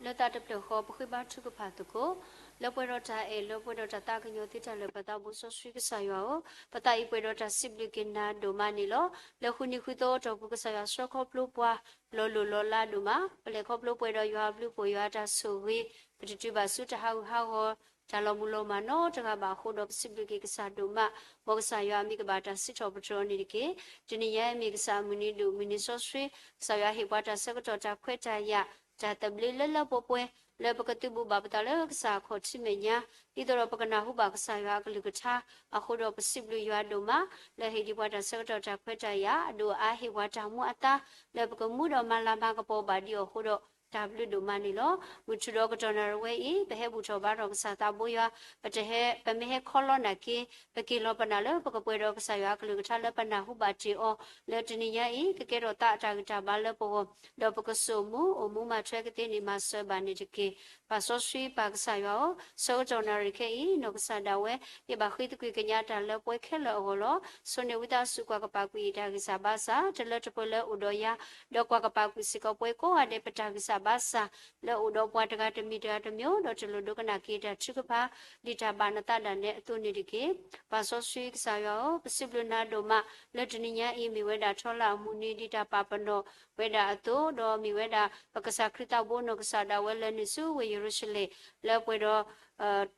လၢတၢ်တဖျၢၣ်ဃီ ပဃ့ဘါထုကဖၣ်သကိး, လၢပှဲၤဒီးတၢ်အဲၣ် လၢပှဲၤဒီးတၢ်သးကညီၤသ့တၢ်လၢာ် ပသးဘိစီဆှံကစၢ်ယွၤဧၢ, ပသးအံၤပှဲၤဒီးတၢ်စံးဘျုးက့ၤနၤဒိၣ်မးန့ၣ်လီၤ. လၢဃုနံၤဃုသီအတီၢ်ပူၤ ကစၢ်ယွၤဆှၢခီဖျိပှၤ လီၤလိၢ်လီၤလးဒိၣ်မး, ပလဲၤခီဖျိပှဲၤဒီးယွၤအဘျုးအဖှိၣ် ယွၤအတၢ်ဆိၣ်ဂ့ၤ, ပတတုၤဘၣ်ဆူတၢ်ဟးဂူာ်ဟးဂီၤ တၢ်လီၤမုၢ်လီၤမၢ်နီတဂၤဘၣ်အဃိဒီး ပစံးဘျုးက့ၤကစၢ်ဒိၣ်မး, မ်ကစၢ်ယွၤအမံၤကဘၣ်တၢ်စံးထီၣ်ပတြၢၤအီၤန့ၣ်တက့ၢ်. တနံၤညါအံၤမ့ၢ်ကစၢ်အမုၢ်နံၤဒိၣ် မုၢ်နံၤစီဆှံ, ကစၢ်ယွၤဟ့ၣ်ပှၤတၢ်ဆၢကတီၢ် တၢ်ခွဲးတၢ်ယာ်, တၢ်သဘျ့လၢလၢပှဲၤပှဲၤ လၢပကသုးဘူးဘၣ်ပသးလၢကစၢ်အခီၣ်ထံးမဲာ်ညါ, ဒ်သိးဒီးပကနၢ်ဟူဘၣ်ကစၢ်ယွၤအကလုၢ်ကထါ, အဃိဒီးပစံးဘျုးယွၤဒိၣ်မး, လၢဟ့ၣ်ဒံးပှၤတၢ်ဆၢကတီၢ် တၢ်ခွဲးတၢ်ယာ်, အဒိၣ်အအါဟ့ၣ်ပှၤတၢ်မူအသါ, လၢပကမူဒီးမၤလၤမၤကပီၤဘၣ်ဒံးအီၤအဃိဒီး တၢ်ဘျုးဒိၣ်မးန့ၣ်လီၤ. မုၢ်ထူၣ်ဒီးကတီၢ်နၣ်ရံၣ်ဝဲအံၤ ပဟဲဘူၣ်ထီၣ်ဘါထီၣ်ကစၢ်သးဘိယွၤ, ပတဟဲ, ပမ့ၢ်ဟဲခီလီနၢ်က့, ပက့ၤလီၤပနၢ်လၢပကပှဲၤဒီးကစၢ်ယွၤအကလုၢ်ကထါလၢပနၢ်ဟူဘၣ်တ့ၢ်အီၤ, လၢတနံၤညါအံၤ ကကဲထီၣ်သးအတၢ်ဂံၢ်တၢ်ဘါလၢပဂီၢ်, ဒီးပကစိာ်မူ, အိၣ်မူမၤထွဲကသ့န့ၣ် မၤစၢၤဘၣ်န့ၣ်တက့ၢ်. ပၢ်စီဆှံပၢ်ကစၢ်ယွၤဧၢ, ဆၢကတီၢ်နၣ်ရံၣ်ခဲအံၤ နီၢ်ကစၢ်ဒၣ်ဝဲ ယဘၣ်ဃ့သကွံၢ်ကညးတၢ်လၢပှဲၤခဲလၢာ်အဂီၢ်လီၤ. ဆိၣ်န့ၢ်ဝံသးစူၤကွၢ်ကပာ်ကွံာ်ယတၢ်ဂံၢ်စၢ်ဘါစၢ် တလၢတပှဲၤလၢအိၣ်ဒီးယၤ, ဒီးကွၢ်ကပာ်ကွံာ်စ့ၢ်ကီးပှၤကိးဂၤဒဲးပတၢ်ဂံၢ်စၢ်ဘါစၢ် လၢအိၣ်ဒီးပှၤတဂၤတမံၤတဂၤတမံၤ, ဒီးတလိၣ်ဒိကနၣ်က့ၤတၢ်ထုကဖၣ် ဒ်တၢ်ဘၣ်နသးဒၣ်နဲအသိးန့ၣ်တက့ၢ်. ပၢ်စီဆှံကစၢ်ယွၤဧၢ, ပစံးဘျုးနၤဒိၣ်မး လၢတနံၤညါအံၤ မ့ၢ်ဝဲဒၣ်ထီလၢအမုၢ်နံၤ ဒ်တၢ်ပာ်ပနီၣ်ဝဲဒၣ်အသိး, ဒီးမ့ၢ်ဝဲဒၣ် ပကစၢ်ခရံာ်သးဘိနီၢ်ကစၢ်ဒၣ်ဝဲလၢနုာ်ဆူဝ့ၢ်ယရူၤၡလ့ၣ် လၢပှဲၤဒီး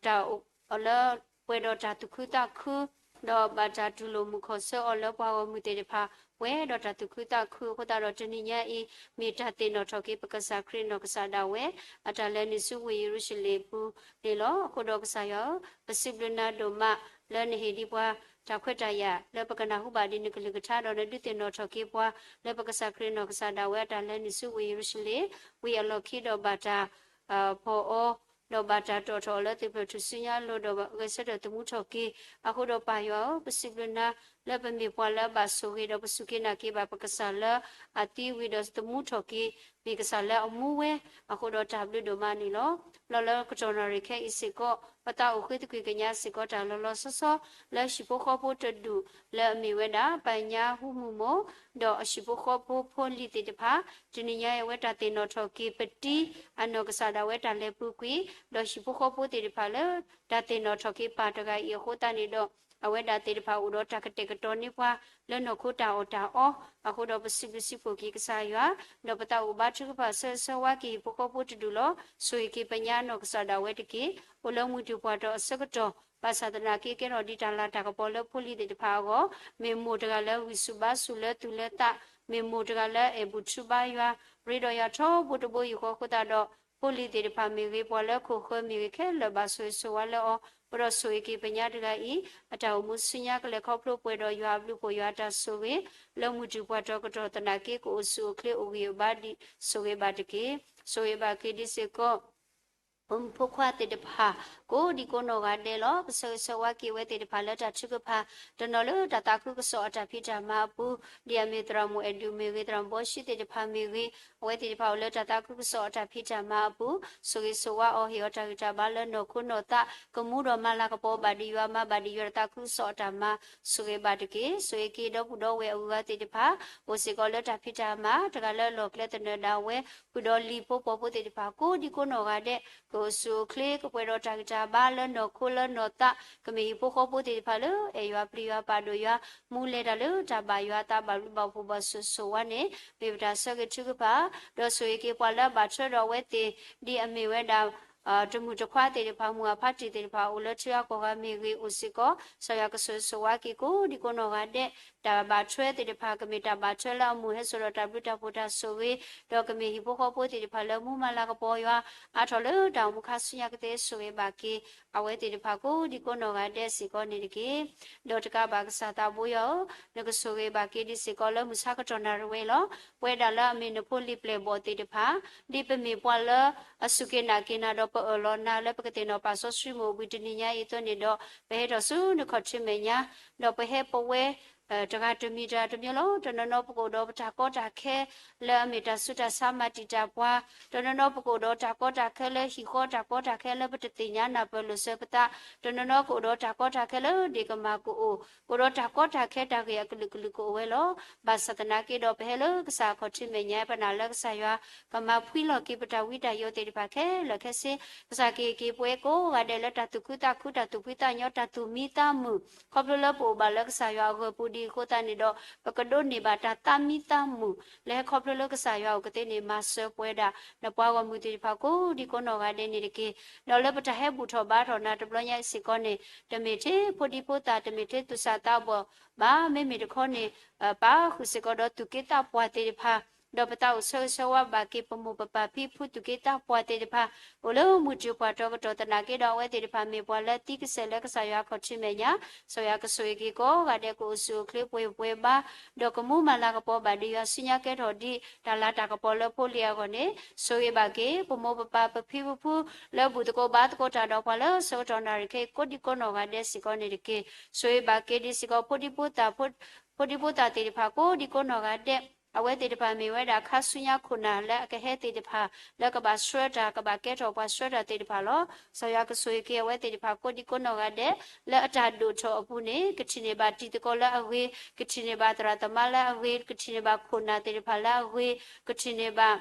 တၢ် လၢပှဲၤဒီးတၢ်သူၣ်ခုသးခု, ဒီးဘၣ်တၢ်တူၢ်လိာ်မုာ်ခီၣ်ဆၢအီၤလၢပှၤဂီၢ်မုၢ်သ့ၣ်တဖၣ် ပှဲၤဒီးတၢ်သူၣ်ခုသးခုအဃိသတးဒီး တနံၤညါအံၤ မ့ၢ်တၢ်သ့ၣ်နီၣ်ထီၣ်က့ၤ ပကစၢ်ခရံာ်နီၢ်ကစၢ်ဒၣ်ဝဲ အတၢ်လဲၤနုာ်ဆူဝ့ၢ်ယရူၤၡလ့ၣ်ပူၤန့ၣ်လီၤ. အဃိဒီးကစၢ်ယွၤဧၢ, ပစံးဘျုးနၤဒိၣ်မး လၢနဟ့ၣ်ဒံးပှၤ တၢ်ခွဲးတၢ်ယာ် လၢပကနၢ်ဟူဘၣ်ဒံးနကလုၢ်ကထါ ဒီးနဒုးသ့ၣ်နီၣ်ထီၣ်က့ၤပှၤ လၢပကစၢ်ခရံာ်နီၢ်ကစၢ်ဒၣ်ဝဲအတၢ်လဲၤနုာ်ဆူဝ့ၢ်ယရူၤၡလ့ၣ် ဝံၤအလီၢ်ခံဒီးဘၣ်တၢ် ဖီၣ်အီၤ, ဒီးဘၣ်တၢ်တီၣ်ထီၣ်အီၤလၢသ့ၣ်ဖျၢၣ်ထူၣ်စုညါအလိၤ ဒီးဂဲၤဆၢထၢၣ်သမူထီၣ်က့ၤ. အဃိဒီးပၢ်ယွၤဧၢ, ပစံးဘျုးနၤ လၢပမ့ၢ်ပှၤလၢအဘၣ်ဆိၣ်ဂ့ၤ ဒီးပစူၢ်က့ၤနာ်က့ၤဘၣ်ပကစၢ်လၢအသံဝံၤဒီးသမူထီၣ်က့ၤ မ့ၢ်ကစၢ်လၢအမူဝဲအဃိဒီးတၢ်ဘျုးဒိၣ်မးန့ၣ်လီၤ. လီၤလၢကတီၢ်နၣ်ရံၣ်ခဲအံၤစ့ၢ်ကီး ပသးအိၣ်ဃ့သကွံာ်ကညးစ့ၢ်ကီးတၢ်လီၤလီၤဆီဆီ လၢဟံၣ်ဖိဃီဖိတဒူၣ်လၢအမ့ၢ်ဝဲဒၣ် ပညါဟူမုၢ်မိၢ် ဒီးအဟံၣ်ဖိဃီဖိဖိလံၤသ့ၣ်တဖၣ် တနံၤညါအံၤအဝဲတၢ်သ့ၣ်နီၣ်ထီၣ်က့ၤပတံ အနီၢ်ကစၢ်ဒၣ်ဝဲတၢ်လဲၤပူၤကွံာ် ဒီးဟံၣ်ဖိဃီဖိသ့ၣ်တဖၣ်လၢ တၢ်သ့ၣ်နီၣ်ထီၣ်က့ၤပၢ်တဂၤအံၤအဃိသတးန့ၣ်ဒီး အဝဲဒၣ်သ့ၣ်တဖၣ်အိၣ်ဒီးတၢ်ကတဲာ်ကတီၤန့ၢ်ပှၤ လၢနီၢ်ခိတၢ်အီၣ်တၢ်အီ အဃိဒီးပစံးဘျုးစံးဖှိၣ်က့ၤကစၢ်ယွၤ ဒီးပသးအိၣ်ဘါထုကဖၣ်ဆၢဂ့ၤဆၢဝါက့ၤဟံၣ်ဖိဃီဖိတဒူၣ်လီၤ. ဆိၣ်ဂ့ၤက့ၤပညါအနီၢ်ကစၢ်ဒၣ်ဝဲတက့ၢ်. အိၣ်လၢမုၢ်တူာ်ပှၢ်တီၢ်အဆၢကတီၢ် ဘၣ်ဆၣ်သနာ်က့ကဲထီၣ်ဒ်တၢ်လၤတၢ်ကပီၤလၢဖိလံၤသ့ၣ်တဖၣ်အဂီၢ် မ့ၢ်မိၢ်တဂၤလၢဂံၢ်ဆူၣ်ဘါဆူၣ်လၢသူၣ်လၢသး, မ့ၢ်မိၢ်တဂၤလၢအဲၣ်ဘူၣ်ထုဘါယွၤ, ရ့ဒီးယွၤထီဘိတဘိယူၢ်ဃီအဃိသတးဒီး ဖိလံၤသ့ၣ်တဖၣ်မ့ၢ်ဂ့ၤ ပှၤလၢခိၣ်ဃၢၤမ့ၢ်ဂ့ၤခဲလၢာ်ဘၣ်ဆိၣ်ဂ့ၤဆိၣ်ဝါလၢအီၤ, အဃိဒီးဆိၣ်ဂ့ၤက့ၤပညါတဂၤအံၤ အတၢ်အိၣ်မူဆူညါကလဲၤခီဖျိပှဲၤဒီးယွၤအဘျုးအဖှိၣ်ယွၤအတၢ်ဆိၣ်ဂ့ၤ လၢမုၢ်တူာ်ပှၢ်တီၢ်ကတီၢ်သနာ်က့ ကအိၣ်ဆူၣ်အိၣ်ချ့အိၣ်ဂံၢ်အိၣ်ဘါဒ်ဆိၣ်ဂ့ၤဘၣ်တက့ၢ်. ဆိၣ်ဂ့ၤဘၣ်က့ၤဒ်စ့ၢ်ကီး ဖိမုၣ်ဖိခွါသ့ၣ်တဖၣ် ကိးဒံကိးနီၢ်ဂၤဒဲးလီၤ. ပဆၢဂ့ၤဆၢဝါက့ၤအဝဲသ့ၣ်တဖၣ်လၢတၢ်ထုကဖၣ် တနီၤလၢတၢ်သးခုကစီၣ်အတၢ်ဖံးတၢ်မၤအပူၤ, ဒ်အမ့ၢ်သရၣ်မုၣ်အဲၣ်ဒူးမ့ၢ်ဂ့ၤ, သရၣ်မုၣ်ဘီၡံသ့ၣ်တဖၣ်မ့ၢ်ဂ့ၤ, အဝဲသ့ၣ်တဖၣ်အိၣ်လၢတၢ်သးခုကစီၣ်အတၢ်ဖံးတၢ်မၤအပူၤ, ဆိၣ်ဂ့ၤဆိၣ်ဝါအီၤ ဟ့ၣ်အီၤတၢ်ဂံၢ်တၢ်ဘါလၢနီၢ်ခိနီၢ်သး ကမူဒီးမၤလၤကပီၤဘၣ်ဒံးယွၤ မၤဘၣ်ဒံးယွၤတၢ်သးခုကစီၣ်အတၢ်မၤ ဆိၣ်ဂ့ၤဘၣ်တက့ၢ်. ဆိၣ်ဂ့ၤက့ၤဒီပုၢ်ဒီဝဲၢ်အဂုၤအဂၤသ့ၣ်တဖၣ် အိၣ်စ့ၢ်ကီးလၢတၢ်ဖံးတၢ်မၤ တဂၤလၢအလီၢ်ကျဲသနၢၣ်ဒၣ်ဝဲ ဃုာ်ဒီးလံၤဖိပိာ်ဖိသ့ၣ်တဖၣ် ကိးဒံကိးနီၢ်ဂၤဒဲး ကအိၣ်ဆူၣ်အိၣ်ချ့ ကပှဲၤဒီးတၢ်ဂံၢ်တၢ်ဘါလၢနီၢ်ခိလၢနီၢ်သး ကမ့ၢ်ဟံၣ်ဖိဃီဖိသ့ၣ်တဖၣ်လၢ အဲၣ်ယွၤပျံၤယွၤပာ်ဒိၣ်ယွၤ မူလဲၤတၢ်လၢတၢ်ဘၣ်ယွၤအသးဘၣ်ဘျုးဘၣ်ဖှိၣ်ဘၣ်ဆိၣ်ဂ့ၤဆိၣ်ဝါန့ၣ် မ့ၢ်ပတၢ်ဆၢဂ့ၤထုကဖၣ် ဒီးဆိၣ်ဂ့ၤက့ၤပှၤလၢအဘၣ်ထွဲဒီးအဝဲသ့ၣ် ဒ်အမ့ၢ်ဝဲဒၣ် တမုၢ်တခွါသ့ၣ်တဖၣ် မုၢ်အဖါတံၢ်သ့ၣ်တဖၣ် အိၣ်လၢထံဂၤကီၢ်ဂၤမ့ၢ်ဂ့ၤ အိၣ်စ့ၢ်ကီး ကစၢ်ယွၤကဆိၣ်ဂ့ၤဆိၣ်ဝါက့ၤကိးဒံကိးနီၢ်ဂၤဒဲး တၢ်ဘၣ်ထွဲသ့ၣ်တဖၣ် ကမ့ၢ်တၢ်ဘၣ်ထွဲလၢအမုာ်ဟဲစိာ်ဒီးတၢ်ဘျုးတၢ်ဖှိၣ်တၢ်ဆိၣ်ဂ့ၤ ဒီးကမ့ၢ်ဟံၣ်ဖိဃီဖိသ့ၣ်တဖၣ်လၢမူမၤလၤကပီၤယွၤ အါထီၣ်လၢတၢ်အိၣ်မူခါဆူညါကသ့ ဆိၣ်ဂ့ၤဘၣ်က့ၤ အဝဲသ့ၣ်တဖၣ်ကိးဒံကိးနီၢ်ဂၤဒဲးစ့ၢ်ကီးန့ၣ်တက့ၢ်. ဒီးတကးဘၣ်ကစၢ်သးဘိယွၤဧၢ, နကဆိၣ်ဂ့ၤဘၣ်က့ၤဒ်စ့ၢ်ကီးလၢမုၢ်ဆါကတီၢ်နၣ်ရံၣ်ဝဲအံၤလီၤ. ပဝဲဒၣ်လၢအမ့ၢ်နဖိလံၤပျဲၢ်ဘီၣ်သ့ၣ်တဖၣ် ဒ်ပမ့ၢ်ပှၤလၢအစူၢ်က့ၤနာ်က့ၤနၤဒီးပအၢၣ်လီၤနၤလၢပကသ့ၣ်နီၣ်ပာ်စီဆှံမုၢ်အိၣ်ဘှံးတနံၤညါအံၤအသိးန့ၣ်ဒီး ပဟဲထီၣ်ဆူနခီၣ်ထံးမဲာ်ညါ ဒီးပဟဲပဝဲ တဂၤတမံၤတဂၤတမံၤလီၤ. တနီၤနီၤပကအိၣ်ဒီးပတၢ်ကီတၢ်ခဲ လၢအမ့ၢ်တၢ်ဆူးတၢ်ဆါမၤတံာ်တာ်ပှၤ, တနီၤနီၤပကအိၣ်ဒီးတၢ်ကီတၢ်ခဲလၢဟံၣ်ဃီတၢ်ကီတၢ်ခဲလၢပတသ့ၣ်ညါနၢ်ပၢၢ်လိာ်စၢၤပသး, တနီၤနီၤကအိၣ်ဒီးတၢ်ကီတၢ်ခဲလၢဒ့ၣ်ကမၢ်ကအိၣ်, ကအိၣ်ဒီးတၢ်ကီတၢ်ခဲတၢ်ဂ့ၢ်အကလုာ်ကလုာ်ကအိၣ်ဝဲလီၤ. ဘၣ်ဆၣ်သနာ်က့ဒီးပဟဲလၢကစၢ်အခီၣ်ထံးမဲာ်ညါ ပနာ်လၢကစၢ်ယွၤ ကမၤဖှံလီၤက့ၤပတၢ်ဝံတၢ်ယိးသ့ၣ်တဖၣ်ခဲလၢာ်ခဲဆ့, ကစၢ်ကဟ့ၣ်က့ၤပဝဲကိးဂၤဒဲးလၢတၢ်သူၣ်ခုသးခု တၢ်သူၣ်ဖှံသးညီ တၢ်သူၣ်မံသးမုာ် ခီဖျိလၢပအိၣ်ဘၣ်လၢကစၢ်ယွၤအဂၢၤပူၤဒ်အံၤအဃိသတးန့ၣ်ဒီး ပကဒိးန့ၢ်ဘၣ်တၢ်သးမံသးမုာ် လၢဟဲခီဖျိလၢကစၢ်ယွၤအိၣ်ကသ့န့ၣ် မၤစၢၤပဝဲဒၣ် နပှၤဂီၢ်မုၢ်သ့ၣ်တဖၣ်ကိးဒံကိးနီၢ်ဂၤဒဲးန့ၣ်တက့ၢ်. ဒီးလၢပတၢ်ဟဲဘူၣ်ထီၣ်ဘါထီၣ်နၤတဘျီညါအံၤစ့ၢ်ကီးန့ၣ် တမ့ၢ်ထဲဖိဒံဖိသၣ် တမ့ၢ်ထဲသူၣ်စၢ်သးဘီၣ်ဘၣ်, မ့မ့ၢ်တခီန့ၣ် ပာ်ဃုာ်စ့ၢ်ကီးဒီးသူၣ်က့သးပှၢ်သ့ၣ်တဖၣ် ဒီးပသးအိၣ်ဆၢဂ့ၤဆၢဝါဘၣ်က့ၤ ပမိၢ်ပပၢ်ဖံဖုသူၣ်က့သးပှၢ်သ့ၣ်တဖၣ် အိၣ်လၢမုၢ်တူာ်ပှၢ်တီကတီၢ်သနာ်က့ဒီး အဝဲသ့ၣ်တဖၣ်မ့ၢ်ပှၤလၢသံကစဲာ်လၢကစၢ်ယွၤအခီၣ်ထံးမဲာ်ညါ, ကစၢ်ယွၤကဆိၣ်ဂ့ၤက့ၤကိးဂၤဒဲး ကအိၣ်ဆူၣ်အိၣ်ချ့ပှဲၤပှဲၤဘါ, ဒီးကမူမၤလၤကပီၤဘၣ်ဒံးယွၤဆူညါကဲထီၣ်ဒ် တၢ်လၤတၢ်ကပီၤလၢဖိလံၤအဂီၢ်န့ၣ် ဆိၣ်ဂ့ၤဘၣ်က့ၤ ပမိၢ်ပပၢ်ပဖံပဖု လၢဘူၣ်သကိးဘါသကိးတၢ်ဒီးပှၤလၢဆၢကတီၢ်နၣ်ရံၣ်ခဲအံၤကိးဒံကိးနီၢ်ဂၤဒဲးစ့ၢ်ကီးန့ၣ်တက့ၢ်. ဆိၣ်ဂ့ၤဘၣ်က့ၤဒ်စ့ၢ်ကီး ဖိဒံဖိသၣ်သ့ၣ်တဖၣ်ကိးဒံကိးနီၢ်ဂၤဒဲး အဝဲသ့ၣ်တဖၣ်မ့ၢ်ဝဲဒၣ်ခါဆူညါခိၣ်နၢ်လၢအကဟဲသ့ၣ်တဖၣ် လၢကဘၣ်ဆှၢတၢ် ကဘၣ်ကဲထီၣ်ပှၤဆှၢတၢ်သ့ၣ်တဖၣ်လီၤ. ကစၢ်ယွၤကဆိၣ်ဂ့ၤက့ၤအဝဲသ့ၣ်တဖၣ်ကိးဒံကိးနီၢ်ဂၤဒဲး လၢအတၢ်ဒိၣ်ထီၣ်အပူၤန့ၣ် ကထံၣ်န့ၢ်ဘၣ်တံၤသကိးလၢအဂ့ၤ, ကထံၣ်န့ၢ်ဘၣ်သရၣ်သမါလၢအဂ့ၤ, ကထံၣ်န့ၢ်ဘၣ်ခိၣ်နၢ်သ့ၣ်တဖၣ်လၢအဂ့ၤ, ကထံၣ်န့ၢ်ဘၣ်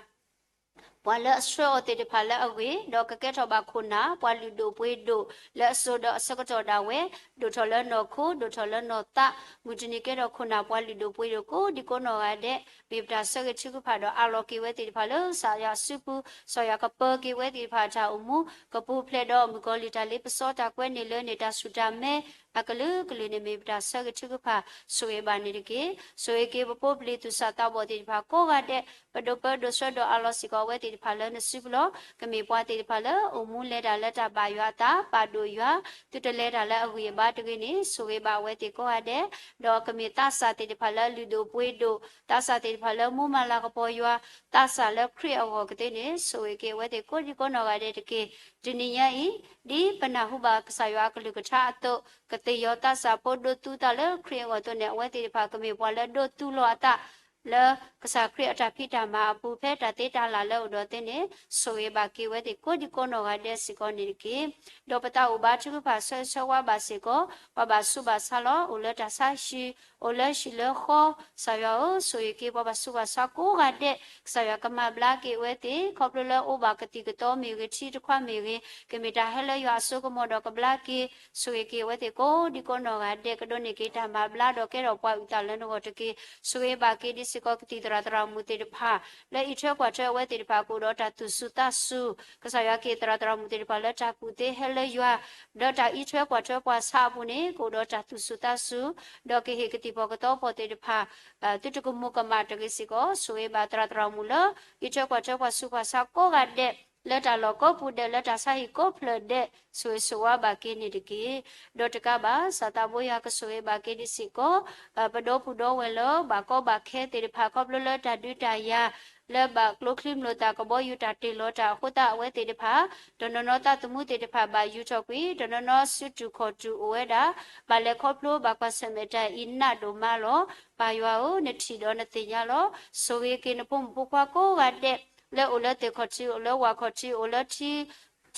ပှၤလၢအဆှၢအီၤသ့ၣ်တဖၣ်လၢအဂ့ၤ, ဒီးကကဲထီၣ်ဘၣ်ခိၣ်နၢ် ပှၤလုၢ်ဒိၣ်ပှ့ၤဒိၣ် လၢအစိၤဒီးအဆၢကတီၢ်ဒၣ်ဝဲ, ဒိၣ်ထီၣ်လၢနီၢ်ခိ ဒိၣ်ထီၣ်လၢနီၢ်သး, မုၢ်တနံၤကဲထီၣ်ခိၣ်နၢ်ပှၤလုၢ်ဒိၣ်ပှ့ၤဒိၣ်ကိးဒံကိးနီၢ်ဂၤဒဲး, မ့ၢ်ပတၢ်ဆၢဂ့ၤထုကဖၣ်ဒီးအးလီၤက့ၤဝဲသ့ၣ်တဖၣ်လၢကစၢ်ယွၤအစုပူၤ, ကစၢ်ယွၤကပၢၤက့ၤဝဲသ့ၣ်တဖၣ်အတၢ်အိၣ်မူ, ကပူၤဖျဲးဒီးမုၣ်ကီၤလံၢ်တၢ်လ့ပစီတၢ်ကွဲန့ၢ်လၢန့ၣ် တၢ်ဆူၣ်တၢ်မဲ အကလုာ်ကလုာ်န့ၣ် မ့ၢ်ပတၢ်ဆၢဂ့ၤထုကဖၣ် ဆိၣ်ဂ့ၤဘၣ်န့ၣ်တက့ၢ်. ဆိၣ်ဂ့ၤက့ၤပဖိပလံၤသူၣ်စၢ်သးဘီၣ်သ့ၣ်တဖၣ်ကိးဂၤဒဲး, ပဒိးပၢဒိးဆှၢဒီးအးလီၤစ့ၢ်ကီးအဝဲသ့ၣ် သ့ၣ်တဖၣ်လၢနစုပူၤလီၤ. ကမ့ၢ်ပှၤသ့ၣ်တဖၣ်လၢအိၣ်မူလဲၤတၢ်လၢတၢ်ဘၣ်ယွၤအသး ပာ်ဒိၣ်ယွၤ သုတလဲၤတၢ်လၢအဂံၢ်အဘါတဂ့ၤန့ၣ် ဆိၣ်ဂ့ၤဘၣ်အဝဲသ့ၣ်ကိးဂၤဒဲး, ဒီးကမ့ၢ်သးစၢ်သ့ၣ်တဖၣ်လၢလုၢ်ဒိၣ်ပှ့ၤဒိၣ်, သးစၢ်သ့ၣ်တဖၣ်လၢမူမၤလၤကပီၤယွၤ, သးစၢ်လၢခရံာ်အဂီၢ်ကသ့န့ၣ် ဆိၣ်ဂ့ၤက့ၤအဝဲသ့ၣ်ကိးဒံကိးနီၢ်ဂၤဒဲးတက့ၢ်. တနံၤညါအံၤ ဒ်ပနၢ်ဟူဘၣ်ကစၢ်ယွၤအကလုၢ်ကထါအသိး, ကသ့ၣ်ယီၤသးစၢ်ဖိဒိသူသးလၢခရံာ်အဂီၢ်အသိးန့ၣ် အဝဲသ့ၣ်တဖၣ်ကမ့ၢ်ပှၤလၢဒိသူလီၤအသး လၢကစၢ်ခရံာ်အတၢ်ဖံးတၢ်မၤအပူၤ ဖဲတၢ်သ့တၢ်လၢ်လၢအအိၣ်ဒီးသ့န့ၣ် ဆိၣ်ဂ့ၤဘၣ်က့ၤဝဲသ့ၣ်ကိးဒံကိးနီၢ်ဂၤဒဲးစ့ၢ်ကီးန့ၣ်တက့ၢ်. ဒီးပသးအိၣ်ဘါထုကဖၣ်ဆၢဂ့ၤဆၢဝါဘၣ်စ့ၢ်ကီး ပှၤဘၣ်ဆူးဘၣ်ဆါလီၤ အိၣ်လၢတၢ်ဆါဟံၣ် အိၣ်လၢဟံၣ်လၢဃီ, ကစၢ်ယွၤဧၢ, ဆိၣ်ဂ့ၤက့ၤပှၤဘၣ်ဆူးဘၣ်ဆါကိးဂၤဒဲး, ကစၢ်ယွၤကမၤဘျါက့ၤအဝဲသ့ၣ် ခီဖျိလၢအိၣ်ဘၣ်ကသံၣ်ကသီမ့ၢ်ဂ့ၤ ထံတခွးမ့ၢ်ဂ့ၤ, ကမ့ၢ်တၢ်ဟဲလၢယွၤအစိကမီၤဒီးကဘျါက့ၤ, ဆိၣ်ဂ့ၤက့ၤအဝဲသ့ၣ်ကိးဒံကိးနီၢ်ဂၤဒဲး ကဒိးန့ၢ်က့ၤတၢ်မၤဘျါဒီးကဲထီၣ်ပှၤအုၣ်သးလၢနဂီၢ်တက့ၢ်. ဆိၣ်ဂ့ၤဘၣ်က့ၤဒ်စ့ၢ်ကီးကသံၣ်သရၣ်သရၣ်မုၣ်သ့ၣ်တဖၣ် လၢအံးထွဲကွၢ်ထွဲအဝဲသ့ၣ်တဖၣ် ကအိၣ်ဒီးတၢ်သူၣ်စူၤသးစူၤ, ကစၢ်ယွၤက့ၤသရၣ်သရၣ်မုၣ်သ့ၣ်တဖၣ်လၢတၢ်ကူၣ်သ့ဟဲလၢယွၤ လၢတၢ်အံးထွဲကွၢ်ထွဲပှၤဆါအပူၤန့ၣ် ကအိၣ်ဒီးတၢ်သူၣ်စူၤသးစူၤ, ဒီးကဟ့ၣ်ကသံၣ်ဖီၣ်ကသီဖီၣ်သ့ၣ်တဖၣ် သုတကမူၤကမၣ်တဂ့ၤစ့ၢ်ကီး ဆိၣ်ဂ့ၤဘၣ်သရၣ်သရၣ်မုၣ်လၢ အံးထွဲကွၢ်ထွဲပှၤဆူးပှၤဆါကိးဂၤဒဲး လၢတၢ်လီၢ်ကိးပူၤဒဲး လၢတၢ်ဆါဟံၣ်ကိးဖျၢၣ်ဒဲး ဆိၣ်ဂ့ၤဆိၣ်ဝါဘၣ်က့ၤန့ၣ်တက့ၢ်. ဒီးတကးဘၣ် စၢ်သးဘိယွၤကဆိၣ်ဂ့ၤဘၣ်က့ၤဒ်စ့ၢ်ကီး ပဒီပုၢ်ဒီဝဲၢ်လၢဘၣ်ကီဘၣ်ခဲသ့ၣ်တဖၣ် ခီဖျိလၢတၢ်ဒုးတၢ်ယၤ လၢဘၣ်ကျိချံမျိာ်သၣ်ကဘီယူၤတၢ်တ့ၢ်လီၤတၢ်အဃိသတး အဝဲသ့ၣ်တဖၣ် တနီၤနီၤသးသမူသ့ၣ်တဖၣ်ဘၣ်ယူၤထီၣ်ကွံာ် တနီၤနီၤစုတူၢ်ခီၣ်တူၢ်အိၣ်ဝဲဒၣ် ဘၣ်လဲၤခီဖျိဘၣ်ကွၢ်ဆၢၣ်မဲာ်တၢ်အံၤနးဒိၣ်မးလီၤ. ပၢ်ယွၤဧၢ, နထံၣ်ဒီးနသ့ၣ်ညါလီၤ. ဆိၣ်ဂ့ၤက့ၤနဖိမုၣ်ဖိခွါကိးဂၤဒဲး လၢအိၣ်လၢသ့ၣ်ခီၣ်ထံး အိၣ်လၢဝၣ်ခီၣ်ထံး အိၣ်လၢ ထံ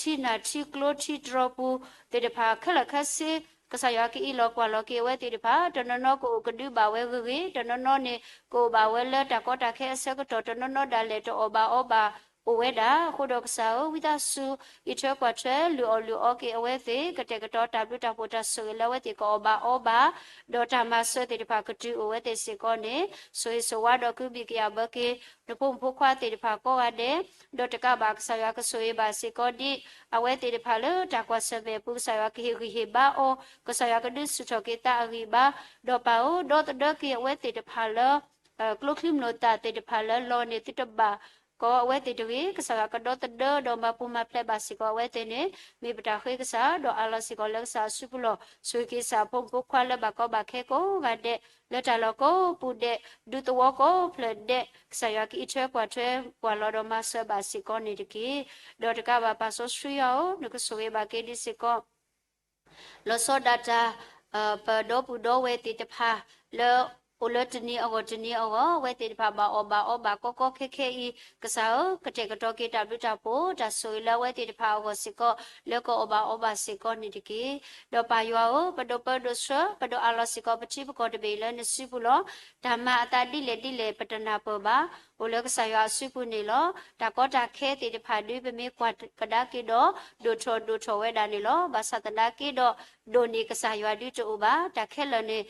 နၢ်ထံကျိထံတြီၤပူၤသ့ၣ်တဖၣ် ခဲလၢာ်ခဲဆ့ ကစၢ်ယွၤကအံးလီၤကွၢ်လီၤက့ၤအဝဲသ့ၣ်တဖၣ် တနီၤနီၤကအိၣ်ကဒုဘၣ်ဝဲဂ့ၤဂ့ၤ တနီၤနီၤန့ၣ် ကအိၣ်ဘၣ်ဝဲလၢတၢ်ကီတၢ်ခဲအဆၢကတီၢ် တနီၤနီၤဒၣ်လဲာ်တအီၣ်ဘၣ်အီဘၣ်အိၣ်ဝဲဒၣ် အဃိဒီးကစၢ်ဧၢ, ဝံသးစူၤ အံးထွဲကွၢ်ထွဲ လုၢ်အီၣ်လုၢ်အီက့ၤအဝဲသ့ၣ် ကတဲာ်ကတီၤတၢ်ဘျုးတၢ်ဖှိၣ်တၢ်ဆိၣ်ဂ့ၤလၢအဝဲသ့ၣ်ကအီၣ်ဘၣ်အီဘၣ် ဒီးတၢ်မၤစၢၤသ့ၣ်တဖၣ်ကတုၤအိၣ်ဝဲသ့ၣ်စ့ၢ်ကီးန့ၣ် ဆိၣ်ဂ့ၤဆိၣ်ဝါဒီးကဟုဘံၣ်ကယာ်ဘၢက့ၤ နဖိမုၣ်ဖိခွါသ့ၣ်တဖၣ်ကိးဂၤဒဲး ဒီးတကးဘၣ်ကစၢ်ယွၤကဆိၣ်ဂ့ၤဘၣ်စ့ၢ်ကီးဒ် အဝဲသ့ၣ်တဖၣ်လၢတၢ်ကွၢ်ဆၢၣ်မဲာ်အပူၤ ကစၢ်ယွၤကဟ့ၣ်ဂံၢ်ဟ့ၣ်ဘါအီၤ ကစၢ်ယွၤကဒုးဆူၣ်ထီၣ်က့ၤသးအဂံၢ်ဘါ ဒီးပၢ်ဧၢ ဒီသဒၢက့ၤအဝဲသ့ၣ်တဖၣ်လၢ ကျိချံမျိာ်သၣ်သ့ၣ်တဖၣ်လၢလီၤန့ၣ် သုတဘၣ်ကီအဝဲသ့ၣ်တဂ့ၤ ကစၢ်ယွၤကဒီသဒၢဒီးမၤပူၤမၤဖျဲးဘၣ်စ့ၢ်ကီးအဝဲသ့ၣ်န့ၣ် မ့ၢ်ပတၢ်ဃ့ကစၢ် ဒီးအးလီၤစ့ၢ်ကီးလၢကစၢ်အစုပူၤလီၤ. ဆိၣ်ဂ့ၤက့ၤကစၢ်အဖိမုၣ်ဖိခွါလၢဘၣ်ကီဘၣ်ခဲကိးဂၤဒဲး လၢတၢ်လီၢ်ကိးပူၤဒဲး ဒူသဝီကိးဖျၢၣ်ဒဲး ကစၢ်ယွၤကအံးထွဲကွၢ်ထွဲပှၤလီၤဒီးမၤစၢၤဘၣ်စ့ၢ်ကီးန့ၣ်တက့ၢ်. ဒီးတကးဘၣ်ပၢ်စီဆှံယွၤဧၢ, နကဆိၣ်ဂ့ၤဘၣ်က့ၤဒ်စ့ၢ်ကီး လီၤဆီဒၣ်တၢ် ပဒီပုၢ်ဒီဝဲၢ်သ့ၣ်တဖၣ် လၢအိၣ်လၢတနံၤအဂီၢ်တနံၤအဂီၢ် အဝဲသ့ၣ်တဖၣ်ဘၣ်အီၣ်ဘၣ်အီဘၣ်ကီကီခဲခဲအံၤ ကစၢ်ဧၢ, ကတဲာ်ကတီၤက့ၤတၢ်ဘျုးတၢ်ဖှိၣ် တၢ်ဆိၣ်ဂ့ၤလၢအဝဲသ့ၣ်တဖၣ်အဂီၢ်စ့ၢ်ကီး လၢကအီၣ်ဘၣ်အီဘၣ်စ့ၢ်ကီးန့ၣ်တက့ၢ်. ဒီးပၢ်ယွၤဧၢ, ပဒိးပၢဒိးဆှၢ ပဒိးအးလီၤစ့ၢ်ကီးပထံပကီၢ်တဘ့ၣ်လၢနစုပူၤလီၤ. တၢ်မၤအသးဒ်လဲၣ်ဒ်လဲၣ် ပတနၢ်ပၢၢ်ဘၣ် အိၣ်လၢကစၢ်ယွၤအစုပူၤန့ၣ်လီၤ. တၢ်ကီတၢ်ခဲသ့ၣ်တဖၣ်ဒုး ပမ့ၢ်ကွၢ်ကဒါက့ၤဒီး ဒိၣ်ထီၣ်ဒိၣ်ထီၣ်ဝဲဒၣ်န့ၣ်လီၤ. ဘၣ်ဆၣ်သနာ်က့ဒီး ဒိၣ်န့ၢ်ကစၢ်ယွၤဒုးတအိၣ်ဘၣ်. တၢ်ခဲလၢာ်န့ၣ်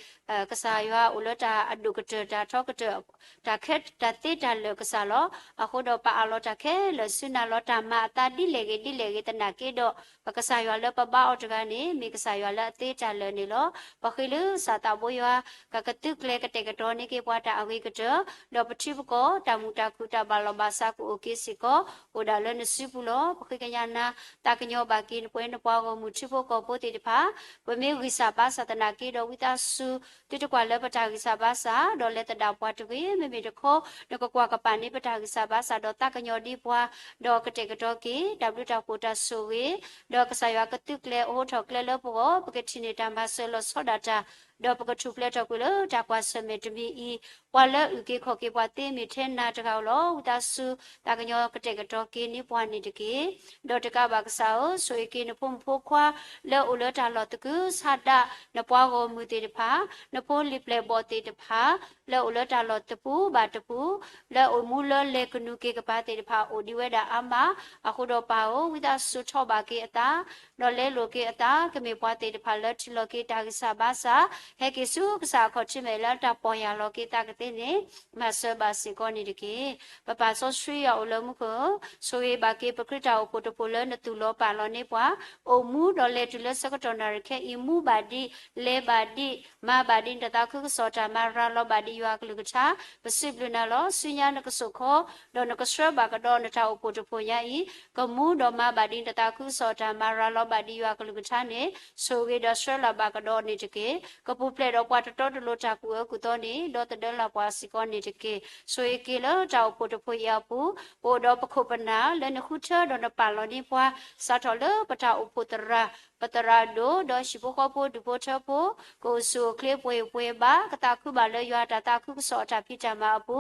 ကစၢ်ယွၤအိၣ်လၢတၢ်အဒိၣ်ကတၢၢ် တၢ်ထီကတၢၢ် တၢ်ခဲတၢ်သ့တၢ်လၢာ်ကစၢ်လီၤ. အဃိဒီးပအးလီၤတၢ်ခဲလၢာ်ဆူနၤလီၤ. တၢ်မၤအသးဒ်လဲၣ်ဂ့ၤဒ်လဲၣ်ဂ့ၤသနာ်က့ဒီး ပကစၢ်ယွၤလၢပဘါအီၤတဂၤန့ၣ် မ့ၢ်ကစၢ်ယွၤလၢအသ့တၢ်လၢာ်န့ၣ်လီၤ. ပဃ့လၢစၢ်သးဘိယွၤ ကကသုးကျဲၤကတဲာ်ကတီၤန့ၢ်က့ၤပှၤတၢ်အဂ့ၤကတၢၢ်, ဒီးပထံပကီၢ် တၢ်မုာ်တၢ်ခုၣ်တၢ်ဘၣ်လီၢ်ဘၣ်စးကအိၣ်က့ၤစ့ၢ်ကီး အိၣ်ဒၣ်လၢနစုပူၤလီၤ. ပဃ့ကညးနၤ သးကညီၤဘၣ်က့ၤနပှၤနပှၤဂီၢ်မုၢ်ထံဖိကီၢ်ဖိသ့ၣ်တဖၣ် ပမ့ၢ်ဂံၢ်စၢ်ဘါစၢ်သနာ်က့ဒီး ဝံသးစူၤ သုတကွၢ်လၢပတၢ်ဂံၢ်စၢ်ဘါစၢ် ဒီးလဲၤသဒၣ်ပှၤတဂ့ၤ. မ့မ့ၢ်တခီ နကကွၢ်ကပၤန့ၢ်ပတၢ်ဂံၢ်စၢ်ဘါစၢ် ဒီးသးကညီၤဒံးပှၤ ဒီးကတဲာ်ကတီၤက့ၤ တၢ်ဘျုးတၢ်ဖှိၣ်တၢ်ဆိၣ်ဂ့ၤ ဒီးကစၢ်ယွၤကသုးကျဲၤအိးထီၣ်ကျဲလၢပဂီၢ် ပကထံၣ်န့ၢ်တၢ်မၤစၢၤလီၤဆီဒၣ်တၢ် ဒီးပကထူၣ်ဖျဲးထီၣ်ကွံာ်လၢတၢ်ကွၢ်ဆၢၣ်မဲာ်တမံၤအံၤ ပှၤလၢအုၣ်က့ၤခီၣ်က့ၤပှၤသ့မ့ၢ်ထဲနၤတဂၤဧိၤလီၤ. ဝံသးစူၤ သးကညီၤကတဲာ်ကတီၤက့ၤန့ၢ်ပှၤန့ၣ်တက့ၢ်. ဒီးတကးဘၣ်ကစၢ်ဧၢ, ဆိၣ်ဂ့ၤက့ၤနဖိမုၣ်ဖိခွါ လၢအိၣ်လၢတၢ်လီၢ်သကုၤဆးဒး, နပှၤဂီၢ်မုၢ်သ့ၣ်တဖၣ်, နဖိလံၤပျဲၢ်ဘီၣ်သ့ၣ်တဖၣ် လၢအိၣ်လၢတၢ်လီၢ်တပူၤဘၣ်တပူၤ, လၢအိၣ်မူလၢလဲၤကနူၤက့ၤကပၤသ့ၣ်တဖၣ် အိၣ်ဒံးဝဲဒၣ်အါမး. အဃိဒီးပၢ်ဧၢ, ဝံသးစူၤထီၣ်ဘၣ်က့ၤအသး ဒီးလဲလိာ်က့ၤအသး ကမ့ၢ်ပှၤသ့ၣ်တဖၣ်လၢထံၣ်လီၤက့ၤတၢ်ဂံၢ်စၢ်ဘါစၢ် ဟဲက့ၤဆူကစၢ်အခီၣ်ထံးမဲာ်လၢတၢ်ပီၢ်ယၢ်လီၤက့ၤသးကသ့န့ၣ် မၤစၢၤဘၣ်စ့ၢ်ကီးန့ၣ်တက့ၢ်. ပပၢ်စီဆှံယွၤအိၣ်လၢမူခိၣ်ဧၢ, ဆိၣ်ဂ့ၤဘၣ်က့ၤပကြၢးတၢ်အိၣ်ဖှိၣ်တဖှိၣ်လၢနသူၣ်လီၤပာ်လီၤန့ၢ်ပှၤ, အိၣ်မူဒီးလဲၤတုၤလၢဆၢကတီၢ်နၣ်ရံၣ်ခဲအံၤ မူဘၣ်ဒံး, လဲၤဘၣ်ဒံး, မၤဘၣ်ဒံးနတၢ်သးခုကစီၣ်တၢ်မၤ ရၤလီၤဘၣ်ဒံးယွၤအကလုၢ်ကထါ, ပစံးဘျုးနၤလီၤ. ဆူညါနကစိာ်ခီ, ဒီးနကဆှၢဘၣ်ကဒီးနတၢ်အိၣ်ဖှိၣ်တဖှိၣ်ညါအံၤ, ကမူဒီးမၤဘၣ်ဒံးနတၢ်သးခုကစီၣ်တၢ်မၤ ရၤလီၤဘၣ်ဒံးယွၤအကလုၢ်ကထါန့ၣ် ဆိၣ်ဂ့ၤဒီးဆှၢလီၤဘၣ်ကဒီးန့ၣ်တက့ၢ်. ကပူၤဖျဲးဒီးပှၤတတီတလိၤတၢ်ကူၣ်အၢကူၣ်သီန့ၣ် ဒီသဒၢလီၤပှၤစ့ၢ်ကီးန့ၣ်တက့ၢ်. ဆိၣ်ဂ့ၤက့ၤလၢတၢ်အိၣ်ဖှိၣ်တဖှိၣ်အံၤအပူၤ, ပအိၣ်ဒီးပခိၣ်ပနၢ်လၢနဃုထၢဒီးနပာ်လီၤန့ၢ်ပှၤ, စးထီၣ်လၢပတၢ်အိၣ်ဖှိၣ်သရၣ်, ပသရၣ်ဒိၣ်, ဒီးဟံၣ်ဖိဃီဖိဒူၣ်ဖိထၢဖိ, ကအိၣ်ဆူၣ်အိၣ်ချ့ပှဲၤပှဲၤဘၣ်, ကသးခုဘၣ်လၢယွၤတၢ်သးခုကစီၣ်အတၢ်ဖံးတၢ်မၤအပူ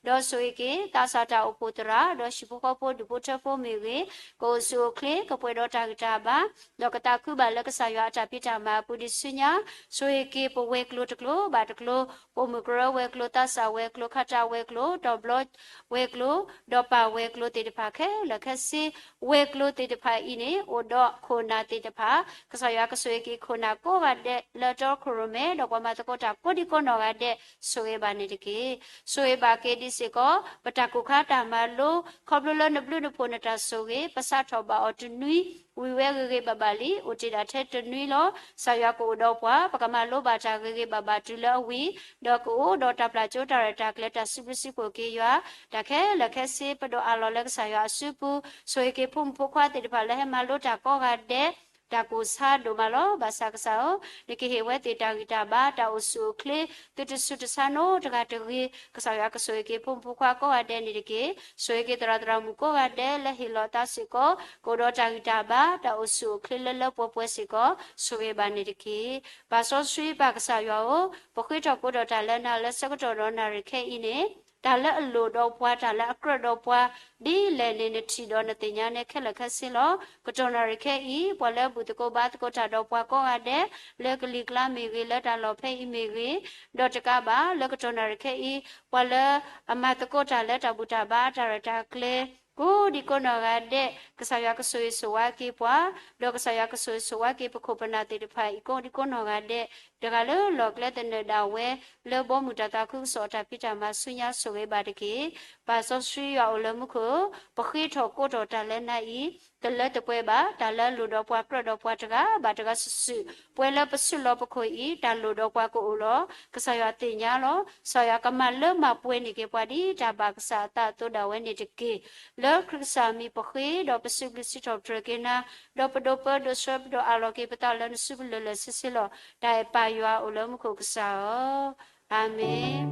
ၤ, ဒီးဆိၣ်ဂ့ၤက့ၤ သးစၢ်တၢ်အိၣ်ဖှိၣ်သရၣ်, ဒီးဟံၣ်ဖိဃီဖိဒူၣ်ဖိထၢဖိမ့ၢ်ဂ့ၤ, ကအိၣ်ဆူၣ်အိၣ်ချ့ ကပှဲၤဒီးတၢ်ဂံၢ်တၢ်ဘါ, ဒီးကသးခုဘၣ်လၢကစၢ်ယွၤအတၢ်ဖံးတၢ်မၤအပူၤဒံးဆူညါ, ဆိၣ်ဂ့ၤက့ၤပဝဲၤကျိၤတကျိၤဘၣ်တကျိၤ, ပိာ်မုၣ်ကရၢဝဲၤကျိၤ, သးစၢ်ဝဲၤကျိၤ, ခးတၢ်ဝဲၤကျိၤ, တီၢ်ဘျီဝဲၤကျိၤ, ဒီးပၢ်ဝဲၤကျိၤသ့ၣ်တဖၣ်ခဲလၢာ်ခဲဆ့, ဝဲၤကျိၤသ့ၣ်တဖၣ်အံၤန့ၣ် အိၣ်ဒီးခိၣ်နၢ်သ့ၣ်တဖၣ်, ကစၢ်ယွၤကဆိၣ်ဂ့ၤက့ၤခိၣ်နၢ်ကိးဂၤဒဲးလၢတီခိၣ်ရိၣ်မဲ, ဒီးပှၤမၤသကိးတၢ်ကိးဒံကိးနီၢ်ဂၤဒဲး ဆိၣ်ဂ့ၤဘၣ်န့ၣ်တက့ၢ်. ဆိၣ်ဂ့ၤဘၣ်က့ၤဒံးစ့ၢ်ကီး ပတၢ်ကိၢ်ခါတၢ်မၤလိ, ခီဖျိလၢနဘျုးနဖှိၣ်နတၢ်ဆိၣ်ဂ့ၤ, ပစးထီၣ်ဘၣ်အီၤတနွံ, ဝံၤဝဲဂ့ၤဂ့ၤဘၣ်ဘၣ်လံ, အိၣ်တ့ၢ်ဒၣ်ထဲတနွံလီၤ. ကစၢ်ယွၤကအိၣ်ဒီးပှၤ, ပကမၤလိဘၣ်တၢ်ဂ့ၤဂ့ၤဘၣ်ဘၣ်တုၤလၢအဝံၤ, ဒီးကအိၣ်ဒီးတၢ်ပျၢ်ကၠိတၢ်ရဲၣ်တၢ်ကျဲၤတၢ်စံးဘျုးစံးဖှိၣ်က့ၤယွၤ, တၢ်ခဲလၢာ်ခဲဆ့ ပဒိးအးလီၤလၢကစၢ်ယွၤအစုပူၤ, ဆိၣ်ဂ့ၤက့ၤဖိမုၣ်ဖိခွါသ့ၣ်တဖၣ်လၢဟဲမၤလိတၢ်ကိးဂၤဒဲး, တၢ်ကိၢ်ဆါဒိၣ်မးလီၤ. ဘၣ်ဆၣ်ကစၢ်ဧၢ, နကဟ့ၣ်ဝဲသ့ၣ်တၢ်ဂံၢ်တၢ်ဘါ, တၢ်အိၣ်ဆူၣ်အိၣ်ချ့, သုတဆူးတဆါနီတဂၤတဂ့ၤ, ကစၢ်ယွၤကဆိၣ်ဂ့ၤက့ၤဖိမုၣ်ဖိခွါကိးဂၤဒဲးန့ၣ်တက့ၢ်. ဆိၣ်ဂ့ၤက့ၤသရၣ်သရၣ်မုၣ်ကိးဂၤဒဲးလၢဟ့ၣ်လီၤအသးစ့ၢ်ကီး, ကအိၣ်ဒီးတၢ်ဂံၢ်တၢ်ဘါ, တၢ်အိၣ်ဆူၣ်အိၣ်ချ့လၢလၢပှဲၤပှဲၤစ့ၢ်ကီး, ဆိၣ်ဂ့ၤဘၣ်န့ၣ်တက့ၢ်. ပၢ်စီဆှံပၢ်ကစၢ်ယွၤဧၢ, ပဃ့ထီၣ်ကိးထီၣ်တၢ်လၢနၤလၢဆၢကတီၢ်ဒီးနၣ်ရံၣ်ခဲအံၤန့ၣ်, တၢ်လၢအလိၣ်ဒီးပှၤ, တၢ်လၢအကြၢးဒီးပှၤ, ဒ်လဲၣ်န့ၣ် နထံၣ်ဒီးနသ့ၣ်ညါန့ၣ်ခဲလၢာ်ခဲဆ့လီၤ. ကတီၢ်နၣ်ရံၣ်ခဲအံၤ, ပှၤလၢဘူၣ်သကိးဘါသကိးတၢ်ဒီးပှၤကိးဂၤဒဲး, လၢကလံၤကျါမ့ၢ်ဂ့ၤ, လၢတၢ်လီၢ်ဖဲအံၤမ့ၢ်ဂ့ၤ, ဒီးတကးဘၣ် လၢကတီၢ်နၣ်ရံၣ်ခဲအံၤ, ပှၤလၢအမၤသကိးတၢ်လၢတၢ်ဘူၣ်တၢ်ဘါတၢ်ရဲၣ်တၢ်ကျဲၤ ကိးဒံကိးနီၢ်ဂၤဒဲး, ကစၢ်ယွၤကဆိၣ်ဂ့ၤဆိၣ်ဝါက့ၤပှၤ, ဒီးကစၢ်ယွၤကဆိၣ်ဂ့ၤဆိၣ်ဝါက့ၤပခိၣ်ပနၢ်သ့ၣ်တဖၣ်အံၤ ကိးဒံကိးနီၢ်ဂၤဒဲး, တဂၤလၢလီၢ်ကျဲသနၢၣ်ဒၣ်ဝဲ, လၢဘီမုၢ်တၢ်သးခုကစီၣ်အတၢ်ဖံးတၢ်မၤဆူညါ ဆိၣ်ဂ့ၤဘၣ်တက့ၢ်. ပၢ်စီဆှံယွၤအိၣ်လၢမူခိၣ်, ပဃ့ထီၣ်ကိးထီၣ်တၢ်လၢနၤအံၤ, တလၢတပှဲၤဘၣ်, တၢ်လၢအလိၣ်ဒီးပှၤကြၢးဒီးပှၤတဂၤဘၣ်တဂၤစုာ်စုာ်, ပှဲၤလၢပစုလီၢ်ပခိၣ်အံၤ, တၢ်လိၣ်ဒီးပှၤကအိၣ်လီၤ. ကစၢ်ယွၤသ့ၣ်ညါလီၤ. ကစၢ်ယွၤကမၤလၢမၤပှဲၤန့ၢ်က့ၤပှၤဒ်တၢ်ဘၣ်ကစၢ်အသးအသိးဒၣ်ဝဲန့ၣ်တက့ၢ်. လၢခရံာ်ကစၢ်မံၤပဃ့, ဒီးပစံးဘျုးစံးထီၣ်ပတြၢၤက့ၤနၤ, ဒီးပဒိးပၢဒိးဆှၢပဒိးအးလီၤက့ၤပသးလၢနစုပူၤလၢာ်လၢာ်ဆ့ဆ့လီၤ. တၢ်အဲၣ်ပၢ်ယွၤအိၣ်လၢမူခိၣ်ကစၢ်ဧၢ, အၤမ့ၣ်.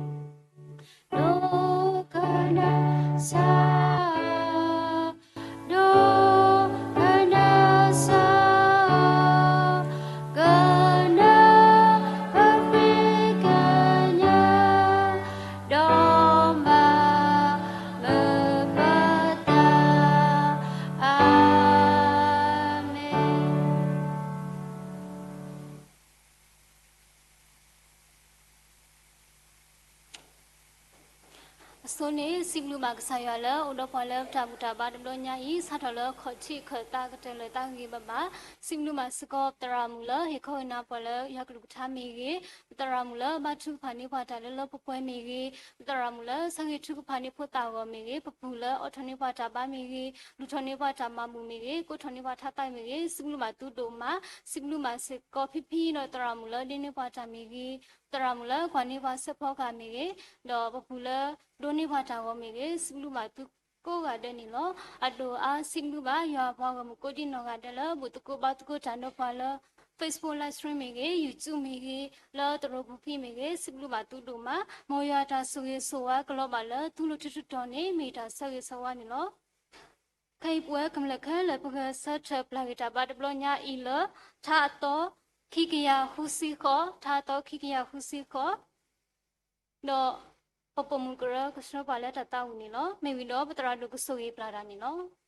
ဒိကနၣ်စၢ်, ဒိကနၣ်စၢ်, ကနၢ်ပဃ့ကညး, ဒီးမၤမုာ်ပသး, အၤမ့ၣ်. အဆိန့ၣ် စံးဘျုးဘၣ်ကစၢ်ယွၤလၢအိၣ်ဒီးပှၤလၢပတၢ်ဘူၣ်တၢ်ဘါတဘျီညါအံၤ, စးထီၣ်လၢခီၣ်ထံးခၢၣ်သးကတၢၢ်လၢာ်သးဂ့ၤဂ့ၤဘၣ်ဘၣ်. စံးဘျုးဘၣ်စ့ၢ်ကီးပသရၣ်မုၣ်လၢဟ့ၣ်ခီဟ့ၣ်နီၤပှၤလၢယွၤကလုၢ်ကထါမ့ၢ်ဂ့ၤ, ပသရၣ်မုၣ်လၢဘါထုကဖၣ်န့ၢ်ပှၤတၢ်လၢလၢပှဲၤပှဲၤမ့ၢ်ဂ့ၤ, ပသရၣ်မုၣ်လၢဆၢဂ့ၤထုကဖၣ်န့ၢ်ဖိသၣ်အဂီၢ်မ့ၢ်ဂ့ၤ, ပပူၤလၢအိးထီၣ်န့ၢ်ပှၤတၢ်ဘါမ့ၢ်ဂ့ၤ, လူၤထီၣ်န့ၢ်ပှၤတၢ်မၤဘူၣ်မ့ၢ်ဂ့ၤ, ကိးထီၣ်န့ၢ်ပှၤထါသးမ့ၢ်ဂ့ၤ, စံးဘျုးဘၣ်သုဒိၣ်မး. စံးဘျုးဘၣ်စ့ၢ်ကီးဖံဖံဒီးသရၣ်မုၣ်လၢဒ့န့ၢ်ပှၤတၢ်မ့ၢ်ဂ့ၤ, သရၣ်မုၣ်လၢကွၢ်န့ၢ်ပှၤစဲးဖီကဟၣ်မ့ၢ်ဂ့ၤ, ဒီးပပူၤလၢဒိးန့ၢ်ပှၤတၢ်ဂီၤမ့ၢ်ဂ့ၤ, စံးဘျုးဘၣ်သုကိးဂၤဒဲးန့ၣ်လီၤ. အဒိၣ်အါစံးဘျုးဘၣ်ယွၤအပှၤဂီၢ်မုၢ်ကိးဒံနီၢ်ဂၤဒဲးလၢဘူၣ်သကိးဘါသကိးတၢ်ဒီးပှၤလၢ Facebook live stream မ့ၢ်ဂ့ၤ, YouTube မ့ၢ်ဂ့ၤ, လၢသရိာ်ပူၤဖဲမ့ၢ်ဂ့ၤ, စံးဘျုးဘၣ်သုဒိၣ်မး. မ်ယွၤတၢ်ဆိၣ်ဂ့ၤဆိၣ်ဝါကလီၤဘၣ်လၢသုလိၤထူးထူးတီၤန့ၣ် မ့ၢ်တၢ်ဆၢဂ့ၤဆၢဝါန့ၣ်လီၤ. ခဲအံၤပဝဲကမျၢၢ်ခဲလၢာ် ပဂဲၤဆၢထၢၣ်ပျၢ်ဂ့ၤတၢ်ဘါတဘျီညါအံၤလၢ ထါအသီ ခံကယၤဃုဆံဃိး, ထါအသီ ခံကယၤဃုဆံဃိး, ဒီးပပိာ်မုၣ်ကရၢကဆှၢပှၤလၢတၢ်သးဝံၣ်န့ၣ်လီၤ. မ့ၢ်ဝံၤဒီးပသရၣ်ဒိၣ်ကဆိၣ်ဂ့ၤပျၢ်တၢ်န့ၣ်လီၤ.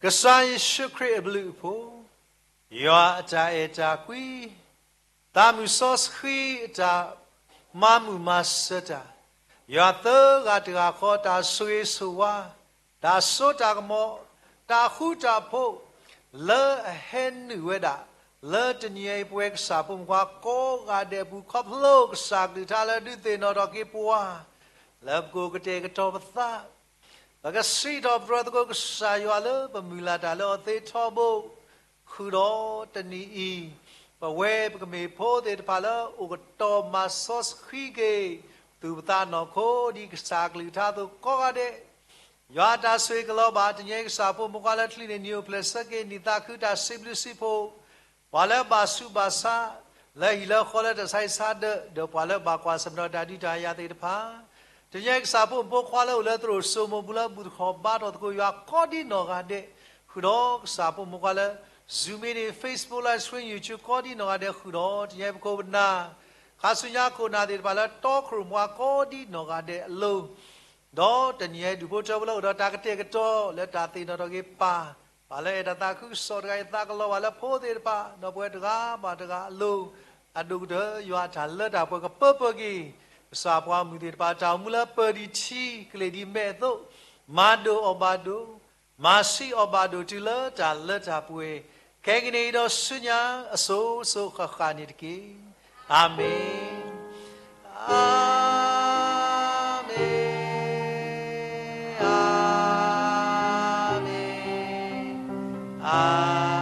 ကစၢ်ယ့ၣ်ၡူးခရံာ်အဘျုးအဖှိၣ်, ယွၤအတၢ်အဲၣ်တၢ်ကွံ, သးမုၢ်စီဆှံအတၢ်မၤမုာ်မၤစၢၤတၢ်, ယွၤသၢဂၤတဂၤဃီတၢ်ဆိၣ်ဂ့ၤဆိၣ်ဝါ, တၢ်စိတၢ်ကမီၤ, တၢ်ဃူတၢ်ဖိး, လၢအဟဲနုာ်ဝဲဒၣ်, လၢတနံၤအံၤ ပဝဲကစၢ်ဖိမုၣ်ဖိခွါကိးဂၤဒဲးအပူၤ ခီဖျိကစၢ်ကလုၢ်ကထါလၢဒုးသ့ၣ်နီၣ်ထီၣ်က့ၤပှၤ, လၢပကအိၣ်ကတဲာ်ကတီၤပသး ပကစံးထီၣ်ပတြၢၤသကိးကစၢ်ယွၤလၢပမုၢ်လၢ်တၢ်လၢအီၤသ့ထီဘိ, ဃုာ်ဒီးတနံၤအံၤ, ပဝဲပကမ့ၢ်ဖိသ့ၣ်တဖၣ်လၢအိၣ်ကတီၤမၤစီဆှံက့ၤ သူၣ်ပသးနီၢ်ခိ ဒ်ကစၢ်ကလုၢ်ကထါအသိးကိးဂၤဒဲး, ယွၤတၢ်ဆိၣ်ဂ့ၤကလီၤဘၣ် တနံၤအံၤကစၢ်ဖိမုၣ်ဖိခွါလၢချံးန့ၣ် နံၤအိၣ်ဖျဲၣ်ဆၢက့ၤ နံၣ်သးခုတၢ်စံးဘျုးစံးဖှိၣ် ပှၤလၢဘၣ်ဆူးဘၣ်ဆါ လၢဟံၣ်လၢဃီလၢတၢ်ဆါဟံၣ်ဆါဒၢး ဒီးပှၤလၢဘၣ်ကွၢ်ဆၢၣ်မဲာ်ဒီးတၢ်ဒုးတၢ်ယၤသ့ၣ်တဖၣ်, တနံၤအံၤကစၢ်ဖိမုၣ်ဖိခွါလၢအိၣ်လၢသရိာ်စိမိၤပူၤလၢ ဘူၣ်ထီၣ်ဘါထီၣ်သကိးယွၤ ကိးဒံနီၢ်ဂၤဒဲး, ဃုာ်ဒီးကစၢ်ဖိမုၣ်ဖိခွါလၢ Zoom meeting, Facebook live stream, YouTube ကိးဒံနီၢ်ဂၤဒဲး, ဃုာ်ဒီးတနံၤအံၤပခိၣ်ပနၢ် ခါဆူညါခိၣ်နၢ်သ့ၣ်တဖၣ်လၢတီခိၣ်ရိၣ်မုၣ် ကိးဒံနီၢ်ဂၤဒဲးအလိၤ ဒီးတနံၤအံၤဒူၣ်ဖိထၢဖိလၢအိၣ်ဒီးတၢ်ကတဲာ်ကတီၤလၢတၢ်သ့ၣ်နီၣ်ထီၣ်က့ၤပၢ်, ပၢ်လၢအဲၣ်တၢ်သးခုကစီၣ်တဂၤအံၤ သးကလီၤဘၣ်လၢဖိသ့ၣ်တဖၣ် ဒီးပဝဲတဂၤဘၣ်တဂၤအလိၤ, အဒိၣ်ကတၢၢ်ယွၤအတၢ်လၢတၢ်ပှဲၤကပၢပၢက့ၤ ကစၢ်ပှၤမုၢ်သ့ၣ်တဖၣ် တၢ်အိၣ်မူလၢပၢၢ်ဒံးထံကလ့ၢ်ဒံးမဲာ်အသိး, မၤဒိၣ်အီၣ်ဘၣ်ဒိၣ်, မၤဆံးအီၣ်ဘၣ်ဒိၣ်တုၤလၢတၢ်လၢတၢ်ပှဲၤ, ခဲကနံၣ်အံၤဒီးဆူညါအစိၤစိၤဃၣ်ဃၣ်န့ၣ်တက့ၢ်. အၤမ့ၣ်. အၤမ့ၣ်, အၤမ့ၣ်, အၤမ့ၣ်.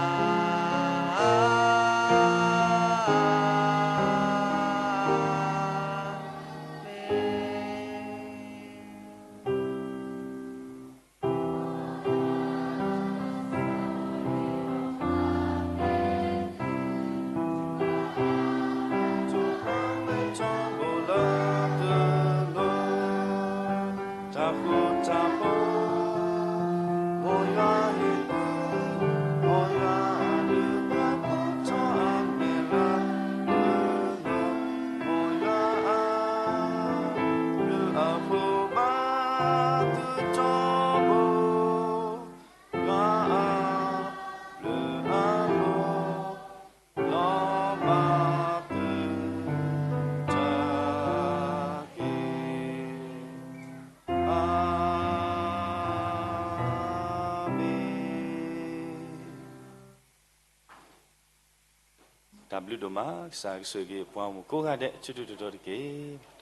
တၢ်ဘျုးဒိၣ်မး, ကစၢ်ကဆိၣ်ဂ့ၤပှၤဂီၢ်မုၢ်ကိးဂၤဒဲး ဆူတတီၤတီၤတက့ၢ်.